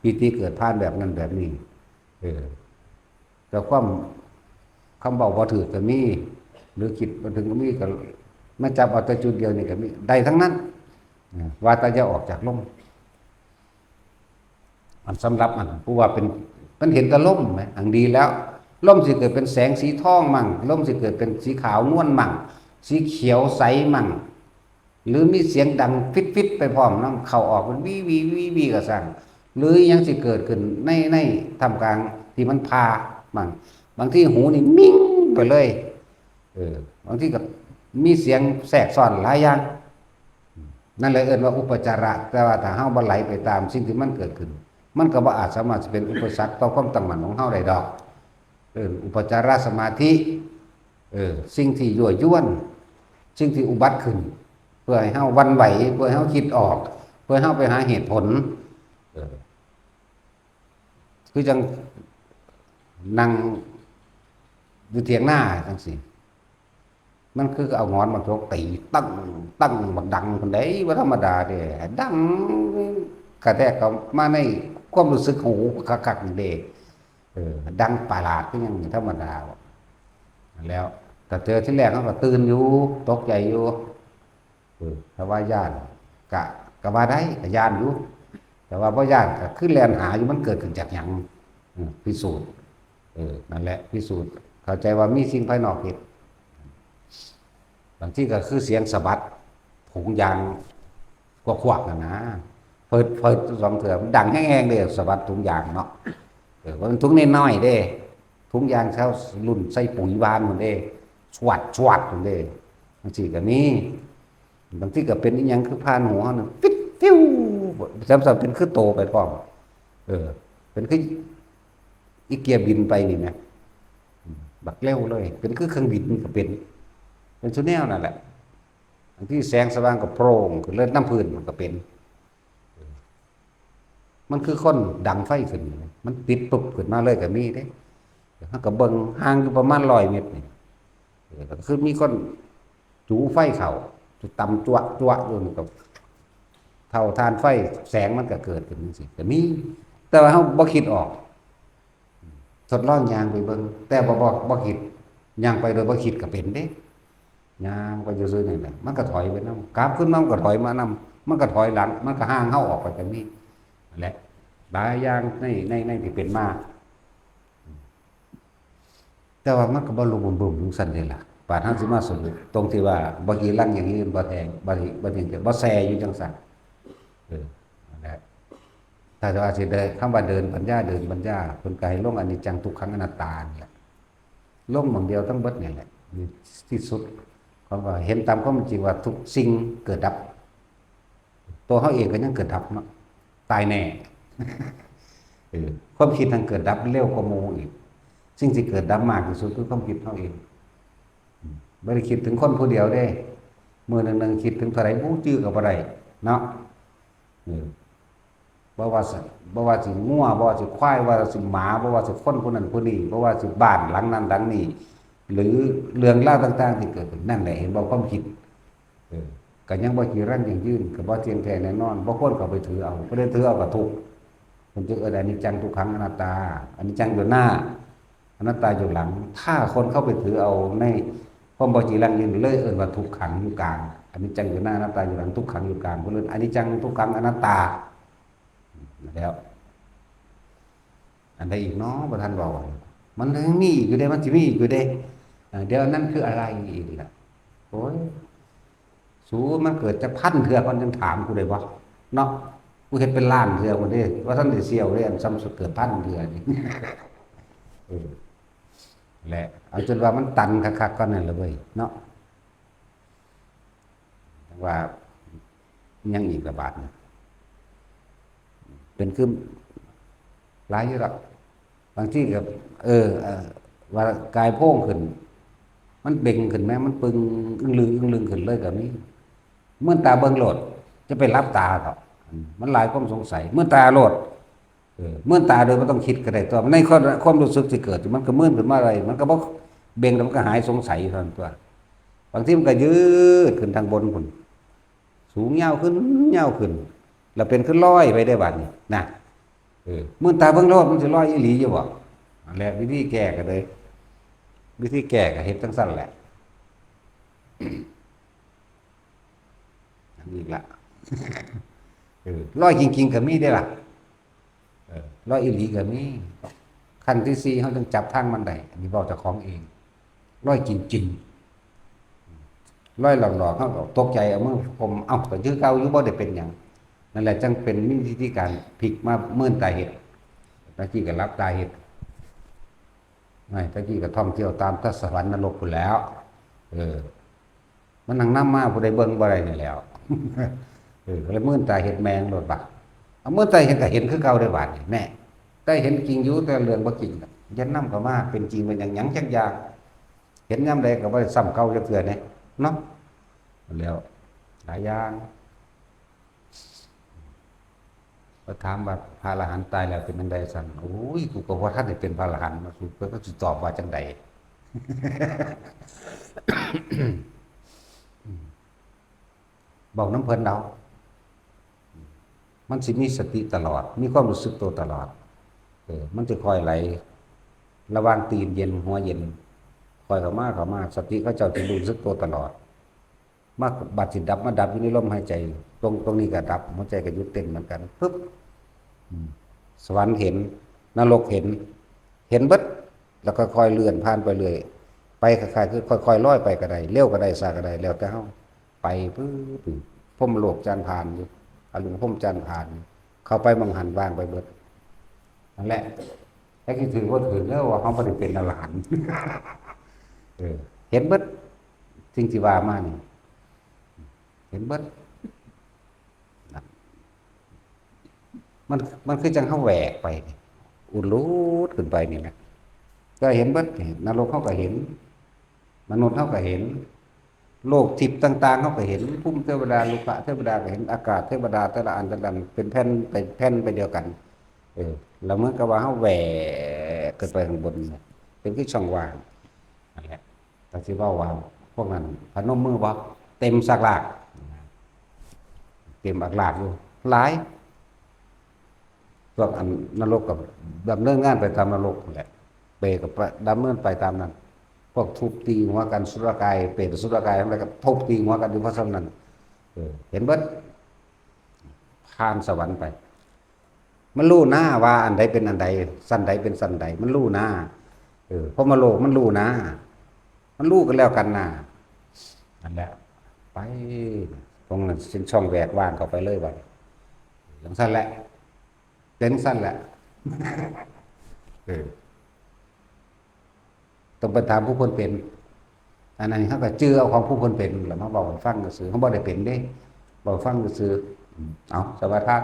ປີຕິເກີດຜ່ານແບບນັ້ນແບບນີ້. ເອີ ແຕ່ຄວາມ ຄຳເວົ້າບໍ່ຖືກກໍມີ ຫຼືຄິດບໍ່ເຖິງກໍມີ ກໍມາຈັບເອົາແຕ່ຈຸດດຽວນີ້ກໍມີ ໄດ້ທັງນັ້ນ. ເອີ ວ່າແຕ່ຢ່າອອກຈາກລົມ. ອັນສຳລັບອັນຜູ້ວ່າເປັນ ມັນເຫັນແຕ່ລົມແໝ ອັນດີແລ້ວ ລົມຊິເກີດເປັນແສງສີທອງມັ້ງ ລົມຊິເກີດເປັນສີຂາວນວນມັ້ງ ສີຂຽວໃສມັ້ງ ຫຼືມີສຽງດັງຟິດໆ ໄປພ້ອມນຳ ເຂົ້າອອກເປັນວີໆໆໆ ກໍຊ່າງ ຫຼືອີ່ຫຍັງຊິເກີດຂຶ້ນໃນ ໃນທ່າມກາງທີ່ມັນຜ່າມັ້ງ ບາງທີຫູນີ້ມິ້ງໄປເລີຍ. ເອີ ບາງທີກໍມີສຽງແຊກຊ້ອນຫຼາຍຢ່າງ. ນັ້ນແຫຼະເອີ້ນວ່າອຸປະຈາລະ, ແຕ່ວ່າຖ້າເຮົາບໍ່ໄຫຼໄປຕາມສິ່ງທີ່ມັນເກີດຂຶ້ນ ມັນກໍບໍ່ອາດສາມາດຊິເປັນອຸປະສັກຕໍ່ຄວາມຕັ້ງໝັ້ນຂອງເຮົາໄດ້ດອກ. ເອີ້ນອຸປະຈາລະສະມາທິ, ເອີ ສິ່ງທີ່ຍົວະຢວນ, ສິ່ງທີ່ອຸບັດຂຶ້ນ ເພື່ອໃຫ້ເຮົາຫວັ່ນໄຫວ, ເພື່ອໃຫ້ເຮົາຄິດອອກ, ເພື່ອໃຫ້ເຮົາໄປຫາເຫດຜົນ. ເອີ ຄືຈັ່ງນັ່ງຢູ່ຖຽງນາຈັ່ງຊີ້ ມັນຄືເອົາງອນມາຕົກຕີ ຕັ້ງ ຕັ້ງບັກດັງພຸ້ນເດ້ ບໍ່ທຳມະດາເດ້ ດັງກະແທກເຂົ້າມາໃນຄວາມຮູ້ສຶກຫູຄັກໆນີ້ເດ້. ເອີ ດັງປາຫຼາດຄືຫຍັງ ທຳມະດາ. ແລ້ວ ແຕ່ເທື່ອທີແລກເຮົາກໍຕື່ນຢູ່ ຕົກໃຈຢູ່. ເອີ ຖ້າວ່າຢ້ານກະ ກະວ່າໄດ້ ກະຢ້ານຢູ່ ແຕ່ວ່າບໍ່ຢ້ານກະຄືແລ່ນຫາຢູ່ ມັນເກີດຂຶ້ນຈາກຫຍັງ? ເອີ ພິສູດ. ເອີ ນັ້ນແຫຼະ ພິສູດ ເຂົ້າໃຈວ່າມີສິ່ງພາຍນອກເຮັດ. ບາງທີກໍຄືສຽງສະບັດຖົງຢາງຄວັກໆ ຫັ້ນນະ ເພີດໆ ສອງເທື່ອ ມັນດັງແຮງໆ ເດ້ ສະບັດຖົງຢາງເນາະ. ເອີ ວ່າມັນຖົງນ້ອຍໆ ເດ້ ຖົງຢາງເຂົາລຸ້ນໃສ່ປຸຍຫວ່ານພຸ້ນເດ້ ຊວດໆ ພຸ້ນເດ້ ຈັ່ງຊີ້ກໍມີ. ບາງທີກໍເປັນອີ່ຫຍັງຄືຜ່ານຫູເຮົານີ້ ຟິດ ຟິວ ຊ້ຳໆ ເປັນຄືໂຕໄປພ້ອມ. ເອີ ເປັນຄືອີເກຍບິນໄປນີ້ແໝ ບັກເລັວເລີຍ ເປັນຄືເຄື່ອງບິນກໍເປັນ ເປັນຊຸແນວນັ້ນແຫຼະ. ບາງທີແສງສະຫວ່າງກໍໂພງຂຶ້ນເລີຍ ນ້ຳພື້ນມັນກໍເປັນ. ມັນຄືຄົນດັງໄຟຂຶ້ນ ມັນຕິດປຶບຂຶ້ນມາເລີຍກໍມີເດ້. ເຮົາກໍເບິ່ງຫ່າງຢູ່ປະມານຮ້ອຍເມັດນີ້ ເອີ ກໍຄືມີຄົນຈູໄຟເຂົ້າ ຕຳຈວະໆ ຢູ່ ມັນກໍເຕົາຖ່ານໄຟ ແສງມັນກໍເກີດຂຶ້ນຈັ່ງຊີ້ກໍມີ. ແຕ່ວ່າເຮົາບໍ່ຄິດອອກ ທົດລອງຍ່າງໄປເບິ່ງ ແຕ່ບໍ່ ບໍ່ ບໍ່ຄິດ ຍ່າງໄປໂດຍບໍ່ຄິດກໍເປັນເດ້. ຍ່າງໄປຊື່ໆນີ້ແຫຼະ ມັນກໍຖອຍໄປນຳ ກັບຄືນມາມັນກໍຖອຍມານຳ ມັນກໍຖອຍຫຼັງ ມັນກໍຫ່າງເຮົາອອກໄປກໍມີ. ນັ້ນແຫຼະ ຫຼາຍຢ່າງໃນ ໃນ ໃນທີ່ເປັນມາ ແຕ່ວ່າມັນກໍບໍ່ລຸບບຸ້ມໆຈັ່ງຊັ້ນເດ້ລະ ບາດເຮົາຊິມາສະຫຼຸບຕົງທີ່ວ່າ ບໍ່ກີລັງ ຢັ້ງຢືນ ບໍ່ແທງ ບໍ່ ບໍ່ແທງ ບໍ່ແຊ່ຢູ່ຈັ່ງຊັ້ນ. ເອີ ນັ້ນແຫຼະ ຖ້າວ່າຊິເດີນ ຄຳວ່າເດີນປັນຍາ ເດີນປັນຍາ ເພິ່ນກໍໃຫ້ລົງອະນິດຈັງ ທຸກຂັງ ອະນັດຕານີ້ແຫຼະ ລົງໝ່ອງດຽວທັງເບິດນີ້ແຫຼະ ທີ່ສຸດ ຄຳວ່າເຫັນຕາມຄວາມເປັນຈິງວ່າທຸກສິ່ງເກີດດັບ ຕົວເຮົາເອງກໍຍັງເກີດດັບເນາະ ຕາຍແນ່. ເອີ ຄວາມຄິດຫັ້ນເກີດດັບເລັວກວ່າໝູ່ອີກ ສິ່ງທີ່ເກີດດັບມາກທີ່ສຸດຄືຄວາມຄິດເຮົາເອງ. ອືມ ບໍ່ໄດ້ຄິດເຖິງຄົນຜູ້ດຽວເດ້ ມື້ໜຶ່ງໆຄິດເຖິງເທົ່າໃດບໍ່ຮູ້ຈື່ກໍບໍ່ໄດ້ເນາະ. ເອີ ບໍ່ວ່າຊິ ບໍ່ວ່າຊິງົວ ບໍ່ວ່າຊິຄວາຍ ບໍ່ວ່າຊິໝາ ບໍ່ວ່າຊິຄົນຜູ້ນັ້ນຜູ້ນີ້ ບໍ່ວ່າຊິບ້ານຫຼັງນັ້ນຫຼັງນີ້ ຫຼືເລື່ອງລາວຕ່າງໆທີ່ເກີດຂຶ້ນ ນັ້ນແຫຼະ ເຫັນບໍ່ ຄວາມຄິດ ເອີ ກໍຍັງບໍ່ຈີລັງຢັ້ງຢືນ ກໍບໍ່ທ່ຽງແທ້ແນ່ນອນ ບໍ່ຄວນເຂົ້າໄປຖືເອົາ ຜູ້ໃດຖືເອົາກໍທຸກ. ເພິ່ນຈຶ່ງເອີ້ນອະນິດຈັງ ທຸກຂັງ ອະນັດຕາ ອະນິດຈັງຢູ່ໜ້າ ອະນັດຕາຢູ່ຫຼັງ. ຖ້າຄົນເຂົ້າໄປຖືເອົາໃນຄວາມບໍ່ຈີລັງຢືນ ເລີຍເອີ້ນວ່າທຸກຂັງຢູ່ກາງ ອະນິດຈັງຢູ່ໜ້າ ອະນັດຕາຢູ່ຫຼັງ ທຸກຂັງຢູ່ກາງ ເພິ່ນເອີ້ນອະນິດຈັງ ທຸກຂັງ ອະນັດຕາ. ແລ້ວ ອັນໃດອີກເນາະ ບໍ່ທັນເວົ້າ ມັນຍັງມີອີກຢູ່ເດ້ ມັນຊິມີອີກຢູ່ເດ້. ເອີ ດຽວນັ້ນຄືອະໄລອີກລະ ໂອ້ຍ ສູ ມັນເກີດຈັກພັນເທື່ອ ມັນຍັງຖາມກູໄດ້ບໍ່ເນາະ? ກູເຮັດເປັນລ້ານເທື່ອພຸ້ນເດ້ ບໍ່ທັນໄດ້ສ່ຽວເດ້ ອັນຊ່ຳເກີດພັນເທື່ອນີ້. ເອີ ແຫຼະ ເອົາຈົນວ່າມັນຕັນຄັກໆກ່ອນນັ້ນລະເວີຍເນາະ. ຈັ່ງວ່າຍັງອີກລະບາດນີ້ ເປັນຄືຫຼາຍຢູ່ດອກ. ບາງທີກໍ ເອີ ເອີ ວ່າກາຍໂພງຂຶ້ນ ມັນເບັ່ງຂຶ້ນແມ ມັນປຶງອຶ້ງລຶງ ອຶ້ງລຶງຂຶ້ນເລີຍກໍມີ. ມືນຕາເບິ່ງໂລດ ຈະໄປຫຼັບຕາເຖາະ ມັນຫຼາຍຄວາມສົງໄສ ມືນຕາໂລດ. ເອີ ມືນຕາໂດຍບໍ່ຕ້ອງຄິດກໍໄດ້ຕົວະ ໃນຄວາມ ຄວາມຮູ້ສຶກທີ່ເກີດ ມັນກໍມືນຂຶ້ນມາໄດ້ ມັນກໍບໍ່ເບັ່ງ ແລ້ວມັນກໍຫາຍສົງໄສຢູ່ເທົ່ານັ້ນຕົວະ. ບາງທີມັນກໍຍືດຂຶ້ນທາງບົນພຸ້ນ ສູງຍາວຂຶ້ນ ຍາວຂຶ້ນ ແລ້ວເປັນຄືລອຍໄປໄດ້ບາດນີ້ນະ. ເອີ ມືນຕາເບິ່ງໂລດ ມັນຊິລອຍອີ່ຫຼີຢູ່ບໍ່? ນັ້ນແຫຼະ ວິທີແກ້ກໍເລີຍ ວິທີແກ້ກໍເຮັດຈັ່ງຊັ້ນແຫຼະ. ອັນນີ້ລະ ເອີ ລອຍຈິງໆກໍມີເດ້ລະ. ເອີ ລອຍອີ່ຫຼີກໍມີ. ຂັ້ນທີສີ່ ເຮົາຈຶ່ງຈັບທາງມັນໄດ້ ອັນນີ້ເວົ້າເຈົ້າຂອງເອງ. ລອຍຈິງໆ ລອຍຫຼອກໆ ເຮົາກໍຕົກໃຈ ເອົາມືຂົ່ມ ເອົ້າ ກໍຄືເກົ່າຢູ່ ບໍ່ໄດ້ເປັນຫຍັງ. ນັ້ນແຫຼະ ຈັ່ງເປັນມີວິທີການພິກມາ ມືນຕາເຮັດ ຕະກີ້ກໍຫຼັບຕາເຮັດ. ໄອ້ ຕະກີ້ກໍທ່ອງທ່ຽວຕາມແຕ່ສະຫວັນນະລົກພຸ້ນແລ້ວ. ເອີ ມັນຫຍັງນຳມາ ຜູ້ໃດເບິ່ງບໍ່ໄດ້ນີ້ແຫຼ້ວ. ເອີ ກໍເລີຍມືນຕາເຮັດແມ່ງໂລດບາດ. ເອົາມືນຕາເຮັດກໍເຫັນຄືເກົ່າໄດ້ບາດນີ້ ແນ່ ແຕ່ເຫັນຈິງຢູ່ ແຕ່ເລື່ອງບໍ່ຈິງ ຢ່ານຳເຂົ້າມາ ເປັນຈິງເປັນຫຍັງ ຫຍັງຈັກຢ່າງ ເຫັນຍາມໃດກໍບໍ່ໄດ້ຊ້ຳເກົ່າຈັກເທື່ອເດ້ເນາະ. ແລ້ວຫຼາຍຢ່າງ ກໍຖາມວ່າພະອະລະຫັນຕາຍແລ້ວເປັນຈັ່ງໃດຊັ້ນ? ໂອ້ຍ ກູກໍບໍ່ທັນໄດ້ເປັນພະອະລະຫັນເນາະ ສູກໍຊິຕອບວ່າຈັ່ງໃດ? ເວົ້ານຳເພິ່ນເອົາ ມັນຊິມີສະຕິຕະຫຼອດ ມີຄວາມຮູ້ສຶກໂຕຕະຫຼອດ. ເອີ ມັນຈະຄ່ອຍໄຫຼ ລະຫວ່າງຕີນເຢັນຫົວເຢັນ ຄ່ອຍເຂົ້າມາ ເຂົ້າມາ ສະຕິເຂົາເຈົ້າຈະຮູ້ສຶກໂຕຕະຫຼອດ. ມາບາດຊິດັບ ມາດັບຢູ່ໃນລົມຫາຍໃຈ ຕົງ ຕົງນີ້ກໍດັບ ຫົວໃຈກໍຢຸດເຕັ້ນເໝືອນກັນ ປຶບ ອືມ ສະຫວັນເຫັນ ນະລົກເຫັນ ເຫັນເບິດ ແລ້ວຄ່ອຍໆເລື່ອນຜ່ານໄປເລື້ອຍ ໄປຄ້າຍໆຄືຄ່ອຍໆລອຍໄປກໍໄດ້ ເລັວກໍໄດ້ ຊ້າກໍໄດ້ ແລ້ວແຕ່ເຮົາ ໄປປຶບ ພົມໂລກຈານຜ່ານຢູ່ ອະລຸມພົມຈານຜ່ານຢູ່ ເຂົ້າໄປໝ່ອງຫັ້ນ ວ່າງໄປເບິດ. ນັ້ນແຫຼະ ແຕ່ຊິຖືກບໍ່ຖືກເດີ ວ່າເຮົາບໍ່ໄດ້ເປັນອະລະຫັນ. ເອີ ເຫັນເບິດ ສິ່ງທີ່ວ່າມານີ້ ເຫັນເບິດ. ມັນ ມັນຄືຈັ່ງເຮົາແຫວກໄປ ອຸດລຸດຂຶ້ນໄປນີ້ແຫຼະ ກໍເຫັນເບິດ. ນີ້ ນະລົກເຮົາກໍເຫັນ ມະນຸດເຮົາກໍເຫັນ ໂລກທິບຕ່າງໆເຮົາກໍເຫັນ ພູມເທວະດາ ລຸກະເທວະດາກໍເຫັນ ອາກາດເທວະດາແຕ່ລະອັນ ແຕ່ລະອັນ ເປັນແຜ່ນ ເປັນແຜ່ນໄປດຽວກັນ. ເອີ ລະເໝືອນກັບວ່າເຮົາແຫວກຂຶ້ນໄປຂ້າງບົນ ເປັນຄືຊ່ອງວ່າງ. ນັ້ນແຫຼະ ກໍຊິເວົ້າວ່າພວກນັ້ນພະນົມມືບໍ່? ເຕັມສາກລາກ ເຕັມອາກລາກຢູ່ ຫຼາຍ. ພວກອັນນະລົກກໍດຳເນີນງານໄປຕາມນະລົກຫັ້ນແຫຼະ ເປກໍໄປ ດຳເນີນໄປຕາມນັ້ນ. ພວກທຸບຕີຫົວກັນ ສຸລະກາຍ ເປນສຸລະກາຍທັງຫຼາຍກໍທຸບຕີຫົວກັນຢູ່ເພາະສ່ຳນັ້ນ. ເອີ ເຫັນເບິດ ຜ່ານສະຫວັນໄປ. ມັນຮູ້ນາວ່າອັນໃດເປັນອັນໃດ ຊັ້ນໃດເປັນຊັ້ນໃດ ມັນຮູ້ນາ. ເອີ ພຣມໂລກມັນຮູ້ນາ ມັນຮູ້ກັນແລ້ວກັນນາ. ນັ້ນແຫຼະ ໄປ ຕົງນັ້ນເປັນຊ່ອງແຫວກຫວ່າງເຂົ້າໄປເລີຍບັດນີ້. ຈັ່ງຊັ້ນແຫຼະ ເປັນຈັ່ງຊັ້ນແຫຼະ. ເອີ ຕ້ອງໄປຖາມຜູ້ເພິ່ນເປັນ. ອັນນັ້ນເຮົາກໍຈື່ເອົາຂອງຜູ້ເພິ່ນເປັນແລ້ວມາເວົ້າໃຫ້ຟັງຊື່ໆ ເຮົາບໍ່ໄດ້ເປັນເດ້ ເວົ້າໃຫ້ຟັງຊື່ໆ. ເອົາ ສະຫວັດດີທ່ານ.